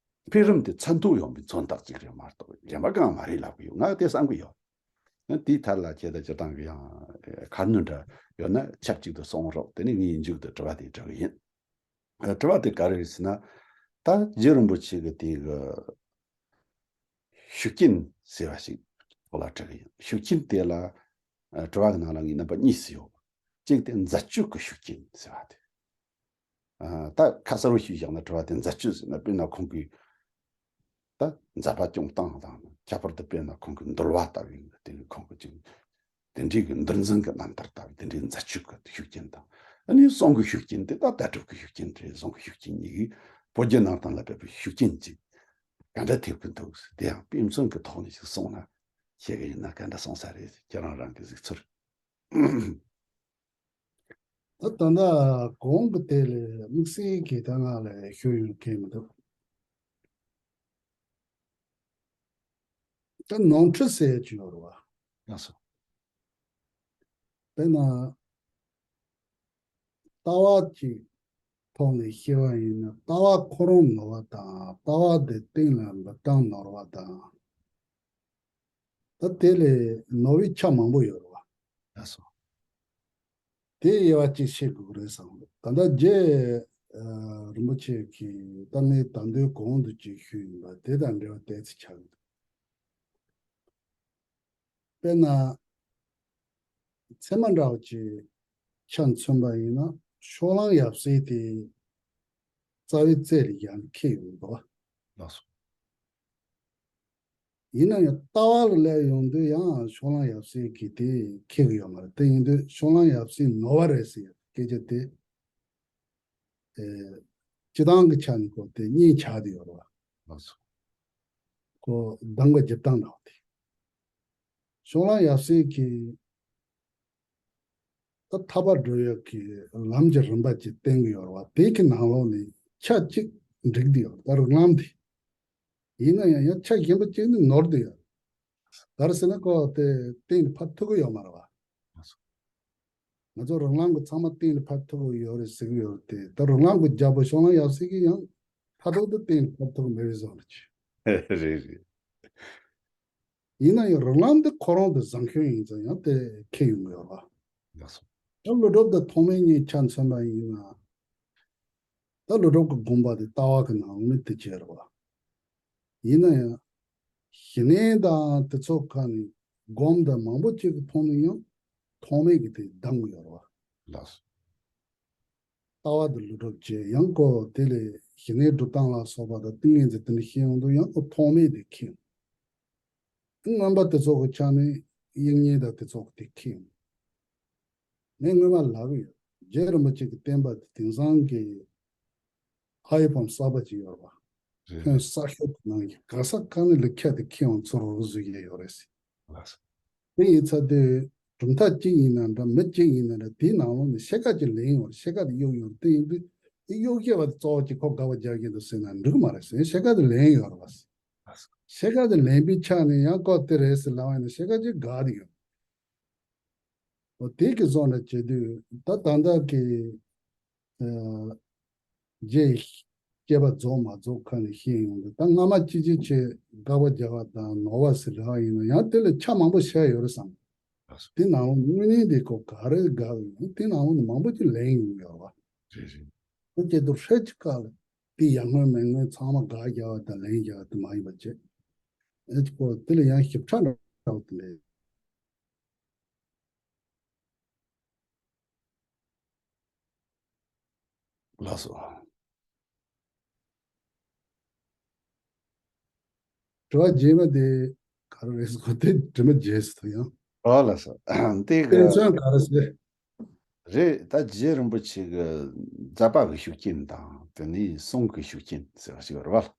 འཕེལ་རིམ་དེ་མཚན་ཐོག་ཡོང་བའི་མཚོན་རྟགས་ཅིག་རེད་མ་གཏོགས་གཞན་པ་གང་མ་རེད་ལབ་གི་ཡོད། ང་དེ་བསམ་གི་ཡོད། དེའི་ཐད་ལ་ཁྱེད་ད་སྤྱིར་བཏང་གི་ཡང་ཁ་སྣོན་འདྲ་ཡོད་ན་ཆབས་ཅིག་ཏུ་གསུང་རོགས། དེ་ནས་ངས་མཇུག་ཏུ་དྲི་བ་དེ་དྲི་གི་ཡིན། དྲི་བ་དེ་ག་རེ་རེད་ཟེར་ན། ད་རྗེ་རིན་པོ་ཆེ་གི་དེ་གི་ཤུགས་རྐྱེན་ཟེར་བ་ཞིག་ཐོག་ལ་དྲི་གི་ཡིན། ཤུགས་རྐྱེན་དེ་ལ་ཨ་དྲི་བ་གི་ནང་ལ་ངས་རྣམ་པ་གཉིས་སུ་ཡོད། གཅིག་དེ་མཛད་སྤྱོད་ཀྱི་ཤུགས་རྐྱེན་ཟེར་བ་དེ། ཨ་ད་ཁ་གསལ་བོ་ཞིག་བཞག་ན་དྲི་བ་དེ་མཛད་སྤྱོད་ཟེར་ན་དཔེར་ན་ཁོང་གིས་ད་མཛད་པ་སྐྱོང་སྟངས་དང་ཁྱད་པར་དུ་དཔེར་ན་ཁོང་གི་འདུལ་བ་ལྟ་བུའི་དེ་ཁོང་གི་ཅིག་དེ་འདྲའི་གི་འདུལ་འཛིན་གྱི་རྣམ་ཐར་ལྟ་བུའི་དེ་འདྲའི་མཛད་སྤྱོད་ཀྱི་ཤུགས་རྐྱེན་དང་། ཨ་ནི་གསུང་གི་ཤུགས་རྐྱེན་དེ་ད་ལྟ་གྲུབ་ཀྱི་ཤུགས་རྐྱེན་རེད། གསུང་གི་ཤུགས་རྐྱེན་གཉིས་ཀྱིས་བོད་བརྒྱུད་ནང་བསྟན་ལ་ཕེབས་པའི་ཤུགས་རྐྱེན་ཅིག་ག་འདྲ་ཐེབས་ཀྱི་འདུག་དེ་ཡང་དཔེ་མཚོན་གྱི་ཐོག་ནས་ཅིག་གསུངས་ན་ཤེས་གི་ཡིན་ན་ག་འདྲ་གསུངས་ས་རེད། ཁྱེད་རང་རང་གི་གཟིགས་ཚུལ། ད་ད་ལྟ་གོང་གི་དེ་ལས་དམིགས་བསལ་གྱི་ད་ང་ལ་ཤོད་ཡོང་མཁན་མི་འདུག་ད་ནོར་འཁྲུལ་ཟེར་ཡ་ཅིག་ཡོད་རེད་བ། ལགས་སོ། དཔེར་ན་ལྟ་བ་གཅིག་ཐོག་ནས་བཤད་པ་ཡིན་ན་ལྟ་བ་ཁོ་རང་ནོར་བ་དང་ལྟ་བ་དེ་གཏན་ལ་མི་བཏང་ནོར་བ་དང་། ད་དེ་ལས་ནོར་བའི་ཆ་མང་པོ་ཡོད་རེད་བ། ལགས་སོ། དེ་དབྱེ་བ་གཅིག་ཕྱེ་དགོས་ཀྱི་རེད་བསམ་གི་འདུག་ད་ལྟ་རྗེ་ཨ་རིན་པོ་ཆེ་གིས་ད་ངས་ད་དུང་གོང་དུ་ཅིག་ཞུས་ཡིན་པ་དེ་དང་འབྲེལ་བ་ཏོག་ཙམ་ཆགས་ཀྱི་འདུག་དཔེར་ན་ཚད་མ་འདྲ་བོ་ཅིག་ཆ་མཚོན་པ་ཡིན་ན་ཕྱོགས་གླང་ཡབ་སྲས་དེ་རྩ་བའི་རྩེ་ལ་ཡང་འཁེལ་ཡོང་གི་འདུག་ལགས་སོ། ཡིན་ན་ཡང་ལྟ་བ་ལ་སླེབས་ཡོང་དུས་ཡང་ཕྱོགས་གླང་ཡབ་སྲས་ཀྱིས་དེ་འཁེལ་གྱི་ཡོད་མ་རེད། དེ་ཡིན་དུས་ཕྱོགས་གླང་ཡབ་སྲས་ནོར་བ་རེད་ཟེར་སྐད་ཆ་དེ་ཨེ་སྤྱི་བཏང་གི་ཆ་ནས་ཁོ་དེ་གཉིས་ཆགས་བསྡད་ཡོད་རེད་བ། ལགས་སོ། ཁོ་གདམ་ག་རྒྱབ་སྟངས་འདྲ་བ་དེ། ཕྱོགས་གླང་ཡབ་སྲས་ཀྱིས་ད་ཐར་པ་སྒྲུབ་ཡག་གི་ལམ་གྱི་རིམ་པ་ཅིག་བསྟན་གྱི་ཡོད་རེད་བ། དེ་གི་ནང་ལོགས་ནས་ཆ་གཅིག་འགྲིག་བསྡད་ཡོད་རེད། ད་རིགས་ལམ་དེ། ཡིན་ན་ཡང་ཡང་ཆ་གཞན་པ་གཅིག་ནི་ནོར་བསྡད་ཡོད། ག་རེ་ཟེར་ན་ཁོ་དེ་གཏན་ལ་ཕབ་ཐུབ་ཀྱི་ཡོད་མ་རེད་བ། ང་ཚོ་རིགས་ལམ་གྱི་ཚང་མ་གཏན་ལ་ཕབ་ཐུབ་ཀྱི་ཡོད་རེད་ཟེར་གྱི་ཡོད་རེད་དེ། ད་རིགས་ལམ་གྱི་རྒྱལ་པོ་ཕྱོགས་གླང་ཡབ་སྲས་ཀྱིས་ཡང་ཕ་ཐོག་ཏུ་གཏན་ལ་ཕབ་ཐུབ་ཀྱི་མེད་པའི་བཟོ་འདྲ་ཅིག་རེད་རེད། ཡིན་ན་ཡང་རིགས་ལམ་འདི་ཁོ་རང་དུ་བཟང་ཤོས་ཡིན་ཙང་ཡང་དེ་འཁེལ་ཡོང་གི་ཡོད་རེད་བ། ལགས་སོ། ད་ཀླུ་སྒྲུབ་དང་ཐོགས་མེད་གཉིས་ཆ་མཚོན་པ་ཡིན་ན། ད་ཀླུ་སྒྲུབ་ཀྱི་དགོངས་པ་དེ་ལྟ་བ་གི་ནང་མི་དེ་བྱས་རེད་བ། ཡིན་ན་ཡང་། ཞི་གནས་དང་དེ་ཚོ་ཁ་ནས་སྒོམ་དང་མང་པོ་ཅིག་གི་ཐོག་ནས་ཡང་ཐོགས་མེད་ཀྱི་དེ་གདམ་གི་ཡོད་རེད་བ། ལགས་སོ། ལྟ་བ་དེ་ཀླུ་སྒྲུབ་བྱས་ཡང་ཁོ་དེ་ལས་ཞི་གནས་སྒྲུབ་སྟངས་ལ་སོགས་པ་དང་ཏིང་ངེ་འཛིན་དེ་འདྲ་ཤེས་ཡོང་དུས་ཡང་ཁོ་ཐོགས་མེད་དེ་འཁེལ། མངོན་པ་དེ་ཚོ་གི་ཆ་ནས་དབྱིག་གཉེན་དང་དེ་ཚོ་གི་དེ་འཁེལ་ཡོང་། ངས་སྔོན་མ་ལབ་ཡོད། རྗེ་རིན་པོ་ཆེ་གི་བསྟན་པ་དེ་དེང་སང་གི་ཨའི་ཕོན་གསར་པ་ཅིག་ཡོད་རེད་བ། རེད། ཕོན་གསར་ཤོས་ཀྱི་ནང་གི་ག་ས་ག་ནས་ལ་ཁྱད་དེ་ཁྱེད་ཡང་ཚུར་རོགས་བཟོ་ཡས་ཡོད་རེད་ཟེར། ལགས་སོ། དེ་ཡིན་ཚར་དུས་གྲུབ་མཐའ་གཅིག་ཡིན་ན་འདྲ་མི་གཅིག་ཡིན་ན་འདྲ་དེའི་ནང་ལོགས་ནས་ཕྱེད་ཀ་ཅིག་ལེན་ཡོད་རེད། ཕྱེད་ཀ་དེ་གཡུག་ཡོད་རེད། དེ་ཡིན་དུས་དེ་གཡུག་བྱས་པ་དེ་གཙོ་བོ་གཅིག་ཁོ་དགག་པ་རྒྱག་གི་འདུག་ཟེར་ན་འགྲིག་མ་རེད་ཟེར། ཕྱེད་ཀ་དེ་ལེན་ཡོད་རེད་བ། ལགས་སོ། ཕྱེད་ཀ་དེ་ལེན་པའི་ཆ་ནས་ཡང་ཁོ་དེ་རེད་ཟེར་ལབ་ཡིན་ན་ཕྱེད་ཀ་ཅིག་དགག་བསྡད་ཡོད། འོ་དེ་གི་བཟོ་འདྲ་བྱེད་དུས་ད་ད་ལྟ་གི་ཨ་རྗེས་སྐྱེས་པ་རྫོགས་མ་རྫོགས་ཁ་ནས་ཤེས་ཡོང་དུས་ད་སྔ་མ་ཅི་ཅི་བྱས་དགག་པ་རྒྱག་པ་དང་ནོར་བ་ཟེར་ལབ་ཡིན་ན་ཡང་དེ་ལ་ཆ་མང་པོ་བཤད་ཡོད་རེད་བསམ། དེ་ནང་ལ་དངོས་གནས་དེ་ཁོ་ག་རེ་དགག་ཡོང་དེ་ནང་ལ་མང་པོ་ཅིག་ལེན་ཡོང་ཡོད་རེད་བ། རེད་རེད། དེ་སྐྱེ་དུས་ཧྲེ་ཅིག་ཀ་ལ་དེ་ཡར་སྔོན་མེད་སྔོན་ཚང་མ་དགག་རྒྱག་པ་དང་ལན་རྒྱག་པ་དེ་མ་ཡིན་པ་བྱས། ཨེ་ཅིག་ཁོ་དེ་ལ་ཡང་ཞིབ་ཕྲ་འདྲ་བོ་དེ་འདྲས། ལགས་སོ། དྲི་བ་རྗེས་མ་དེ་ག་རེ་རེད་ཟེར་གོ་དེ་དྲི་མ་རྗེས་སུ་ཐུག་ཡང་། ཨོ་ལགས་སོ། དེ་གི་དེ་ཚོ་ག་རེ་ཟེར། རེད། ད་རྗེ་རིན་པོ་ཆེ་གི་མཛད་པ་གི་ཤུགས་རྐྱེན་དང་དེ་ནས་གསུང་གི་ཤུགས་རྐྱེན་ཟེར་བ་ཞིག་ཡོད་རེད་བ།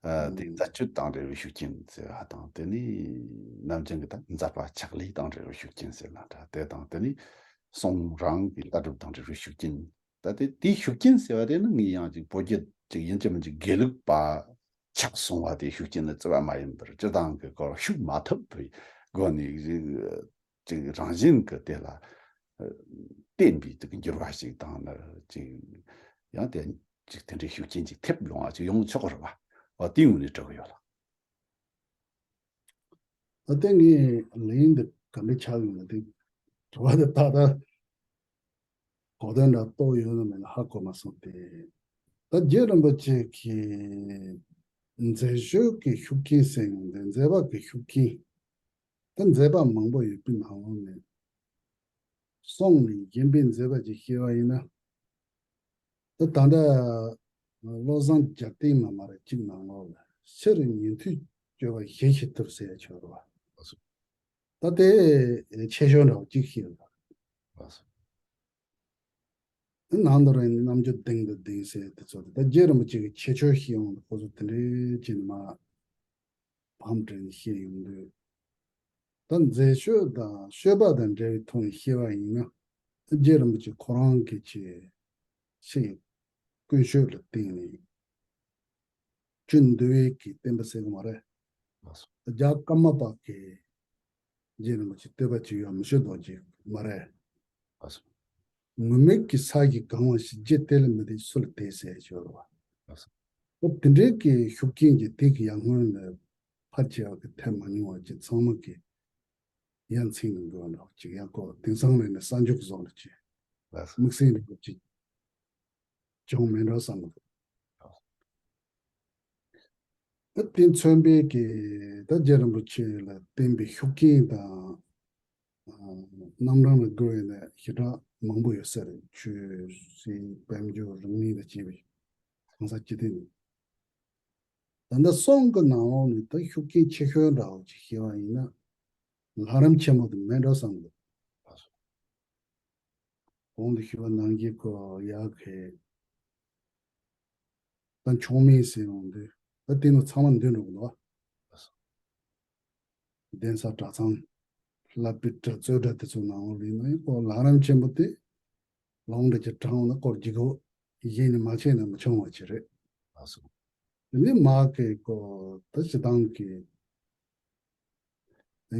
ཨ་དེ་མཛད་སྤྱོད་དང་འབྲེལ་བའི་ཤུགས་རྐྱེན་ཟེར་བ་དང་དེ་ནས་ནམ་རྒྱུན་གྱི་ད་མཛད་པ་ཕྱག་ལས་དང་འབྲེལ་བའི་ཤུགས་རྐྱེན་ཟེར་ན་འདྲ་དེ་དང་དེ་ནས་གསུང་རང་གི་ལྟ་གྲུབ་དང་འབྲེལ་བའི་ཤུགས་རྐྱེན། ད་དེ་དེའི་ཤུགས་རྐྱེན་ཟེར་བ་དེ་ནི་ངས་ཡང་ཅིག་བོད་བརྒྱུད་ཅིག་ཡིན་གཅིག་མིན་གཅིག་དགེ་ལུགས་པ་ ཆགས་སོང་བ་དེ་ཤུགས་རྐྱེན་ནི་རྩི་བ་མ་ཡིན་པར་སྤྱིར་བཏང་གི་སྐོར་ཤུགས་མ་ཐུབ་པའི་སྒོ་ནས་ཅིག་རང་བཞིན་གྱི་དེ་ལ་ཨ་བརྟེན་པའི་དེ་གི་འགྱུར་བ་ཞིག་དང་ནི་ཅིག་ཡང་དེ་ཅིག་དེ་འདྲའི་ཤུགས་རྐྱེན་ཅིག་ཐེབས་ཡོང་བ་ཅིག་ཡོང་ཆོག་གི་རེད་བ། འོ་དེའི་ངོས་ནས་དྲི་གི་ཡོད་ལགས། ད་ལྟ་ངས་ལན་འདི་ག་འདྲ་ཆགས་ཡོང་ན་དེ་དྲི་བ་དེ་ཏག་ཏག་གོ་དོན་འདྲ་རྟོགས་ཡོད་ན་མེད་ན་ཧ་གོ་མ་སོང་སྟེ། ད་རྗེ་རིན་པོ་ཆེ་གིས་མཛད་སྤྱོད་ཀྱི་ཤུགས་རྐྱེན་ཟེར་ཡོང་དུས་མཛད་པ་གི་ཤུགས་རྐྱེན། ད་མཛད་པ་མང་པོ་ཡོད་པའི་ནང་ལོགས་ནས་སོང་ནས་གཞན་པའི་མཛད་པ་ཅིག་བཤད་པ་ཡིན་ན། ད་ད་ལྟ་བློ་བཟང་རྒྱལ་བསྟན་མ་མ་རེད་གཅིག་ནང་ལོགས་ལ་ཕྱིར་ཉན་ཐོས་སྤྱོད་པ་ཞེས་བྱ་ཐུབ་ཟེར་ཡ་ཆོག་རེད་བ། ད་དེ་ཆེ་ཤོས་འདྲ་བོ་གཅིག་ཤེས་ཡོད་པ། ནང་དུ་རང་ཉིད་རྣམ་འགྱུར་ལྡན་དུ་ལྡན་ཟེར་དེ་ཚོ་དེ་ད་རྗེ་རིན་པོ་ཆེ་གི་ཁྱད་ཆོས་ཤེས་ཡོང་དུ་ཁོ་ཚོ་དེ་འདྲའི་ཅིག་མ་ཕམ་དྲན་ཤེས་ཡོང་དུས། ད་མཛད་སྤྱོད་དང་སྤྱོད་པ་དང་འབྲེལ་བའི་ཐོག་ནས་བཤད་པ་ཡིན་ན། རྗེ་རིན་པོ་ཆེ་ཁོ་རང་གི་ཆེ་ཆེ་ཀུན་སྤྱོད་ལ་བརྟེན་ནས་ཅི་འདུལ་བའི་གི་བསྟན་པ་ཟེར་གི་མ་རེད། ལགས་སོ། རྒྱ་ཀརྨ་པ་གི་རྗེ་རིན་པོ་ཆེ་བསྟོད་པ་ཅིག་ཡོད་མི་ཤེས་རྡོ་རྗེ་མ་རེད། ལགས་སོ། ངུར་སྨྲིག་གི་ས་གཞི་གང་བ་ཞིག་རྗེ་དེ་ལ་མི་དེ་སུ་ལ་དེ་ཟེར་ཞོར་བ། ལགས་སོ། ཨོ་དེ་འདྲའི་གི་ཤུགས་རྐྱེན་གྱི་དེ་གི་ཡར་སྔོན་ལ་ཕལ་ཆེ་བ་གི་ཐེབས་མ་མྱོང་བ་ཅིག་ཚང་མ་གི་ཡ་མཚན་ནས་འགྲོ་བ་འདྲ་བོ་ཅིག་ཡང་ཁོ་དེང་སང་ལས་ནས་གསར་འཇུག་བཟོ་འདྲ་ཅིག་ལགས་སོ། དམིགས་བསལ་འདྲ་བོ་ཅིག་བྱུང་མེད་འགྲོ་བསམ་གི་འདུག་ད་དེ་མཚོན་པའི་གི་ད་རྗེ་རིན་པོ་ཆེ་ལ་བསྟན་པའི་ཤུགས་རྐྱེན་དང་། རྣམ་གྲངས་ལ་བགོས་ཡིན་ན་ཞེ་དྲག་མང་པོ་ཡོད་ས་རེད། ཆོས་སྲིད་དཔལ་འབྱོར་རིག་གནས་ལ་བཅས་པའི་གང་ཟག་སྤྱི་སྟེང་ནས། ད་ལྟ་སོང་གི་ནང་ལོགས་ནས་ད་ཤུགས་རྐྱེན་ཆེ་ཤོས་འདྲ་བོ་ཅིག་བཤད་པ་ཡིན་ན་ལྷ་རམས་ཆེན་མོ་དེ་མེད་འགྲོ་བསམ་གི། གོང་དུ་ཞུས་པ་ནང་བཞིན་ཁོ་ཡག་གི་ད་མཆོག་དམན་ཟེར་ཡོང་དུས་ད་དེ་ནི་ཚང་མ་འདུས་འགྲོ་གི་འདུག་བ། གདན་ས་གྲྭ་ཚང་བསླབ་པའི་གྲྭ་གཙོས་གྲྭ་དེ་ཚོ་ནང་ལོགས་ལ་ཡིན་ན་ཡང་ཁོ་ལྷ་རམས་ཆེན་པོ་དེ་ལོང་འདྲ་ཅིག་དྲངས་ན་སྐོར་གྱི་གོ་གཞན་ནས་མ་བྱས་ན་མི་ཆོག་པ་ཅིག་རེད། ལགས་སོ། དེ་ནས་མ་གི་ཁོ་ད་སྤྱི་བཏང་གི་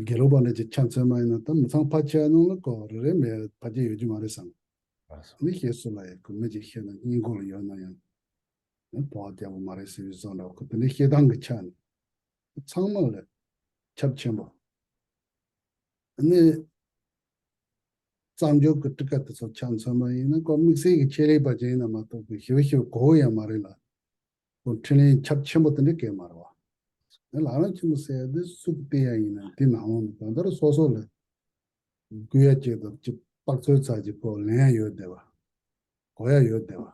དགེ་ལུགས་པ་འདྲ་ཅིག་ཆ་མཚོན་པ་ཡིན་ན་ད་མི་ཚང་ཕལ་ཆེར་ནང་ལ་ཁོ་རེ་རེ་མེད་ཕལ་ཆེར་ཡོད་ཀྱི་མ་རེད་བསམ། ལགས་སོ། ནི་བཤད་སྲོལ་ལ་ཡང་ཁོ་མི་གཅིག་བཤད་ན་སྙིང་ཁོང་ལ་ཡོད་ན་ཡང་ནི་བོ་བ་རྒྱག་པ་མ་རེད་ཟེར་བའི་བཟོ་འདྲ་ཁོ་དེ་འདྲའི་བཤད་སྟངས་ཀྱི་ཆ་ནས། ཚང་མ་ལ་ཁྱབ་ཆེན་པོ། ཨ་ནི། རྩ་འཇོག་གི་སྤྲི་ཀ་དེ་ཚོ་ཆ་མཚོན་པ་ཡིན་ན་ཁོ་དམིགས་བསལ་གྱི་ཆེད་ལས་པ་ཅིག་ཡིན་ན་མ་གཏོགས་པའི་ཞི་བ་ཞི་བ་གོ་བོ་ཡང་མ་རེད་ལ། ཁོ་འཕྲིན་ལས་ཁྱབ་ཆེན་པོ་དེ་འདྲ་གས་མ་རེད་བ། ཨ་ལག་ལེན་ཆེན་པོ་ཟེར་ཡ་དེ་སུ་གི་བལྟས་ཡ་ཡིན་ན་དེ་ནང་ལོགས་ནས་གང་ལྟར་སོ་སོ་ལ་དགོས་ཡ་ཅིག་དང་ཅིག་དཔག་ཚོད་ཚ་ཅིག་ཁོ་ལེན་ཡ་ཡོད་བསྡད་བ། གོ་ཡ་ཡོད་བསྡད་བ།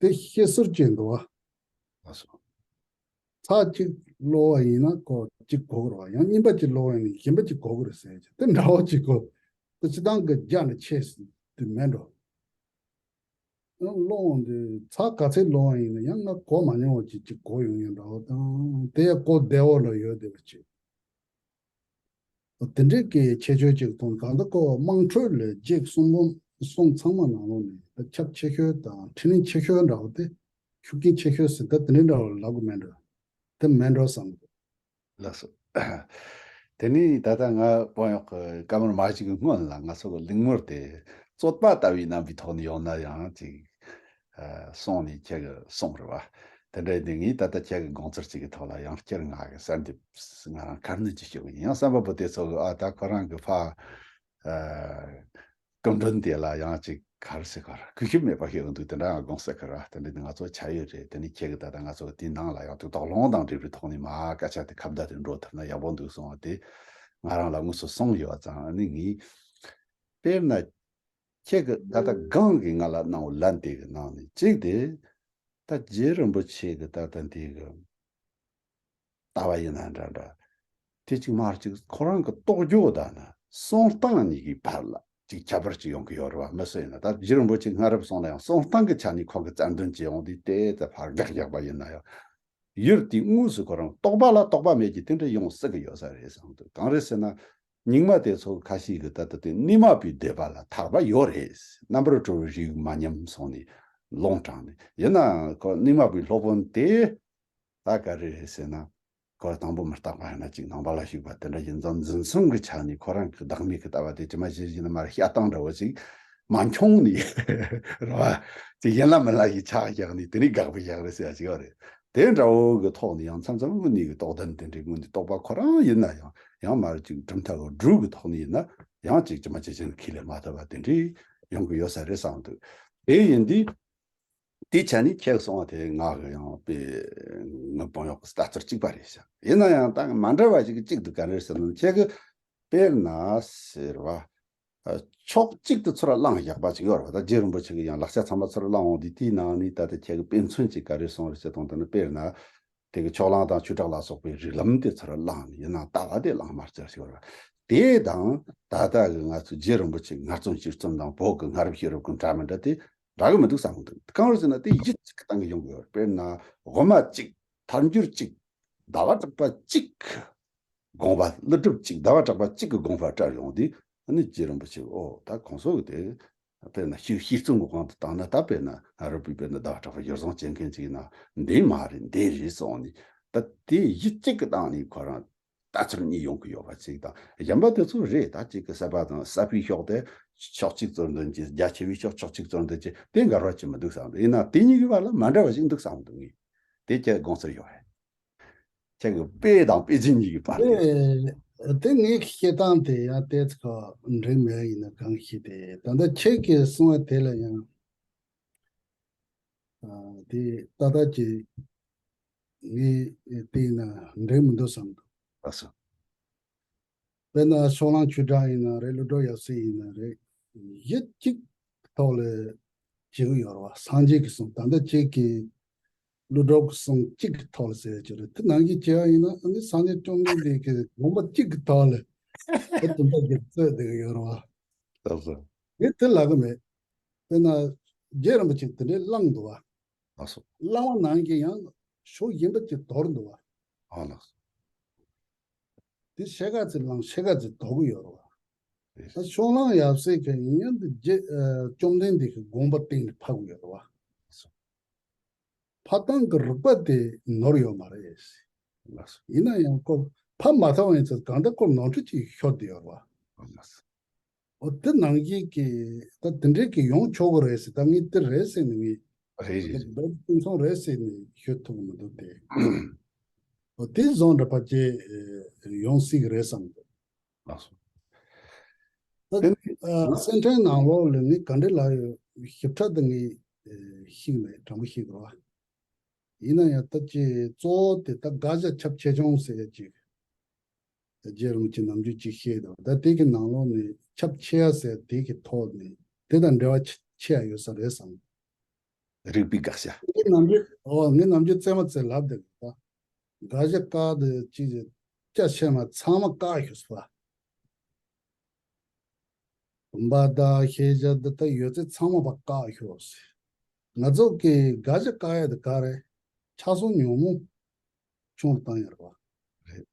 དེ་བཤད་སྲོལ་ཅན་འདུག་བ། ལགས་སོ། ཚར་གཅིག་ཀློག་པ་ཡིན་ན་ཁོ་གཅིག་གོ་གི་རེད་བ། ཡང་གཉིས་པ་གཅིག་ཀློག་པ་ཡིན་ན་གཞན་པ་གཅིག་གོ་གི་རེད་ཟེར་གྱི་དེ་འདྲ་བོ་གཅིག་གོ། དེ་སྤྱི་བཏང་གི་རྒྱ་འདྲ་ཆེ་དེ་མེད་འགྲོ། ཡང་ཀློག་འོང་དུས་ཚར་ག་ཚོད་ཀློག་པ་ཡིན་ན་ཡང་ང་གོ་མ་མྱོང་བ་གཅིག་གཅིག་གོ་ཡོང་ཡོང་འདྲ་བོ་དང་དེ་ཡང་གོ་བདེ་བོ་འདྲ་ཡོད་བསྡད་པ་གཅིག་དེ་འདྲའི་གི་ཁྱད་ཆོས་ཅིག་མཐོང་། གང་ལྟར་ཁོ་དམངས་ཁྲོད་ལ་རྗེ་གསུང་འབུམ་གསུང་ཚང་མ་ནང་ལོགས་ནས་ད་ཁྱབ་ཆེ་ཤོས་དང་འཕྲིན་ལས་ཆེ་ཤོས་འདྲ་བོ་དེ་ཤུགས་རྐྱེན་ཆེ་ཤོས་ཟེར་ད་དེ་འདྲའི་འདྲ་བོ་ལབ་དགོས་མེད་འགྲོ། དེ་མེད་འགྲོ་བསམ་གི། ལགས་སོ། དེ་ནས་ད་ལྟ་ང་དཔོན་གཡོག་གི་བཀའ་མོལ་མ་ཞུས་ཀྱི་སྔོན་ལ་ང་ཚོ་གི་གླེང་མོལ་དེ་རྩོད་པ་ལྟ་བུའི་རྣམ་པའི་ཐོག་ནས་ཡོང་ན་ཡང་ཅིག་ཨ་སོང་ནས་ཁྱེད་ཀྱི་གསུང་རེད་བ། དེ་འདྲ་ཡིན་དུས་ངས་ད་ལྟ་ཁྱེད་ཀྱི་དགོངས་ཚུལ་གཅིག་གི་ཐོག་ལ་ཡང་བསྐྱར་ང་གི་གསར་འདེབས་ང་རང་ཁ་སྣོན་ཅིག་ཞུ་གི་ཡིན། ཡང་གསར་འབབ་པོ་དེ་ཚོ་གི་ཨ་ད་ཁོ་རང་གི་ཕ་ཨ་སྐུ་མགྲོན་དེ་ལ་ཡང་ཅིག་ག་རེ་ཟེར་ག་རེ་གུས་ཞབས་མེད་པ་ཞིག་འདུག་དེ་འདྲ་ང་དགོངས་ཟེར་གི་ར། དེ་འདྲ་ནི་ང་ཚོ་བྱ་ཡོད་རེད། དེ་ནི་ཁྱེད་ཀྱི་ད་ལྟ་ང་ཚོ་དེའི་ནང་ལ་ཡང་དུ་དོགས་སློང་དང་འབྲེལ་བའི་ཐོག་ནས་མ་སྐད་ཆ་དེ་ཁ་བརྡ་དེ་འགྲོ་ཐུབ་ན་ཡག་པོ་འདུག་གསུངས་པ་དེ་ང་རང་ལ་དངོས་སུ་གསུངས་ཡོད་ཙང་ནི་ངས་དཔེར་ན། ཁྱེད་ཀྱི་ད་ལྟ་སྒང་གི་ང་ལ་གནང་བའི་ལན་དེ་གི་ནང་ནས་གཅིག་དེ། ད་རྗེ་རིན་པོ་ཆེ་གི་ད་ལྟ་འདི་གི་ལྟ་བ་ཡིན་ན་འདྲ་འདྲ། དེ་གཅིག་མར་གཅིག་ཁོ་རང་གི་རྟོགས་བརྗོད་དང་ནི་གསུང་སྟངས་གཉིས་ཀྱི་བར་ལ་གཅིག་ཁྱད་པར་གཅིག་ཡོང་གི་ཡོད་རེད་བ། མི་སུ་ཡིན་ན་ད་རྗེ་རིན་པོ་ཆེ་སྔ་རབས་སོང་ན་ཡང་གསུང་སྟངས་ཀྱི་ཆ་ནས་ཁོང་གི་རྩ་འདོན་གྱི་ཡོང་དུས་དེ་ད་ཕར་དགག་བཞག་པ་ཡིན་ན་ཡང་། ཡུལ་དེའི་དངོས་སུ་ཁོ་རང་རྟོགས་པ་ལ་རྟོགས་པ་མེད་ཀྱི་དེ་འདྲ་ཡོང་སྲིད་ཀྱི་ཡོད་ས་རེད་བསམ་འདུག་གང་རེད་ཟེར་ན། རྙིང་མ་དེ་ཚོ་ཁ་ཤས་ཀྱིས་ད་ལྟ་དེ་གནས་མ་པའི་སྡེ་པ་ལ་ཐར་པ་ཡོད་རེད། རྣམ་པར་གྲོལ་བའི་རིགས་མ་ཉམས་སོང་ནས་ ལུང་དྲངས་ནས། ཡིན་ནའང་ཁོ་རྙིང་མ་པའི་སློབ་དཔོན་དེ་ད་ག་རེ་རེད་ཟེར་ན། ཁོ་དང་པོ་མི་རྟག་པ་ཡིན་ན་ཅིག་ནང་པ་ལ་ཞུགས་པ་དེ་འདྲ་ཡིན་ཙང་འཛིན་སོང་གི་ཆ་ནས་ཁོ་རང་གི་བདག་མེད་ཀྱི་ལྟ་བ་དེ་ཇི་མ་ཇི་བཞིན་མར་བཤད་སྟངས་འདྲ་བོ་ཅིག་མ་འཁྱོངས་ནས་རེད་བ། ཅིག་ཡིན་ལ་མིན་ལ་ཞིག་ཆགས་བཞག་ནས་དེ་ནས་དགག་པ་བཞག་རེད་ཟེར་ཡ་ཅིག་ཡོད་རེད། དེ་འདྲ་བོ་གི་ཐོག་ནས་ཡང་མཚམས་མཚམས་དངོས་གནས་ཀྱི་རྟོགས་ལྡན་དེ་འདྲའི་དངོས་གནས་རྟོགས་པ་ཁོ་རང་ཡིན་ན་ཡང་ཡང་མར་ཅིག་གྲུབ་མཐའ་གི་སྒྲུབ་ཀྱི་ཐོག་ནས་ཡིན་ན་ཡང་ཅིག་ཇི་མ་ཇི་བཞིན་ཁས་ལེན་མ་ཐུབ་པ་དེ་འདྲའི་ཡོང་གི་ཡོད་ས་རེད་བསམ་འདུག་དེ་ཡིན་དུས། དེའི་ཆ་ནས་ཁྱེད་གསུང་བ་དེ་ང་གི་ཡང་དཔེ་ངའི་བུ་ཡོག་གི་ལྟ་ཚུལ་གཅིག་པ་རེད་ཤག་ཡིན་ན་ཡང་ད་མ་འདྲ་བ་ཞིག་གཅིག་འདུག་ག་རེ་ཟེར་ན་ཁྱེད་ཀྱི་དཔེར་ན་ཟེར་བ། ཕྱོགས་གཅིག་ཏུ་ཚུར་བླངས་བཞག་པ་ཅིག་ཡོད་རེད་བ། ད་རྗེ་རིན་པོ་ཆེ་གི་ཡང་ལག་ཆ་ཚང་མ་ཚུར་བླངས་འོང་དུས་དེའི་ནང་ནས་ད་ལྟ་ཁྱེད་ཀྱི་དཔེ་མཚོན་གཅིག་ག་རེ་གསུངས་རེད་ཟེར་དང་དེ་ནི་དཔེར་ན། དེ་གི་ཕྱོགས་གླང་དང་ཆོས་གྲགས་ལ་སོགས་པའི་རིགས་ལམ་དེ་ཚུར་བླངས་ནས་ཡིན་ནའང་ལྟ་བ་དེ་བླངས་མ་བཅར་ཞིག་ཡོད་རེད་བ། དེ་དང་ད་ལྟ་གི་ང་ཚོ་རྗེ་རིན་པོ་ཆེ་སྔར་རྩོམ་ཕྱིར་རྩོམ་དང་བོད་ཀྱི་སྔ་རབས་ཤེས་རབ་ཀྱི་འདྲ་མི་འདྲ་དེ་འདྲ་གི་མི་འདུག་བསམ་གི་འདུག་གང་རེད་ཟེར་ན་དེ་གཞི་གཅིག་གི་སྟེང་གི་ཡོང་གི་ཡོད་རེད། དཔེར་ན་དབུ་མ་གཅིག་ཐལ་འགྱུར་གཅིག་ཟླ་བ་གྲགས་པ་གཅིག་དགོངས་པ། ཀླུ་སྒྲུབ་གཅིག་ཟླ་བ་གྲགས་པ་གཅིག་གི་དགོངས་པ་བཀྲལ་ཡོང་དུས་ཨ་ནི་རྗེ་རིན་པོ་ཆེ་ཨོ་ད་ཁོང་ཚོ་གི་དེ་དཔེར་ན་ཤེས་ཤེས་ཚོད་འགོག་གང་དུ་བཏང་ན་ད་དཔེར་ན་ང་རུ་བུས་དཔེར་ན་ཟླ་བ་གྲགས་པ་ཡོ་བཟང་བྱེད་མཁན་ཅིག་ཡིན་ན་འདི་མ་རེད་འདི་རེད་སོང་ནས་ད་དེ་གཞི་གཅིག་གི་སྟེང་ནས་ཁོ་རང་ལྟ་ཚུལ་གཉིས་ཡོང་གི་ཡོད་པ་ཅིག་དང་། གཞན་པ་དེ་ཚོ་རེད། ད་གཅིག་གི་གསར་པ་དང་གསར་པའི་ཕྱོགས་དེ་ཕྱོགས་གཅིག་གཙོར་འདོན་གྱི་རྒྱ་ཆེ་བའི་ཕྱོགས་ཕྱོགས་གཅིག་གཙོར་འདོན་གྱི་དེ་འགལ་བ་ཅི་མི་འདུག་བསམ་འདུག་ཡིན་ན་དེ་གཉིས་ཀྱི་བར་ལ་མ་འདྲ་བ་ཞིག་འདུག་བསམ་འདུག་ངས་དེ་ཁྱེད་དགོངས་ཚུལ་ཡོད་རེད། ཁྱེད་ཀྱི་དཔེ་དང་དཔེ་ཅན་གཉིས་ཀྱི་བར་དེ། དེ་དེ་ངའི་བཤད་སྟངས་དེ་ཡང་ཏོག་ཙམ་འགྲིག་མེད་ཡིན་ན་གང་ཞིག་དེ་ད་ལྟ་ཁྱེད་ཀྱིས་གསུངས་པ་དེ་ལ་ཡང་ཨ་དེ་ཏག་ཏག་ཅིག་ངས་བལྟས་ན་འགྲིག་མི་འདུག་བསམ་འདུག་ལགས་སོ། དཔེར་ན་ཕྱོགས་གླང་ཆོས་གྲགས་ཡིན་ན་རེད། ཀླུ་སྒྲུབ་ཡབ་སྲས་ཡིན་ན་རེད། གཞི་གཅིག་ཐོག་ལ་བྱེད་ཀྱི་ཡོད་རེད་བ། སངས་རྒྱས་ཀྱི་གསུང་ད་ལྟ་ཁྱེད་ཀྱིས་ཀླུ་སྒྲུབ་ཀྱི་གསུང་གཅིག་གི་ཐོག་ལ་ཟེར་གྱི་རེད། དེ་ནང་བཞིན་བྱས་པ་ཡིན་ན་ཨ་ནི་སངས་རྒྱས་བཅོམ་ལྡན་འདས་ཀྱི་དགོངས་པ་གཅིག་གི་ཐོག་ལ་དེ་དོན་དག་གི་རྩོད་བསྡད་ཀྱི་ཡོད་རེད་བ། ལགས་སོ། ངས་དེ་ལབ་གི་མེད། དཔེར་ན་རྗེ་རིན་པོ་ཆེ་དེ་འདྲའི་བླངས་འདུག་བ། ལགས་སོ། བླངས་པ་ནང་བཞིན་ཡང་ཕྱོགས་གཞན་པ་ཅིག་དོར་འདུག་བ། ཨ་ལགས་སོ། དེ་ཕྱེད་ཀ་ཙམ་བླངས་ཕྱེད་ཀ་ཙམ་དོར་གི་ཡོད་རེད་བ། རེད། ད་ཕྱོགས་གླང་ཡབ་སྲས་ཀྱི་ཡིན་ཡང་དེ་རྗེ་ཨ་བཅོམ་ལྡན་འདས་ཀྱི་དགོངས་པ་སྟེང་ནས་ཕབ་གི་ཡོད་རེད་བ། ལགས་སོ། ཕབ་སྟངས་ཀྱི་རིག་པ་དེ་ནོར་ཡོད་མ་རེད། ལགས་སོ། ཡིན་ན་ཡང་ཁོ་ཕབ་མ་ཐུབ་པ་ཡིན་ཙང་གང་ལྟར་ཁོ་ནོར་འཁྲུལ་ཅིག་ཤོར་བསྡད་ཡོད་རེད་བ། ལགས་སོ། འོ་དེ་ནང་བཞིན་གྱི་ད་དེ་འདྲའི་གི་ཡོང་ཆོག་གི་རེད་ཟེར། ད་ངས་དེ་རེད་ཟེར་ནས་ངས་རེད་རེད། དེ་རྦད་དེ་མཚུངས་རེད་ཟེར་ནས་ཤོད་ཐུབ་ཀྱི་མི་འདུག་སྟེ། འོ་དེ་བཟོ་འདྲ་ཕལ་ཆེར་ཡོང་སྲིད་ཀྱི་རེད་བསམ་འདུག་ལགས་སོ། ད་དེ་ནི་ཨ་སེམས་ཁྲལ་ནང་ལོགས་ལ་ངས་ག་འདྲ་ལབ་ཡོད་ཞིབ་ཕྲ་དེ་ངས་ཤེས་མེད། དྲང་པོ་བཤད་དགོས་རེད་བ། ཡིན་ན་ཡང་ད་ཅི་གཙོ་བོ་དེ་ད་དགག་བྱ་ཁྱབ་ཆེ་ཆུང་ཟེར་ཡ་ཅིག་རྗེ་རིན་པོ་ཆེ་ནམ་རྒྱུན་ཅིག་བཤད་འདུག་ད་དེ་གི་ནང་ལོགས་ནས་ཁྱབ་ཆེ་ཡ་ཟེར་དེ་གི་ཐོག་ནས་དེ་དང་འབྲེལ་བ་ཆེ་ཆེ་ཡ་ཡོད་ས་རེད་བསམ། རིགས་པའི་དགག་བྱ། ངས་ནམ་རྒྱུན་ཨོ་ངས་ནམ་རྒྱུན་རྩེད་མོ་རྩེ་ལབ་བསྡད་ཀྱི་ད། དགག་བྱ་བཀག་དེ་ཅིག་ཅ་ཆེ་མ་ཚང་མ་བཀག་ཤོག་ཟེར་བ། བུམ་པ་དང་ཤེས་བྱ་འདི་དག་ཡོད་ཚད་ཚང་མ་ཕར་བཀག་ཤོག་ཟེར། ང་ཚོ་གི་དགག་བྱ་བཀག་ཡ་དེ་ག་རེད། ཆགས་སོགས་ཉོན་མོངས་ཆུང་རུ་བཏང་ཡ་རེད་བ། རེད།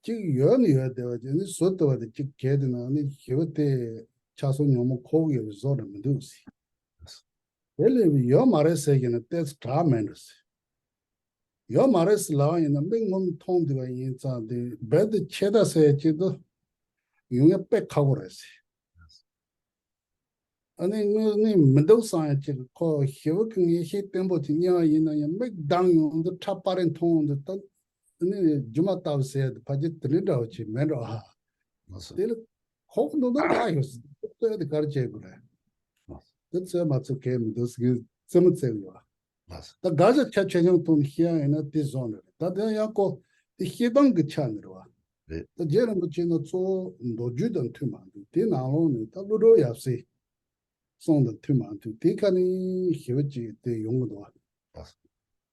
གཅིག་ཡོད་ནི་ཡོད་བསྡད་པ་ཅིག་ནི་བཟོ་བསྡད་པ་དེ་གཅིག་གལ་ཏེ་ན་ནི་ཞེ་པོ་དེ་ཆགས་སོགས་ཉོན་མོངས་འཁོར་གྱི་ཡོད་པའི་བཟོ་འདྲ་མི་འདུག་ཟེར། དེ་ལས་ཡོད་མ་རེད་ཟེར་གྱི་ན་ཏོག་ཙམ་དྲག་མེད་འགྲོ་ཟེར། ཡོད་མ་རེད་ཟེར་ལབ་པ་ཡིན་ན་མིག་ངོ་མ་མཐོང་བསྡད་པ་ཡིན་ཙང་དེ་རྦད་དེ་ཆད་ད་ཟེར་ཡ་གཅིག་ཏུ་ཡོང་ཡ་དཔེ་ཁག་པོ་རེད་ཟེར། ཨ་ནི་དངོས་གནས་མི་འདུག་བསམ་ཡ་ཅིག་ཁོ་ཞེ་པོ་གི་ངེས་ཤེས་བརྟན་པོ་ཅིག་རྙེད་པ་ཡིན་ན་ཡང་མིག་གདངས་ཡོང་དུས་ཁྲ་པར་རེ་མཐོང་ཡོང་དུས་ད་ཨ་ནི་རྒྱུ་མ་ལྟ་བུ་ཟེར་ཡ་དེ་ཕལ་ཆེར་དེ་འདྲའི་འདྲ་བོ་ཅིག་མེད་འགྲོ་ཨ། ལགས་སོ། དེ་ལ་ཁོག་འདུག་ན་ཁ་ཡོད་ཟེར་ལྟོས་ཏེ་ག་རེ་བྱེད་དགོས་རེད། ལགས་སོ། དེ་ཚོས་མ་ཚོས་གལ་མི་འདུག་ཟེར་གི་རྩེད་མོ་རྩེ་གི་ཡོད། ལགས་སོ། ད་དགག་བྱ་ཁྱབ་ཆེ་ཆུང་ཐོག་ནས་བཤད་ཡ་ཡིན་ན་དེ་བཟོ་འདྲ་རེད། ད་དེ་ཡང་ཁོ་དེ་བཤད་སྟངས་ཀྱི་ཆ་ནས་རེད་བ། རེད། ད་རྗེ་རིན་པོ་ཆེ་ན་གཙོ་བོ་མདོ་རྒྱུད་དང་མཐུན་མ་མཐུན་དེ་ནང་ལོགས་ནས་ད་ཀླུ་སྒྲུབ་ཡབ་སྲས་གསུང་དང་མཐུན་མ་མཐུན་དེ་ཁ་ནས་ཞེ་པོ་ཅིག་དེ་ཡོང་གི་འདུག་བ། ལགས་སོ།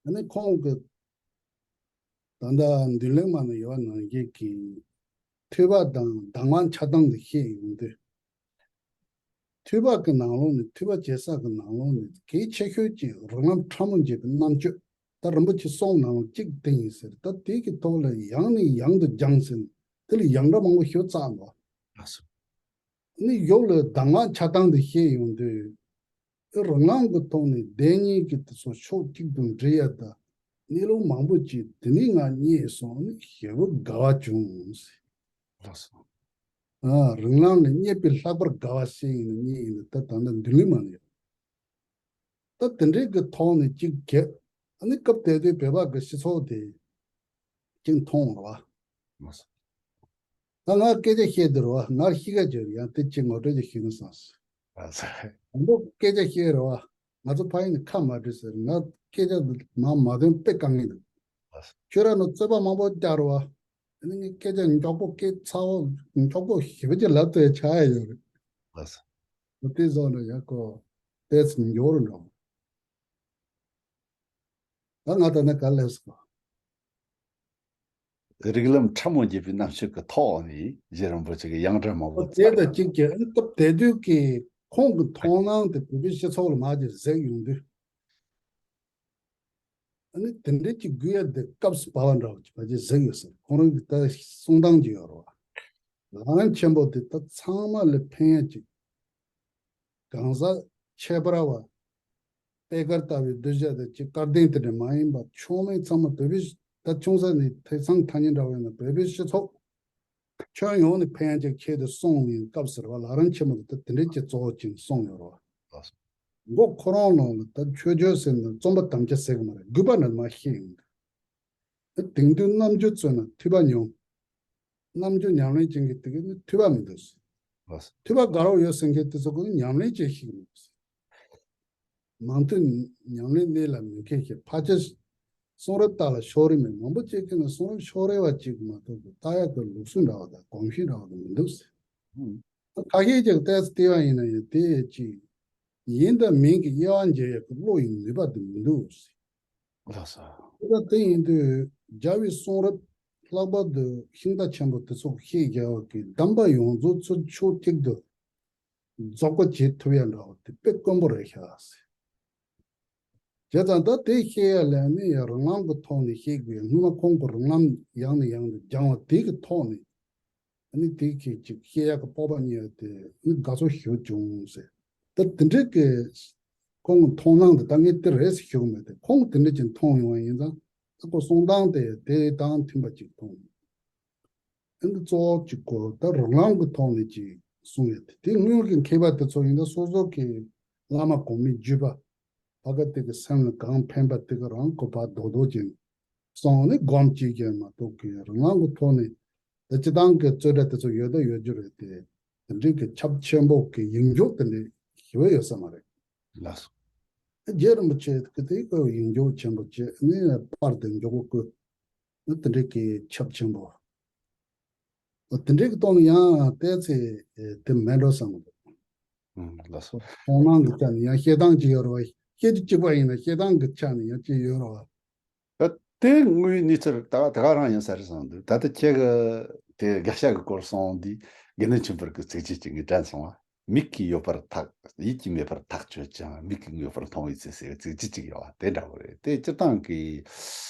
ཨ་ནི་ཁོང་གི་ད་ལྟ་མདུན་ལེགས་མ་ན་ཡོད་པ་ནང་བཞིན་གྱི་ཐོས་པ་དང་གདམས་ངག་འཆར་སྟངས་དེ་བཤད་ཡོང་དུས། ཐོས་པ་གི་ནང་ལོགས་ནས་ཐོས་པ་བྱེད་ས་གི་ནང་ལོགས་ནས་གལ་ཆེ་ཤོས་ཀྱི་རིགས་ལམ་ཕྲ་མོ་འབྱེད་པའི་རྣམ་དཔྱོད་ད་རིན་པོ་ཆེ་གསུང་ནང་ལོགས་གཅིག་དེ་ཡིན་ཟེར། ད་དེ་གི་ཐོག་ལ་ཡང་ནས་ཡང་དུ་སྦྱངས་ཟིན་དེ་ལ་ཡང་འདྲ་མང་པོ་ཞིག་བཙལ་འདུག་ལགས་སོ། ནི་ཡོག་ལ་གདམས་ངག་འཆར་སྟངས་དེ་བཤད་ཡོང་དུས། དེ་རང་རང་གི་ཐོག་ནས་བདེན་གཉིས་ཀྱི་དེ་ཚོ་ཕྱོགས་གཅིག་ཏུ་འགྲིལ་ཡ་ད་གནས་ལུགས་མང་པོ་ཅིག་དེ་ནས་ང་རྙེད་སོང་ནས་ཞེ་པོ་དགའ་བ་བྱུང་ཟེར། ལགས་སོ། ཨ། རང་རང་ནས་རྙེད་པའི་ལྷག་པར་དགའ་བ་ཞིག་ཡིན་ན་རྙེད་ཡིན་ན་ད་ད་ལྟ་མདུན་ལམ་མ་ནས། ད་དེ་འདྲའི་གི་ཐོག་ནས་གཅིག་གེ། ཨ་ནི་སྐབས་དེ་དུས་བོད་པ་གི་སྤྱི་ཚོགས་དེ་གཅིག་མཐོང་བ། ད་ང་སྐད་ཆ་བཤད་དུས་རེད་བ། ང་གཤིས་ཀ་ཅིག་ཡང་དེ་གཅིག་ངོ་སྤྲོད་ཅིག་ཞུས་ན་བསམ་སོང་། ཨ་ཙི། དང་པོ་སྐད་ཆ་བཤད་རེད་བ། ང་ཚོ་ཕ་ཡུལ་ནས་ཁ་མ་བྲིས་ཟེར། ང་སྐད་ཆ་མ་མ་འདོན་དཔེ་དཀའ་ངལ་འདུག་ཁྱོད་རང་ནང་རྩོད་པ་མང་པོ་རྒྱག་རེད་བ། ཨ་ནི་ངས་སྐད་ཆ་མགྱོགས་པོ་སྐད་ཚ་བོ་མགྱོགས་པོ་ཞེ་པོ་ཅིག་ལབ་ཐུབ་ཡ་ཆགས་ཡ་ཡོད་རེད། ལགས་སོ། དེ་བཟོ་ན་ཡག་གོ། ཏོག་ཙམ་མགྱོགས་རུ་འགྲོ། ད་ང་ད་ནི་ག་ལེབ་སོང་། རིགས་ལམ་ཕྲ་མོ་རྒྱས་པའི་རྣམ་དཔྱོད་ཀྱི་ཐོག་ནས་རྗེ་རིན་པོ་ཆེ་གི་དབྱངས་སྒྲ་མང་པོ་ཨོ་དེ་དང་གཅིག་གི་ཨ་ནི་སྟབས་དེ་དུས་ཀྱི་ཁོང་གི་མཐོང་སྣང་དེ་བོད་པའི་སྤྱི་ཚོགས་ལ་མར་ཅིག་གཟིགས་ཡོང་དུས། ཨ་ནི་དེ་འདྲའི་ཅིག་དགོས་ཡ་དེ་སྐབས་སུ་བབས་པ་འདྲ་བ་ཅིག་ཕལ་ཆེར་གཟིགས་ཡོད་ཟེར། ཁོང་རང་གི་ད་གསུང་སྟངས་ཅིག་ཡོད་རེད་བ། ལམ་རིམ་ཆེན་པོ་དེ་ད་ཚང་མ་ལ་ཕན་ཡ་ཅིག་གང་ཟག་ཁྱད་པར་བ། པད་དཀར་ལྟ་བུའི་གདུལ་བྱ་དང་གཅིག་སྐལ་ལྡན་དེ་འདྲ་མ་ཡིན་པ་ཕྱོགས་མེད་ཚང་མ་བོད་པའི་ད་ཆུང་ས་ནས་ཐོས་བསམ་ཐག་ཉེ་འདྲ་བ་ཡིན་ན་བོད་པའི་སྤྱི་ཚོགས་ཁྱོན་ཡོངས་ནས་ཕན་ཡ་ཅིག་ཁྱེར་ཏེ་སོང་བའི་སྐབས་སུ་རེད་བ། ལམ་རིམ་ཆེན་མོ་དེ་ད་དེ་འདྲའི་ཅིག་གཙོ་བོ་ཅིག་གསུངས་ཡོད་རེད་བ། མགོ་ཁོ་རང་ནང་ལ་ད་མཆོད་བརྗོད་ཟེར་ན་རྩོམ་པ་དམ་བཅའ་ཟེར་གི་མ་རེད། དགོས་པ་འདྲ་མ་ཤེས་ཡིན། དེང་དུས་རྣམ་འགྱུར་བཙལ་ན་ཐོས་པ་ཉུང་། རྣམ་འགྱུར་ཉམས་ལེན་ཅན་གྱི་དེ་ག་ནི་ཐོས་པ་མི་འདུག་ཟེར། ལགས་སོ། ཐོས་པ་དགའ་རབ་ཡོད་ཟེར་མཁན་དེ་ཚོ་ཀུན་ཉམས་ལེན་བྱེད་ཤེས་མི་འདུག་ཟེར། མང་ཐོས་ཉམས་ལེན་གནད་ལ་མི་འཁེལ་ཞིང་ཕལ་ཆེར་གསུང་རབ་ལྟ་ལ་ཕྱོགས་རིས་མེད། མང་པོ་ཅིག་གིས་ནི་གསུང་རབ་ཕྱོགས་རིས་པ་ཅིག་མ་གཏོགས་ཀྱི་ལྟ་ཡག་གི་ལུགས་སྲོལ་འདྲ་བ་དང་གོམས་གཤིས་འདྲ་བ་དང་མི་འདུག་ཟེར། ཁ་ཤས་ཀྱིས་ཏོག་ཙམ་བལྟས་པ་ཡིན་ན་ཡང་དེ་ཅིག་ཡིན་དང་མིན་གྱི་དབྱེ་བ་འབྱེད་ཡག་གི་བློ་ཡི་ནུས་པ་དེ་མི་འདུག་ཟེར། ལགས་སོ། དེ་ལྟར་དེ་ཡིན་དུས་རྒྱལ་བའི་གསུང་རབ་ལྷག་པར་དུ་ཤིང་རྟ་ཆེན་པོ་དེ་ཚོ་བཤད་རྒྱལ་བ་གི་གདམས་པ་ཡོངས་རྫོགས་ཚུར་ཕྱོགས་གཅིག་ཏུ་རྫོགས་པ་བྱེད་ཐུབ་ཡ་འདྲ་བ་དེ་དཔེ་དཀོན་པོ་རེད་ཤག་ཟེར། བྱས་ཙང་ད་དེ་བཤད་ཡ་ལ་ནི་ཡང་རང་རང་གི་ཐོག་ནས་བཤད་དགོས་ཡ། སྔོན་མ་ཁོང་གི་རང་རྣམ་ཡང་ནས་ཡང་དུ་སྦྱང་བ་དེ་གི་ཐོག་ནས། ཨ་ནི་དེ་གི་ཅིག་བཤད་ཡག་གི་སྤོབས་པ་རྙེད་ཡ་དེ་ནི་དགའ་ཚོར་ཞེ་པོ་བྱུང་ཟེར། ད་དེ་འདྲའི་གི་ཁོང་གི་མཐོང་སྣང་དེ་ད་ངས་དེ་རེད་ཟེར་ཞུ་གི་མེད་དེ། ཁོང་གིས་དེ་འདྲ་ཅིག་མཐོང་ཡོང་བ་ཡིན་ཙང་ད་ཁོ་གསུང་སྟངས་དེ་དེ་དང་མཐུན་པ་ཅིག་མཐོང་། ཨ་ནི་གཙོ་བོ་གཅིག་གོ་ད་རང་རང་གི་ཐོག་ནས་ཅིག་གསུང་ཡ་དེ། དེ་སྔོན་གྱི་མཁས་པ་དེ་ཚོ་ཡིན་ན་སོ་སོ་གི་བླ་མ་གོང་མའི་བརྒྱུད་པ་ཕ་གི་དེ་གི་སེམས་ལ་གང་ཕན་པ་དེ་གི་རང་གོ་བ་རྡོག་རྡོག་ཅིག་སོང་ནས་སྒོམ་གཅིག་ཀྱང་མ་གཏོགས་ཀྱི་རང་རང་གི་ཐོག་ནས་ད་སྤྱི་བཏང་གི་རྩོད་གྲྭ་དེ་ཚོ་ཡོད་ད་ཡོད་རྒྱུ་རེད་དེ། དེ་འདྲའི་གི་ཁྱབ་ཆེན་པོ་གི་ཡིག་འཇོག་དེ་འདྲའི་ཞེ་པོ་ཡོད་ས་མ་རེད། ལགས་སོ། རྗེ་རིན་པོ་ཆེ་གི་དེ་ཀོ་ཡིག་འཇོག་ཆེན་པོ་བྱས་ནས་པར་དེ་མགྱོགས་པོ་བརྐོས་ནས་དེ་འདྲའི་གི་ཁྱབ་ཆེན་པོ། དེ་འདྲའི་གི་ཐོག་ནས་ཡང་ཏོག་ཙམ་དེ་མེད་འགྲོ་བསམ་གི་འདུག་ཨང་། ལགས་སོ། མཐོང་སྣང་གི་ཆ་ནས་ཡང་བཤད་སྟངས་ཅིག་ཡོད་རེད་བ། བཤད་རྒྱུ་གཅིག་པ་ཡིན་ན་བཤད་སྟངས་གི་ཆ་ནས་ཡང་ཅིག་ཡོད་རེད་བ། ད་དེ་དངོས་ཡོད་གནས་ཚུལ་ད་ག་ད་ག་རང་ཡིན་ས་རེད་བསམ་འདུག་ད་ལྟ་ཁྱེད་ཀྱིས་དེ་དགག་བྱ་གི་སྐོར་གསུངས་དུས་དགེ་འདུན་ཆོས་འཕེལ་གྱི་ཚིགས་བཅད་ཅིག་ངས་དྲན་སོང་བ། མིག་གིས་ཡོད་པར་ཐག་ཡིད་ཀྱིས་མེད་པར་ཐག་ཆོད་ཀྱང་མིག་གིས་ཡོད་པར་མཐོང་བའི་ཚེ་ཟེར་བའི་ཚིགས་བཅད་ཅིག་ཡོད་བ། དེ་འདྲ་བོ་རེད། དེ་སྤྱིར་བཏང་གི་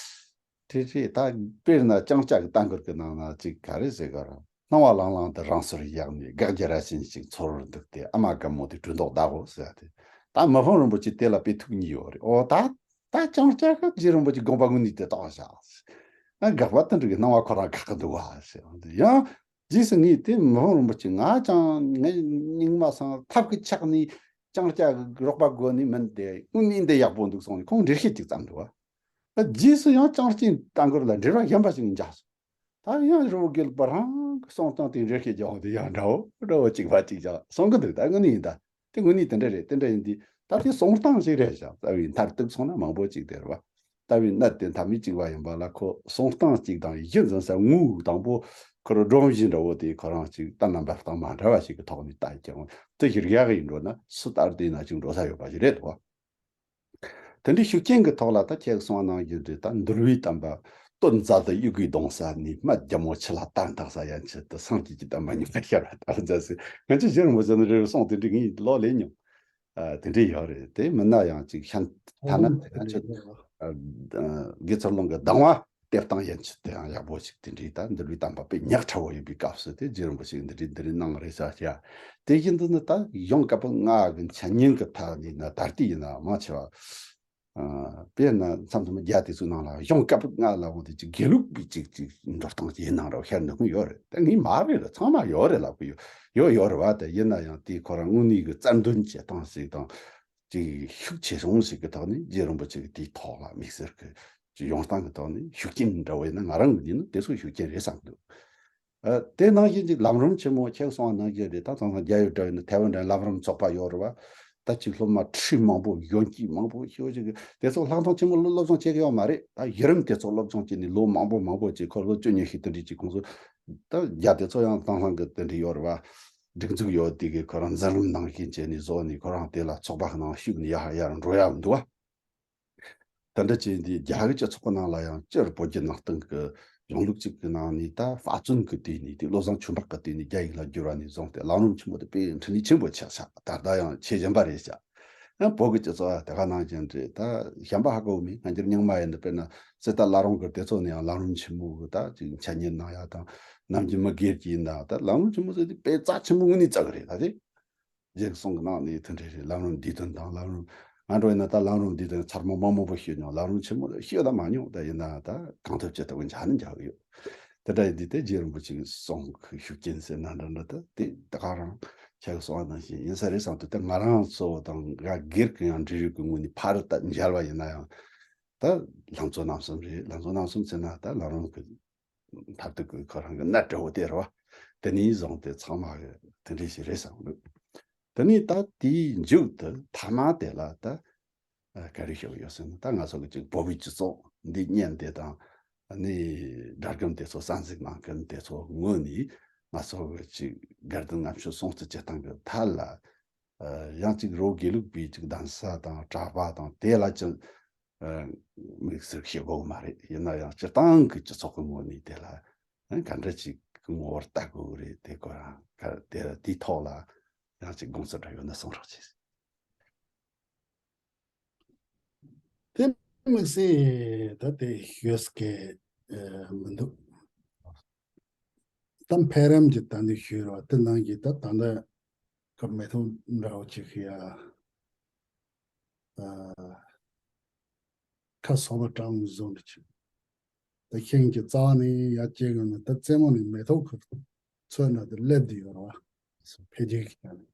དེ་རེད། ད་དཔེར་ན་ལྕང་སྐྱ་གི་ལྟ་མགུར་གྱི་ནང་ན་ཅིག་ག་རེ་ཟེར་ག་ར། སྣང་བ་ལང་ལང་དུ་རང་སོར་བཞག་ནས། དགག་རྒྱུ་ར་བཞིན་ཞིག་ཚོར་བར་འདུག་སྟེ། ཨ་མ་དགའ་མོ་དེ་གྲོས་མདོག་གདའ་གོ་ཟེར་ཏེ། ད་མི་ཕམ་རིན་པོ་ཆེ་དེ་ལ་དཔེ་ཐུགས་མཉེས་ཡོད་རེད། ཨོ་ད་ད་ལྕང་སྐྱ་གི་རྗེ་རིན་པོ་ཆེ་དགོངས་པ་དངོས་གནས་དེ་རྟོགས་བཞག་ཨ་དགག་པ་དེ་འདྲ་གི་སྣང་བ་ཁོ་རང་དགག་གི་འདུག་བ་ཟེར། ཡང་རྗེས་སུ་ངས་དེ་མི་ཕམ་རིན་པོ་ཆེ་ང་ཅང་ངའི་སྙིང་མ་སང་ཐབས་ཀྱི་ཆགས་ནས་ལྕང་སྐྱ་གི་རོགས་པ་དགོས་ནི་མིན་ཏེ། དངོས་གནས་འདི་ཡག་པོ་འདུག་གསུངས་ནས་ཁོང་འགྲེལ་བཤད་ཅིག་བརྩམས་འདུག་བ། རྗེས་སུ་ཡང་ལྕང་སྐྱའི་ལྟ་མགུར་ལ་འགྲེལ་པ་གཞན་པ་ཞིག་འཇགས་སོང་། ད་ཡང་རི་བོ་དགེ་ལུགས་པ་རང་གི་གསུང་སྟངས་དེ་འགྲེལ་བཤད་རྒྱག་འོང་དུས་ཡང་འདྲ་བོ་འདྲ་བོ་གཅིག་པ་གཅིག་རྐྱང་གསུང་གི་འདུག་ད་དངོས་གནས་ཡིན་ད། དེ་དངོས་གནས་དེ་འདྲ་རེད། དེ་འདྲ་ཡིན་དུས་ད་དེ་གསུང་སྟངས་ཤིག་རེད་བཞག་རྩ་བའི་མཐར་གཏུགས་སོང་ན་མང་པོ་གཅིག་དེ་རེད་བ། རྩ་བའི་གནད་དེ་མཐའ་མི་གཅིག་པ་ཡིན་པ་ལ་ཁོ་གསུང་སྟངས་གཅིག་དང་གཞི་འཛིན་ས་དངོས་དང་པོ་ཁོ་རང་སྒྲོམ་གཞི་འདྲ་བོ་དེ་ཁོ་རང་གཅིག་ད་རྣམ་པ་སྟངས་མ་འདྲ་བ་ཞིག་གི་ཐོག་ནས་ལྟ་ཀྱང་དེ་གཞིར་བཞག་གི་ཡིན་འགྲོ་ན་སུ་ལྟར་དེ་ན་གཅིག་འགྲོ་ས་ཡོད་པ་ཞིག་རེད་འདུག་བ། དེ་འདྲའི་ཤུགས་རྐྱེན་གྱི་ཐོག་ལ་ད་ཁྱེད་གསུངས་གནང་རྒྱུ་འདྲ། ད་འདུལ་བའི་བསྟན་པ་སྟོད་འཛའ་དུ་གཡུག་གིས་བརྡུངས་ས་ནས། སྨད་རྒྱལ་མོ་ཆུ་ལྷ་དར་འཐག་ས་ཡན་ཆད་དུ། སངས་རྒྱས་ཀྱི་བསྟན་པ་ཉམས་པར་ཤར་བ་ལྟར་མཛད་ཟེར། ང་ཚོ་རྗེ་རིན་པོ་ཆེ་ནས་རེ་བ་གསུངས་དེ་འདྲའི་ངས་ལོ་ལས་མྱོང་། ཨ་དེ་འདྲའི་ཡོད་རེད། དེ་མིན་ན་ཡང་ཅིག་ཤན་ཐ་ན་ང་ཚོ་དགེ་ཚུལ་སློང་གི་གདམས་ དེབ་སྟངས་ཡན་ཆད་དེ་ཡང་ཡག་པོ་ཞིག་དེ་འདྲའི་ད་འདུལ་བའི་གཏམ་པ་དཔེ་ཉག་ཕྲ་བོ་ཡོད་པའི་སྐབས་སུ་དེ་རྗེ་རིན་པོ་ཆེས་འདི་འདྲའི་འདི་འདྲའི་གནང་རེད་ཤག་བྱས། དེ་བཞིན་དུ་ནི་ད་གཞུང་བཀའ་པོད་ལྔ་གི་འཆད་ཉན་གྱི་ཐད་ནས་ནི་ད་ལྟའི་ཡིན་ན་མང་ཆེ་བ། ཨ། དཔེར་ན་མཚམས་མཚམས་རྒྱ་དེ་ཚོའི་ནང་ལ་གཞུང་བཀའ་པོད་ལྔ་ལ་འོང་དེ་ཅིག་དགེ་ལུགས་པའི་ཅིག་ཅིག་འགྲོ་སྟངས་ཅིག་ཡིན་ནའང་རོ་ཤར་འདུག་གི་ཡོད་རེད། ད་ངས་མ་རེད་ལ་ཚང་མ་ཡོད་རེད་ལབ་གི་ཡོད་ཡོད་ཡོད་རེད་བ། དེ་ཡིན་ན་ཡང་དེའི་ཁོ་རང་དངོས་གནས་ཀྱི་རྩལ་འདོན་བྱེད་སྟངས་ཤིག་དང་། ཅིག་ཤུགས་ཆེ་སོང་ཞིག་གི་ཐོག་ནས་རྗེ་རིན་པོ་ཆེ་གི་དེའི་ཐོག་ལ་དམིགས་བསལ་གྱི་ཅིག་ཡོང་སྟངས་ཀྱི་ཐོག་ནས་ཤུགས་རྐྱེན་འདྲ་བོ་ཡིན་ན་ང་རང་གི་ཡིན་ན་དེ་ཚོ་ཤུགས་རྐྱེན་རེད་བསམ་གི་འདུག་ཨ། དེ་ནང་བཞིན་ཅིག་ལམ་རིམ་ཆེན་མོ་ཁྱེད་གསུངས་པ་ནང་བཞིན་རེད། ད་དེང་སང་རྒྱ་ཡོད་འདྲ་ཡིན་ན་ཐའེ་ཝན་འདྲ་ལམ་རིམ་ཚོགས་པ་ཡོད་རེད་བ། ད་ཅིག་སློབ་མ་ཁྲི་མང་པོ་གཞོན་སྐྱེས་མང་པོ་ཤོད་ཅིག་གི་དེ་ཚོ་ལྷག་མཐོང་ཆེན་མོ་སློབ་སློབ་སྦྱོང་བྱེད་ཀྱི་ཡོད་མ་རེད། ད་གཞི་རིམ་དེ་ཚོ་སློབ་སྦྱོང་བྱས་ནས་ལོ་མང་པོ་མང་པོ་ཅིག་ཁོ་ལོ་བཅུ་གཉིས་ཤིག་དེ་འདྲའི་ཅིག་ཁོང་ཚོ་ད་རྒྱ་དེ་ཚོ་ཡང་དེང་སང་གི་དེ་འདྲའི་ཡོད་རེད་བ། སྒྲིག་འཛུགས་ཡོད་དེ་གི་ཁོ་རང་འཛིན་རིམ་ནང་བཞིན་བྱས་ནས་བཟོ་ནས་ཁོ་རང་དེ་ལ་ཚོགས་པ་ནང་ཞུགས་ནས་ཡར་ཡར་འགྲོ་ཡག་འདུག་བ། དེ་འདྲ་བྱས་འདི་རྒྱ་གི་སྤྱི་ཚོགས་ནང་ལ་ཡང་སྤྱིར་བོད་བརྒྱུད་ནང་བསྟན་གྱི་གཞུང་ལུགས་གཅིག་གི་ནང་ནས་ད་དཔེ་མཚོན་གྱི་དུས་ནས་དེ་བློ་བཟང་ཆོས་འཕགས་ཀྱི་དུས་ནས་རྒྱ་ཡིག་ལ་བསྒྱུར་བ་ནས་བཟུང་སྟེ་ལམ་རིམ་ཆེན་མོ་དེ་དཔེ་འཕྲིན་ལས་ཆེན་པོ་ཆགས་ཤག་ད་ལྟ་ཡང་ཆེ་བཞིན་པ་རེད་ཤག་ཡང་བོད་ཀྱི་སྤྱི་ཚོགས་ད་ག་ནང་བཞིན་རེད། ད་གཞན་པ་ཧ་གོ་མེད། ང་ཚོར་རྙིང་མ་ཡིན་ན་དཔེར་ན་གསེར་རྟ་བླ་རུང་གི་དེ་ཚོ་ནས་ཡང་ལམ་རིམ་ཆེན་མོ་གི་ད་ཅིག་འཆད་ཉན་གནང་ཡག་དང་། ནམ་རྒྱུན་མི་སྒེར་གྱི་ཡིན་ན་ད་ལམ་རིམ་ཆེན་མོ་ཟེར་དེ་དཔེ་རྩ་ཆེན་པོ་དངོས་གནས་རྩ་གི་རེད་ད་དེ། རྗེས་གསུང་གི་ནང་ནས་དེ་འདྲ་རེད། ལམ་རིམ་འདིའི་དོན་དང་ལམ་རིམ། ང་འགྲོ་ཡིན་ན་ད་ལམ་རིམ་འདིའི་དོན་ཚར་མ་མང་མང་པོ་ཤོད་མྱོང་། ལམ་རིམ་ཆེན་མོ་ལ་ཤོད་ད་མ་མྱོང་། ད་ཡིན་ན་ད་གང་ཐུབ་ཅི་ཐུབ་ཀྱི་མཇལ་ནི་མཇལ་གི་ཡོད། དེ་འདྲ་ཡིན་དུས་དེ་རྗེ་རིན་པོ་ཆེ་གི་གསུང་གི་ཤུགས་རྐྱེན་ཟེར་ན་འདྲ་འདྲ་ད་དེ་ད་ག་རང་ཁྱེད་ཀྱི་གསུང་བ་ནང་བཞིན་ཡིན་ས་རེད་བསམ་དུས། ད་ང་རང་ཚོ་དང་ང་སྒེར་གྱི་ཡང་འབྲེལ་ཡོད་ཀྱི་ངོས་ནས་ཕར་ད་མཇལ་བ་ཡིན་ན་ཡང་། ད་ལྷ་མཚོ་རྣམ་གསུམ་རེད། ལྷ་མཚོ་རྣམ་གསུམ་ཟེར་ན་ད་ལམ་རིམ་གི་མཐར་ཐུག་གི་ཁོ་རང་གི་གནད་འདྲ་བོ་དེ་རེད་བ། དེ་ནས་བཟུང་སྟེ་ཚང་མ་གི་དེ་འདྲ་ཞིག་རེད་བསམ་གི་འདུག་དེ་ནས་ད་དེའི་མཇུག་ཏུ་ཐ་མ་དེ་ལ་ད་ཨ་ག་རེ་ཞུ་གི་ཡོད་ཟེར་ན། ད་ང་ཚོ་གི་ཅིག་བོད་པའི་སྤྱི་ཚོགས་འདི་བརྙན་དེ་དང་ནི་སྒྲ་སྒམ་དེ་ཚོ་གསན་གཟིགས་གནང་མཁན་དེ་ཚོ་ངོས་ནས་ང་ཚོ་གི་ཅིག་དགའ་ལྡན་ལྔ་མཆོད་སྲུང་བརྩི་བྱེད་སྟངས་གི་ཐད་ལ། ཨ་ཡང་ཅིག་རོ་དགེ་ལུགས་པའི་ཅིག་གདན་ས་དང་གྲྭ་པ་དང་དེ་ལ་ཅིག་ཨ་དམིགས་བསལ་ཞུ་དགོས་མ་རེད། ཡིན་ན་ཡང་སྤྱིར་བཏང་གི་སྤྱི་ཚོགས་ཀྱི་ངོས་ནས་དེ་ལ་ཨ་ག་འདྲ་ཅིག་གི་ངོ་བོར་ལྟ་དགོས་རེད། དེ་ཁོ་རང་ག་དེ་དེའི་ཐོག་ལ་ཡང་ཅིག་དགོངས་ཚུལ་འདྲ་ཡོད་ན་གསུང་རོགས་གྱིས། དེ་དམིགས་བསལ་ད་དེ་ཞུས་ཀྱི་ཨ་མི་འདུག་ད་འཕེལ་རིམ་གྱི་ད་འདི་ཞུས་རོགས། དེ་ནང་གི་ད་ད་ལྟ་གི་མེ་ཏོག་འདྲ་བོ་ཅིག་ཡ། ཨ་ཁ་སོ་མ་གྲང་བཟོ་འདྲ་ཅིག་ད་ཤིང་གི་རྩ་བ་ནས་ཡར་སྐྱེ་གི་ནི་ད་རྩེ་མོ་ནས་མེ་ཏོག་གི་ཚོད་ན་དེ་སླེབས་བསྡད་ཡོད་རེད་བ། འཕེལ་རྒྱས་ཀྱི་ནི།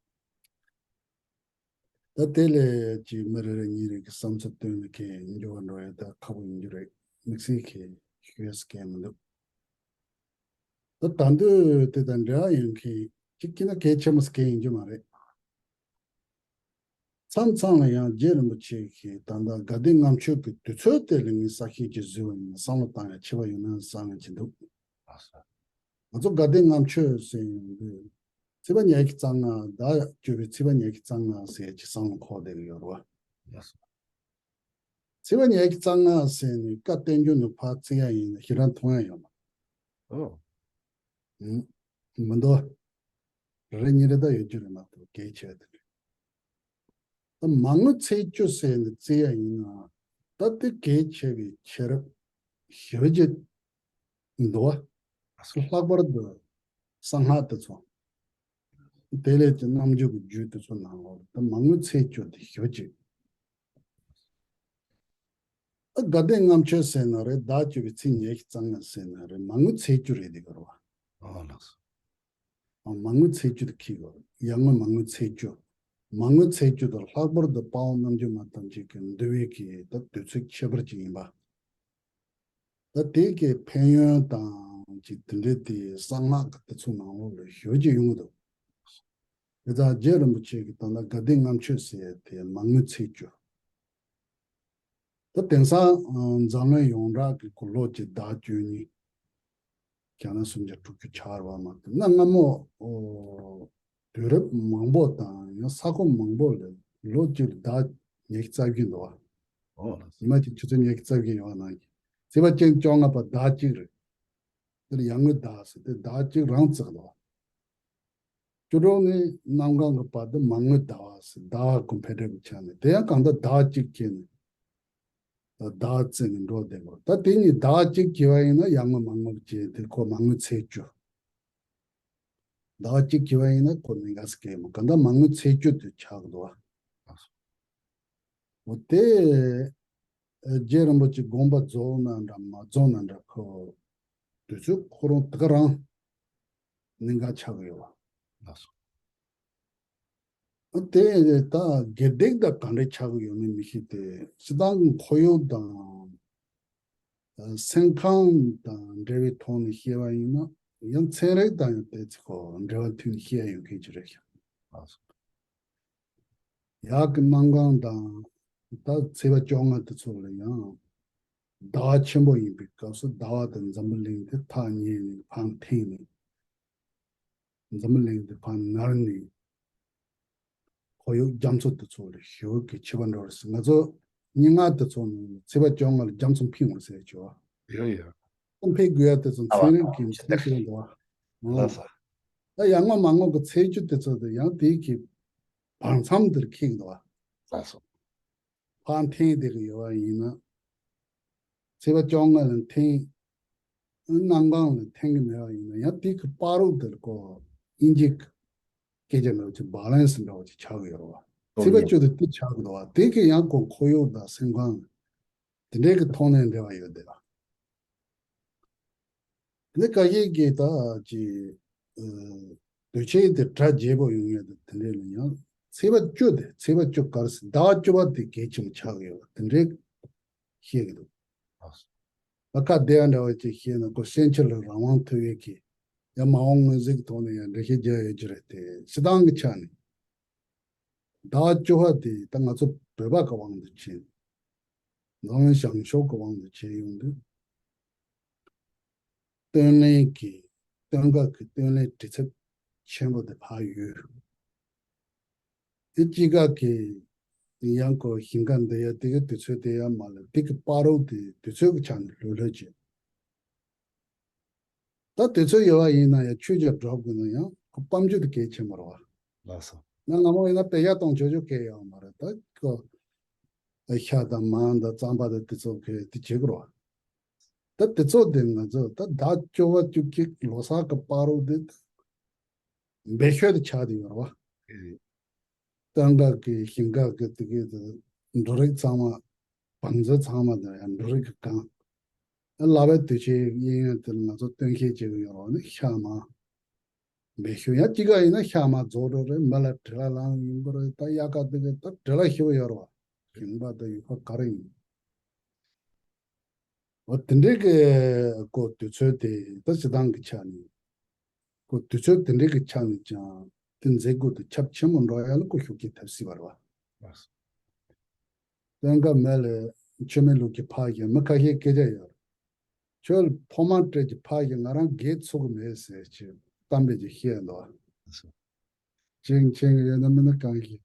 ད་དེ་ལས་ཀྱི་མི་རེ་རེ་གཉིས་རེ་གི་བསམ་ཚུལ་བཏོན་ནས་ཁེ་འགྱུར་བ་འགྲོ་ཡ་ད་ཁག་པོ་ཡིན་རྒྱུ་རེད། དམིགས་བསལ་ཁེ་ཞུས་ཀྱི་མི་འདུག་ད་ད་འདོད་དེ་དང་འབྲེལ་བ་ཡོད་མཁན་གཅིག་གིས་ན་གལ་ཆེན་པོ་ཟེར་མཁན་ཡིན་རྒྱུ་མ་རེད། མཚམས་མཚམས་ལ་ཡང་རྗེ་རིན་པོ་ཆེ་གིས་ད་ལྟ་དགའ་ལྡན་ལྔ་མཆོད་ཀྱི་དུས་ཚོད་དེ་ལ་ངས་གསལ་བཤད་ཅིག་བཟོས་པ་ཡིན་ན་བསམ་བློ་བཏང་ཡ་ཁྱད་པར་ཡོད་ན་བསམ་ཡ་ཅིག་འདུག་ང་ཚོ་དགའ་ལྡན་ལྔ་མཆོད་ཟེར་ཡོང་དུས་ཚེས་པ་ཉི་ཤུ་རྩ་ལྔ་ཟླ་བཅུ་པའི་ཚེས་པ་ཉི་ཤུ་རྩ་ལྔ་ཟེར་ཡ་ཅིག་བསམ་བློ་འཁོར་བསྡད་ཀྱི་ཡོད་རེད་བ། ཚེས་པ་ཉི་ཤུ་རྩ་ལྔ་ཟེར་ནས་བཀའ་བསྟན་འགྱུར་ནང་ཕར་བརྩི་ཡ་ཡིན་ན་ཞེ་དྲག་མཐོང་ཡ་ཡོད་མ་རེད། ཨོ། ཨུམ། མི་འདུག་རེ་གཉིས་རེ་ད་ཡོད་རྒྱུ་རེད་མ་གཏོགས་གལ་ཆེ་བ་དེ་རེད། ད་མ་དངུལ་ཚེས་བཅུ་ཟེར་ནས་བརྩི་ཡ་ཡིན་ན་ད་དེ་གལ་ཆེ་བའི་ཆེ་རབས་ཞེ་པོ་ཅིག་འདུག་བ། ལྷག་པར་དུ་གསང་སྔགས་དེ་ཚོ། དེ་ལས་ཀྱི་རྣམ་འགྱུར་གྱི་རྒྱུད་དེ་ཚོ་ནང་ལོགས་ལ་ད་མ་དངུལ་ཚེས་བཅུ་དེ་ཞེ་པོ་ཅིག་ཨ་དགའ་ལྡན་ལྔ་མཆོད་ཟེར་ན་རེད། ཟླ་བཅུ་པའི་ཚེས་ཉི་ཤུ་རྩ་ལྔ་ཟེར་ན་རེད། མ་དངུལ་ཚེས་བཅུ་རེད་དེ་གོ་ར་བ། ཨོ་ལགས་སོ། ཨ་མ་དངུལ་ཚེས་བཅུ་དེ་ཁྱི་གོ་ཡར་ངོའི་མ་དངུལ་ཚེས་བཅུ། མ་དངུལ་ཚེས་བཅུ་དང་ལྷག་པར་དུ་དཔའ་བོ་རྣམ་འགྱུར་མ་ཐམས་ཅད་ཀྱི་འདུལ་བའི་གི་ད་དུས་ཚོད་ཁྱད་པར་ཅིག་ཡིན་པ། ད་དེ་གའི་ཕན་ཡོན་དང་ཅིག་དེ་འདྲའི་དེ་གསང་སྔགས་ཀྱི་དེ་ཚོ་ནང་ལོགས་ལ་ཞེ་པོ་ཅིག་ཡོང་གི་འདུག་དེ་ཙང་རྗེ་རིན་པོ་ཆེ་གིས་ད་ལྟ་དགའ་ལྡན་ལྔ་མཆོད་ཟེར་ཡ་དེ་མ་དངུལ་ཚེས་བཅུ། ད་དེང་སང་ཨ་འཛམ་གླིང་ཡོངས་གྲགས་ཀྱི་གོ་ལོ་གཅིག་ཟླ་བཅུ་གཉིས། བརྒྱ་ནི་སུམ་བརྒྱ་དྲུག་ཅུ་ཆགས་རེད་བ་མ་གཏོགས་གནའ་སྔ་མོ་ཨོ་དུས་རབས་མང་པོ་དང་ཡང་ས་ཁོངས་མང་པོ་ལ་ལོ་གཅིག་ཟླ་ཉི་ཤུ་རྩ་བཞི་འདུག་བ། ཨོ་ལགས་སོ། ཉི་མ་གཅིག་ཆུ་ཚོད་ཉི་ཤུ་རྩ་བཞི་ཡོད་པ་ནང་བཞིན་ཚེས་པ་ཅན་བཅོ་ལྔ་པ་ཟླ་གཅིག་རེད། དེར་ཡར་ངོའི་ཟླ་ཟེར་དེ་ཟླ་གཅིག་རང་བརྩི་གི་འདུག་བ། བཅུ་དྲུག་ནས་གནམ་གང་གི་བར་དུ་མ་དངུལ་ཟླ་བ་ཟེར་ཟླ་བ་གུང་འཕེལ་འགྲིབ་ཀྱི་ཆ་ནས་དེ་ཡང་གང་ལྟར་ཟླ་གཅིག་ཁྱེར་ནས། ཟླ་བ་བརྩིས་ནས་འགྲོ་བསྡད་དགོས། ད་དེ་གཉིས་ཟླ་བ་གཅིག་གྱེས་པ་ཡིན་ན་ཡར་ངོ་མར་ངོ་བྱས་ཏེ་ཁོ་མར་ངོའི་ཚེས་བཅུ། ཟླ་བ་གཅིག་གྱེས་པ་ཡིན་ན་ཁོ་ཉིན་ག་ཟེར་གི་ཡོད་མ་ག་ད་མར་ངོའི་ཚེས་བཅུ་དེ་ཆགས་འདུག་བ། འོ་དེ་རྗེ་རིན་པོ་ཆེ་དགོངས་པ་རྫོགས་ན་འདྲ་མ་རྫོགས་ན་འདྲ་ཁོ་དུས་ཚོད་ཁོ་རང་དེ་ག་རང་ཉིན་ག་ཆགས་ཀྱི་ཡོད་བ། དེ་ད་དགེ་སྡིག་དང་ག་འདྲ་ཆགས་ཀྱི་ཡོད་མེད་མི་ཤེས་ཏེ། སྤྱིར་བཏང་གི་ཁོར་ཡུག་དང་སེམས་ཁམས་དང་འབྲེལ་བའི་ཐོག་ནས་བཤད་པ་ཡིན་ན། ཡང་ཚན་རིག་དང་ཡང་དེ་ཚོ་འབྲེལ་བ་མཐུད་ནས་བཤད་ཡོང་མཁན་ཅིག་རེད་ཤག་ཡག་གི་གནམ་གང་དང་ད་ཚེས་པ་བཅོ་ལྔ་དེ་ཚོ་ལ་ཡང་ཟླ་བ་ཆེན་པོ་ཡིན་པའི་སྐབས་སུ་ཟླ་བ་དང་འཛམ་བུ་གླིང་དེ་ཐག་ཉེ་ནས་ཕར་འཐེན་ནས། འཛམ་བུ་གླིང་འདི་ཕར་ནར་ནས་ཁོར་ཡུག་རྒྱ་མཚོ་དེ་ཚོ་ལ་ཞེ་པོ་གི་འཆི་བ་འགྲོ་རེད་ཟེར། ང་ཚོ་སྙན་ངག་དེ་ཚོ་ནང་ཚེས་པ་བཅོ་ལྔ་ལ་རྒྱ་མཚོ་འཕེན་འོང་ཟེར་བྱོས། ཡོད་ཡོད། ཁོ་འཕེན་དགོས་ཡ་དེ་ཚོ་ཚན་རིག་གི་མཐུན་ཞིག་རེད་འདུག་བ། ལགས་སོ། ད་ཡར་ངོ་མར་ངོ་གི་ཚེས་བཅུ་དེ་ཚོ་དེ་ཡང་དེའི་གི་བར་མཚམས་དེར་འཁེལ་འདུག་བ། ལགས་སོ། ཕར་འཐེན་བསྡད་ཀྱི་ཡོད་པ་ཡིན་ན། ཚེས་པ་བཅོ་ལྔ་ལ་འཐེན། གནམ་གང་ལ་འཐེན་གྱི་མེད་པ་ཡིན་ན་ཡང་དེ་གི་བར་རུ་དེར་ཀོ་དབྱིན་ཇི་གི་སྐད་ཆ་འདྲ་བོ་ཅིག་བྷ་ལན་སི་འདྲ་བོ་ཅིག་ཆགས་ཀྱི་ཡོད་རེད་བ། ཚེས་པ་བཅུ་དེ་དེ་ཆགས་ཀྱི་འདུག་བ། དེ་གི་ཡང་ཀོ་ཁོར་ཡུག་དང་སེམས་ཁམས་དེ་འདྲའི་གི་ཐོག་ནས་འབྲེལ་བ་ཡོད་བསྡད་པ། འདི་ཁ་ཤས་ཀྱིས་ད་ཅི། ཨ། དུས་ཆེན་དེ་གྲ་རྒྱས་པོ་ཡོང་ཡ་དེ་དེ་འདྲས་ལ་ཡང་ཚེས་པ་བཅུ་དེ་ཚེས་པ་བཅུ་ག་རེ་ཟེར་ཟླ་བ་བཅུ་པ་དེ་གལ་ཆེན་པོ་ཆགས་ཡོད་པ་དེ་འདྲས་བཤད་ཀྱི་འདུག་ད་ཁ་བདེ་བ་འདྲ་བ་ཅིག་བཤད་ན་ཁོ་སེམས་ཅན་ལ་རང་དབང་ཐོབ་ཡས་ཀྱི་ཡང་མ་འོངས་མངོན་གཟིགས་ཐོག་ནས་ཡང་འགྲེལ་བཤད་རྒྱག་ཡོད་ཀྱི་རེད་དེ། སྤྱིར་བཏང་གི་ཆ་ནས་ཟླ་བ་བཅུ་པ་དེ་ད་ང་ཚོ་བོད་པ་གི་དབང་དུ་བྱས། འཛམ་གླིང་བྱང་ཕྱོགས་ཀྱི་དབང་དུ་བྱས་ཡོང་དུས། སྟོན་ལེན་གྱི་སྟོན་ཁ་གི་སྟོན་ལེན་བྲེལ་འཚུབ་ཆེན་པོ་དེ་ཕར་ཡོད། དེ་དཔྱིད་ཀ་གི་ཡང་ཁོ་ཞིང་ཁ་འདི་ཡ་དེ་གི་དུས་ཚོད་དེ་ཡ་མ་ལ་དེ་གི་བར་རོགས་དེ་དུས་ཚོད་ཀྱི་ཆ་ནས་ལྷོད་ལྷོད་བྱས། ད་དུས་ཚོད་ཡོད་པ་ཡིན་ན་ཡང་ཆོས་རྒྱག་འགྲོ་དགོས་ན་ཡང་ཁོ་སྤམ་ཆུ་དེ་གལ་ཆེན་པོ་རེད་བ། ལགས་སོ། ང་སྔ་མོ་ཡིན་ན་པད་ཤག་གཏོང་ཆོག་ཆོག་གལ་ཡོད་མ་རེད། ད་ཁོ་ཤ་དང་མར་དང་རྩམ་པ་དང་དེ་ཚོ་གི་དེ་བྱེད་དགོས་རེད་བ། ད་དེ་ཚོ་དེ་ང་ཚོ་ད་ཟླ་བཅུ་པ་བཅུ་གཅིག་ལོ་གསར་གི་བར་རོགས་དེ་འབེལ་ཤོད་དུ་ཆགས་དེ་ཡོད་རེད་བ། སྟོན་ཁ་གི་ཞིང་ཁ་གི་དེ་གི་དེ་འབྲུ་རིགས་ཚང་མ་བང་མཛོད་ཚང་མ་དེ་ཡང་འབྲུ་རིགས་གི་གང་། ལབ་པའི་དུས་ཆེན་གཡས་གཡོན་དེ་ལ་ང་ཚོ་སྟོན་ཤེས་བྱེད་ཀྱི་ཡོད་རེད་བ། ནི་ཤ་མར་འབེལ་ཤོད་ཡང་དཔྱིད་ཀ་ཡིན་ན་ཤ་མར་རྫོགས་འགྲོ་རེད། མི་ལ་བྲེལ་བ་ལངས་ཡིན་པ་རེད། ད་དབྱར་ཁ་དེ་གི་ད་བྲེལ་བ་ཞེ་པོ་ཡོད་རེད་བ། ཞིང་པ་དང་ཡུལ་ཁ་ག་རེ་ཡིན། འོ་དེ་འདྲའི་གི་ཀོ་དུས་ཚོད་དེ་ད་སྤྱིར་བཏང་གི་ཆ་ནས་ཀོ་དུས་ཚོད་དེ་འདྲའི་གི་ཆ་ནས་ཀྱང་དེ་མཛད་སྒོ་དེ་ཁྱབ་ཆེན་པོ་འགྲོ་ཡ་ལ་ཀོ་ཤུགས་ཀྱིས་ཐེབས་སྲིད་པ་རེད་བ། སྟོན་ཁ་མེད་ལ་མཆོད་མེ་ལུག་གི་ཕག་གི་མི་ཁ་ཤས་སྐད་ཆ་ཡོད་རེད། ཁྱོད་ལ་ཕོ་མ་སྤྲད་ཀྱི་ཕག་གི་ང་རང་རྒས་ཚུགས་མེད་ཟེར་ཅིག་གཏམ་དཔེ་ཅིག་བཤད་འདུག་ཅིང་ཆེན་ཡོད་ན་མིན་ན་གང་ཞིག་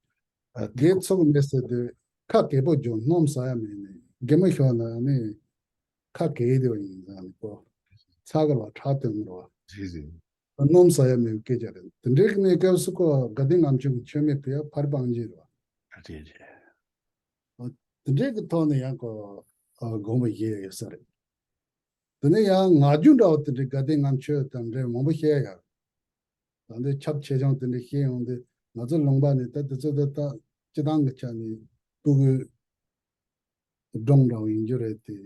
ཨ་དེ་རྒས་ཚུགས་མེད་ཟེར་དུས་ཁ་རྒས་པོ་འཇོག་སྣུམ་ཟ་ཡ་མེད་ནས་རྒན་མོ་ཤོར་ན་ནི་ཁ་རྒས་དེ་བ་ཡིན་ཟ་ནི་ཀོ་ཚ་ག་ལ་ཁྲག་ཐོན་རོ། ཇི་ཟིན། སྣུམ་ཟ་ཡ་མེད་སྐད་ཆ་རེད། དེ་འདྲའི་གནས་སྐབས་སུ་ཀོ་དགའ་ལྡན་ལྔ་མཆོད་ཀྱི་མཆོད་མེ་ཕུལ་ཡ་ཕར་སྤང་རྒྱུ་རེད་བ། ཨ་དེ་རེད། དེ་འདྲའི་གི་ཐོག་ནས་ཡང་ཀོ་དགོངས་པ་བཞེས་ཡོད་ས་རེད། དེ་ནས་ཡང་ངག་རྒྱུན་འདྲ་བོ་དེ་འདྲའི་དགའ་ལྡན་ལྔ་མཆོད་དང་འབྲེལ་མང་པོ་བཤད་ཡ། ད་འདི་ཁྱབ་ཆེ་ཆུང་དེ་འདྲ་བཤད་ཡོང་དུས་ང་ཚོ་ལུང་པ་ནས་ད་དེ་ཚོ་ད་ལྟ་སྤྱི་བཏང་གི་ཆ་ནས་སྤུ་གུའི་སྒྲུང་འདྲ་བོ་ཡིན་རྒྱུ་རེད་དེ།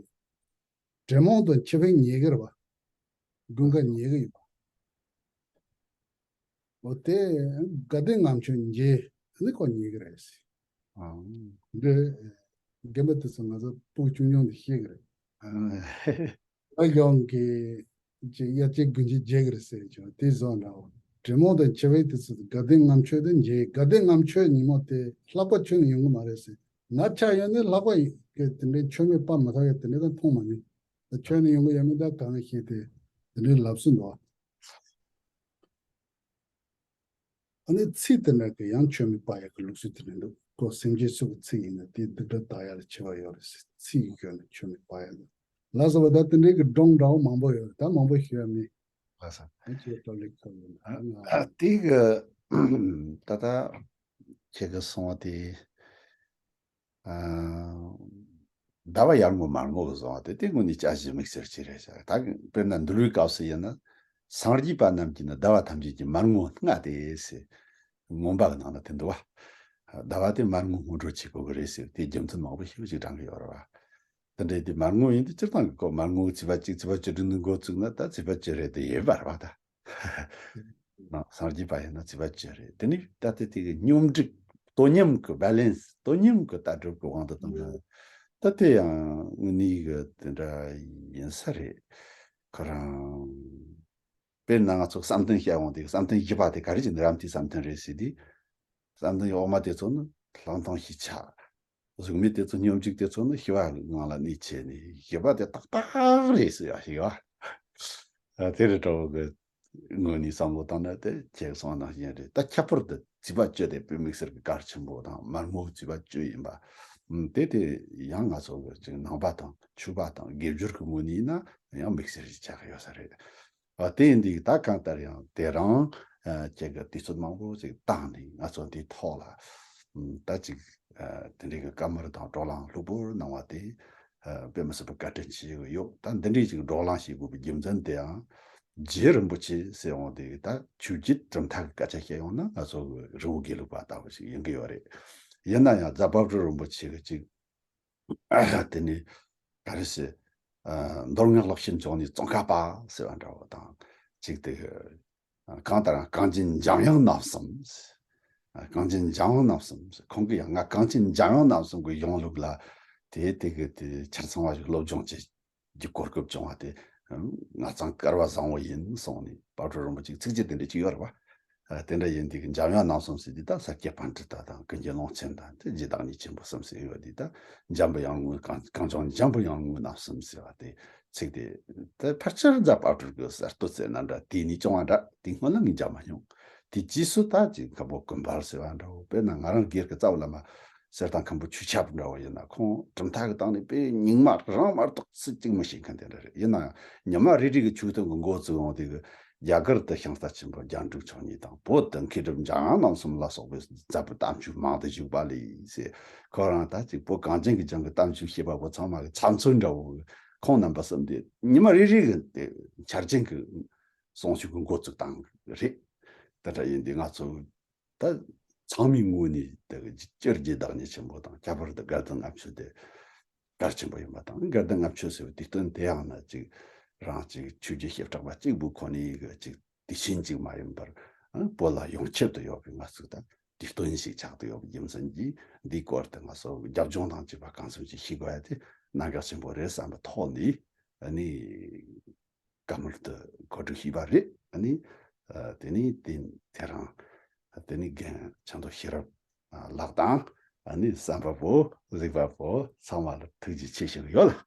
དྲེད་མོང་དང་འཆི་བའི་ཉེ་གི་རེད་བ། དགུན་ཁ་ཉེ་གི་ཡོད། འོ་དེ་དགའ་ལྡན་ལྔ་མཆོད་མཇལ་ནི་ཁོ་ཉེ་གི་རེད་ཟེར། ཨང་། འདི་རྒན་པ་དེ་ཚོ་ང་ཚོ་སྤུ་གུ་ཆུང་ཆུང་དེ་ཤེས་གི་རེད། ཨང་། ཨ་གཞུང་གི་ཅིག་དབྱར་སྐྱེས་དགུན་ཆོས་མཇལ་གི་རེད་ཟེར་ཀྱང་དེ་བཟོ་འདྲ་བོ། དྲེད་མོང་དང་འཆི་བའི་དུས་ཚོད་དགའ་ལྡན་ལྔ་མཆོད་དུ་མཇལ། དགའ་ལྡན་ལྔ་མཆོད་ཉིན་མོ་དེ་ལྷག་པ་ཁྱོན་ནས་ཡོང་གི་མ་རེད་ཟེར། ང་ཆ་ཡོད་ནི་ལྷག་པ་ཡི་གི་དེ་འདྲའི་མཆོད་མེ་སྤར་མ་ཐག་ཡ་དེ་འདྲའི་ད་མཐོང་མ་མྱོང་། ཁྱོན་ནས་ཡོང་གི་ཡོད་མེད་ད་གང་ཤེས་ཏེ་དེ་འདྲའི་ལབ་སྲོལ་འདུག་ཨ་ནི་ཚིག་དེ་འདྲ་གི་ཡང་མཆོད་མེ་སྤར་ཡག་གི་ལུགས་སྲོལ་དེ་འདྲ་འདུག་ཁོ་སེམས་ཅན་སུ་གི་ཚིག་ཡིན་ན་དེའི་སྡིག་སྒྲིབ་དག་ཡག་ལ་བྱེད་པ་ཡོད་རེད་ཟེར། ཚིག་ཡིག་ཡོད་ན་མཆོད་མེ་སྤར་ཡག་ལ་ལ་སོགས་པ་ད་དེ་འདྲའི་གི་སྒྲུང་འདྲ་བོ་མང་པོ་ཡོད་རེད། ད་མང་པོ་ཞུ་ཡ་མེད། ལགས་སོ། ཨ་ཅེ་ཏོ་ལེགས་ཁ་ཡོད་ན་ཨ་ང་ཨ་དེ་གི་ད་ལྟ་ཁྱེད་ཀྱི་གསུང་བ་དེ་ཨ་ ཟླ་བ་ཡར་ངོ་མར་ངོ་གི་བཟུང་བ་དེ་དེ་དངོས་གནས་བཅའ་གཞི་དམིགས་བསལ་ཅིག་རེད་ཤག་ད་དཔེར་ན་འདུལ་བའི་སྐབས་སུ་ཡིན་ན། སངས་རྒྱས་པ་རྣམས་ཀྱིས་ནི་ཟླ་བ་ཐམས་ཅད་ཀྱི་མར་ངོ་སྔ་སྟེ་ཟེར། མངོན་པ་གི་ནང་ན་དེ་འདུག་བ། ཟླ་བ་དེ་མར་ངོ་སྔོན་འགྲོ་བྱེད་དགོས་ཀྱི་རེད་ཟེར་དེ་རྒྱུ་མཚན་མང་པོ་ཞིག་ཅིག་དྲངས་ཀྱི་ཡོད་རེད་བ། དེ་འདྲའི་དེ་མར་ངོ་ཡིན་དུས་སྤྱིར་བཏང་གི་སྐོར་མར་ངོ་ཚེས་པ་གཅིག་ཚེས་པ་བཅུ་དྲུག་ནས་འགོ་བཙུགས་ན་ད་ཚེས་པ་བཅུ་རེད་དེ་ཡོད་པ་རེད་བ་ད། ནང་སངས་རྒྱས་པ་ཡིན་ན་ཚེས་པ་བཅུ་རེད། དེ་ནི་ད་ལྟ་དེ་གི་སྙོམས་སྒྲིག་དོ་མཉམ་གི་བེ་ལེན་སི་དོ་མཉམ་གི་ལྟ་གྲུབ་ཀྱི་དབང་དུ་བཏང་ན། ད་དེ་ཡང་དངོས་གནས་གི་དེ་འདྲ་ཡིན་ས་རེད། ཁོ་རང་དཔེར་ན་ང་ཚོ་བསམ་གཏན་བཤད་འོང་དུས་བསམ་གཏན་བཞི་པ་དེ་ག་རེ་བྱས་ནས་རབ་མཐའི་བསམ་གཏན་རེད་ཟེར་དུས། བསམ་གཏན་གྱི་འོག་མ་དེ་ཚོ་ནི་ལྷག་མཐོང་ཤེས་བྱ། གཟུགས་མེད་དེ་ཚོ་སྙོམས་འཇུག་དེ་ཚོ་ནི་ཤེས་པ་ངང་ལ་གནས་བྱས་ནས་ཤེས་པ་དེ་ཏག་ཏག་རེད་ཟེར་ཡ་ཞིག་ཡོད། ཨ་དེ་རེད་འདྲ་བོ་གི་ངོས་ནས་བསམ་བློ་བཏང་ན་དེ་ཁྱེད་གསུངས་ནང་བཞིན་རེད། ད་ཁྱད་པར་དུ་ཚེས་པ་བཅུ་དེ་དཔེ་དམིགས་བསལ་གྱི་གལ་ཆེན་པོ་དང་མར་ངོ་ཚེས་པ་བཅུ་ཡིན་པ། ཨུམ་དེ་དེ་ཡང་ང་ཚོ་གི་ཅིག་ནང་པ་དང་ཆོས་པ་དང་དགེ་སྦྱོར་གྱི་ངོས་ནས་ཡིན་ན་ཡང་དམིགས་བསལ་ཞིག་ཆགས་ཀྱི་ཡོད་ས་རེད། ཨ་དེ་ཡིན་དུས་ད་གང་ལྟར་ཡང་དེ་རང་ཨ་ཁྱེད་ཀྱི་དུས་ཚོད་མང་པོ་ཅིག་བཏང་ནས་ང་ཚོ་འདིའི་ཐོག་ལ་ཨུམ་ད་ཅིག་ཨ་དེ་འདྲའི་གི་བཀའ་མོལ་དང་བགྲོ་གླེང་ལྷུག་པོར་གནང་བ་དེ་ཨ་དཔེ་མི་སྲིད་པར་བཀའ་དྲིན་ཆེ་གི་ཡོད། ད་འདི་འདྲའི་ཅིག་བགྲོ་གླེང་བྱེད་དགོས་པའི་རྒྱུ་མཚན་དེའང་རྗེ་རིན་པོ་ཆེ་ཟེར་འོང་དུས་ད་ཆོས་བརྒྱུད་གྲུབ་མཐའ་གི་སྐད་ཆ་བཤད་ཡོང་ན་ང་ཚོ་གི་རི་བོ་དགེ་ལུགས་པ་ལྟ་བུ་ཞིག་ཡིན་གི་ཡོད་རེད། ཡིན་ན་ཡང་རྫ་དཔལ་སྤྲུལ་རིན་པོ་ཆེ་གི་ཅིག་དེ་ནས་ག་རེ་ཟེར། ཨ་མདོ་སྔགས་བསླབ་བྱའི་འབྱུང་གནས་ཙོང་ཁ་པ་ཟེར་བ་འདྲ་བོ་དང་གཅིག་དེ་གང་ལྟར་གངས་ཅན་འཇམ་དབྱངས་རྣམ་གསུམ། ཨ་གངས་ཅན་འཇམ་དབྱངས་རྣམ་གསུམ་ཟེར། ཁོང་གིས་ཡང་ང་གངས་ཅན་འཇམ་དབྱངས་རྣམ་གསུམ་གྱི་གཞུང་ལུགས་ལ་དེ་དེ་གི་དེ་ཆ་ཚང་བ་ཞིག་སློབ་སྦྱོང་བྱེད་རྒྱུ་གོ་སྐབས་བྱུང་བ་དེ་ང་ཚང་སྐལ་བ་བཟང་བོ་ཡིན་གསུངས་ནས་དཔལ་སྤྲུལ་རིན་པོ་ཆེ་ཚིགས་བཅད་དེ་འདྲ་ཅིག་ཡོད་རེད་བ། ཨ་དེ་འདྲ་ཡིན་དུས་ཀྱི་འཇམ་དབྱངས་རྣམ་གསུམ་ཟེར་དུས་ད་ས་སྐྱ་པཎྜི་ཏ་དང་ཀུན་མཁྱེན་ཀློང་ཆེན་དང་དེ་རྗེ་བདག་ཉིད་ཆེན་པོ་གསུམ་ཟེར་ཡོད་དུས་ད་འཇམ་པའི་དབྱངས་ལྔོན་གངས་གངས་ལྗོངས་འཇམ་པའི་དབྱངས་ལྔོན་རྣམ་གསུམ་ཟེར་བ་དེ་ཚིག་དེ་ད་ཕལ་ཆེར་རྫ་དཔལ་སྤྲུལ་གྱི་གསར་གཏོད་ཟེར་ན་འདྲ་དེ་ནས་བྱུང་བ་འདྲ། དེ་སྔོན་ལ་ངས་མཇལ་མ་མྱོང་། དེ་རྗེས་སུ་ད་ཅིག་མཁན་པོ་ཀུན་དཔལ་ཟེར་བ་འདྲ་བོ། དཔེར་ན་ང་རང་སྒེར་གྱི་རྩ་བ་བླ་མ་གསེར་ཐང་མཁན་པོ་ཆོས་ཁྱབ་འདྲ་བོ་ཡིན་ན་ཁོང་གྲུབ་མཐའ་གི་སྟེང་ནས་དཔེ་རྙིང་མ་རང་མ་གཏོགས་སུ་གཅིག་མི་ཤེས་མཁན་དེ་འདྲ་རེད། ཡིན་ན་ཡང་ཉི་མ་རེ་རེ་གི་ཆོས་ཐུན་གི་འགོ་བཙུགས་འོང་དུས་ཀྱི་རྒྱ་གར་དུ་ཤིང་རྟ་ཆེན་པོ་རྒྱན་དྲུག་མཆོག་གཉིས་དང་བོད་དུ་མཁས་གྲུབ་འཇམ་དབྱངས་རྣམ་གསུམ་ལ་སོགས་པའི་མཛད་པའི་གཏམ་རྒྱུད་མང་དུ་བཞུགས་པ་ལས་ཟེར། ཁོ་རང་ད་ཅིག་བོད་གངས་ཅན་གྱི་ལྗོངས་ཀྱི་གཏམ་རྒྱུད་ཤེས་པ་པོ་ཚང་མ་གི་ཚབ་མཚོན་འདྲ་བོ་ཁོང་རྣམ་པ་གསུམ་དེ་ཉི་མ་རེ་རེ་གི་དེ་འཆར་ཅན་གྱི་གསུང་ཆོས་ཀྱི་འགོ་བཙུགས་སྟངས་རེད། དེ་འདྲ་ཡིན་དུས་ང་ཚོ་ད་ཚང་མའི་ངོས་ནས་དེ་སྤྱིར་རྗེ་བདག་ཉིད་ཆེན་པོ་དང་ཁྱད་པར་དུ་དགའ་ལྡན་ལྔ་མཆོད་དེ་གལ་ཆེན་པོ་ཡིན་པ་དང་། དགའ་ལྡན་ལྔ་མཆོད་ཟེར་བའི་དུས་སྟོན་དེ་ཡང་ན་ཅིག་རང་ཅིག་ཆོས་བརྒྱུད་བྱེ་བྲག་པ་གཅིག་པུ་ཁོ་ནའི་གི་ཅིག་དུས་ཆེན་ཅིག་མ་ཡིན་པར་ཨ་བོད་ལ་ཡོངས་ཁྱབ་ཏུ་ཡོད་པའི་ང་ཚོ་ད་དུས་སྟོན་ཞིག་ཆགས་ཏེ་ཡོད་པའི་རྒྱུ་མཚན་གྱིས་འདིའི་སྐོར་དུ་ང་ཚོ་རྒྱབ་ལྗོངས་དང་བཅས་པ་གང་འཚམ་ཅིག་ཤེས་དགོས་ཡ་དེ་གནད་འགག་ཆེན་པོ་རེད་བསམ་པའི་ཐོག་ནས་ཨ་ནི། བཀའ་མོལ་དུ་གོ་སྒྲིག་ཞུས་པ་རེད། ཨ་ནི། ཨ་དེ་ནས་དེ་དེ་རང་། ཨ་དེ་ནས་རྒན་ཆང་མདོག་ཤེས་རབ་ཨ་ལགས་དང་། ཨ་ནི་བསམ་པ་པོ་གཟིགས་པ་པོ་ཚང་མ་ལ་ཐུགས་རྗེ་ཆེ་ཞུ་གི་ཡོད་ལ།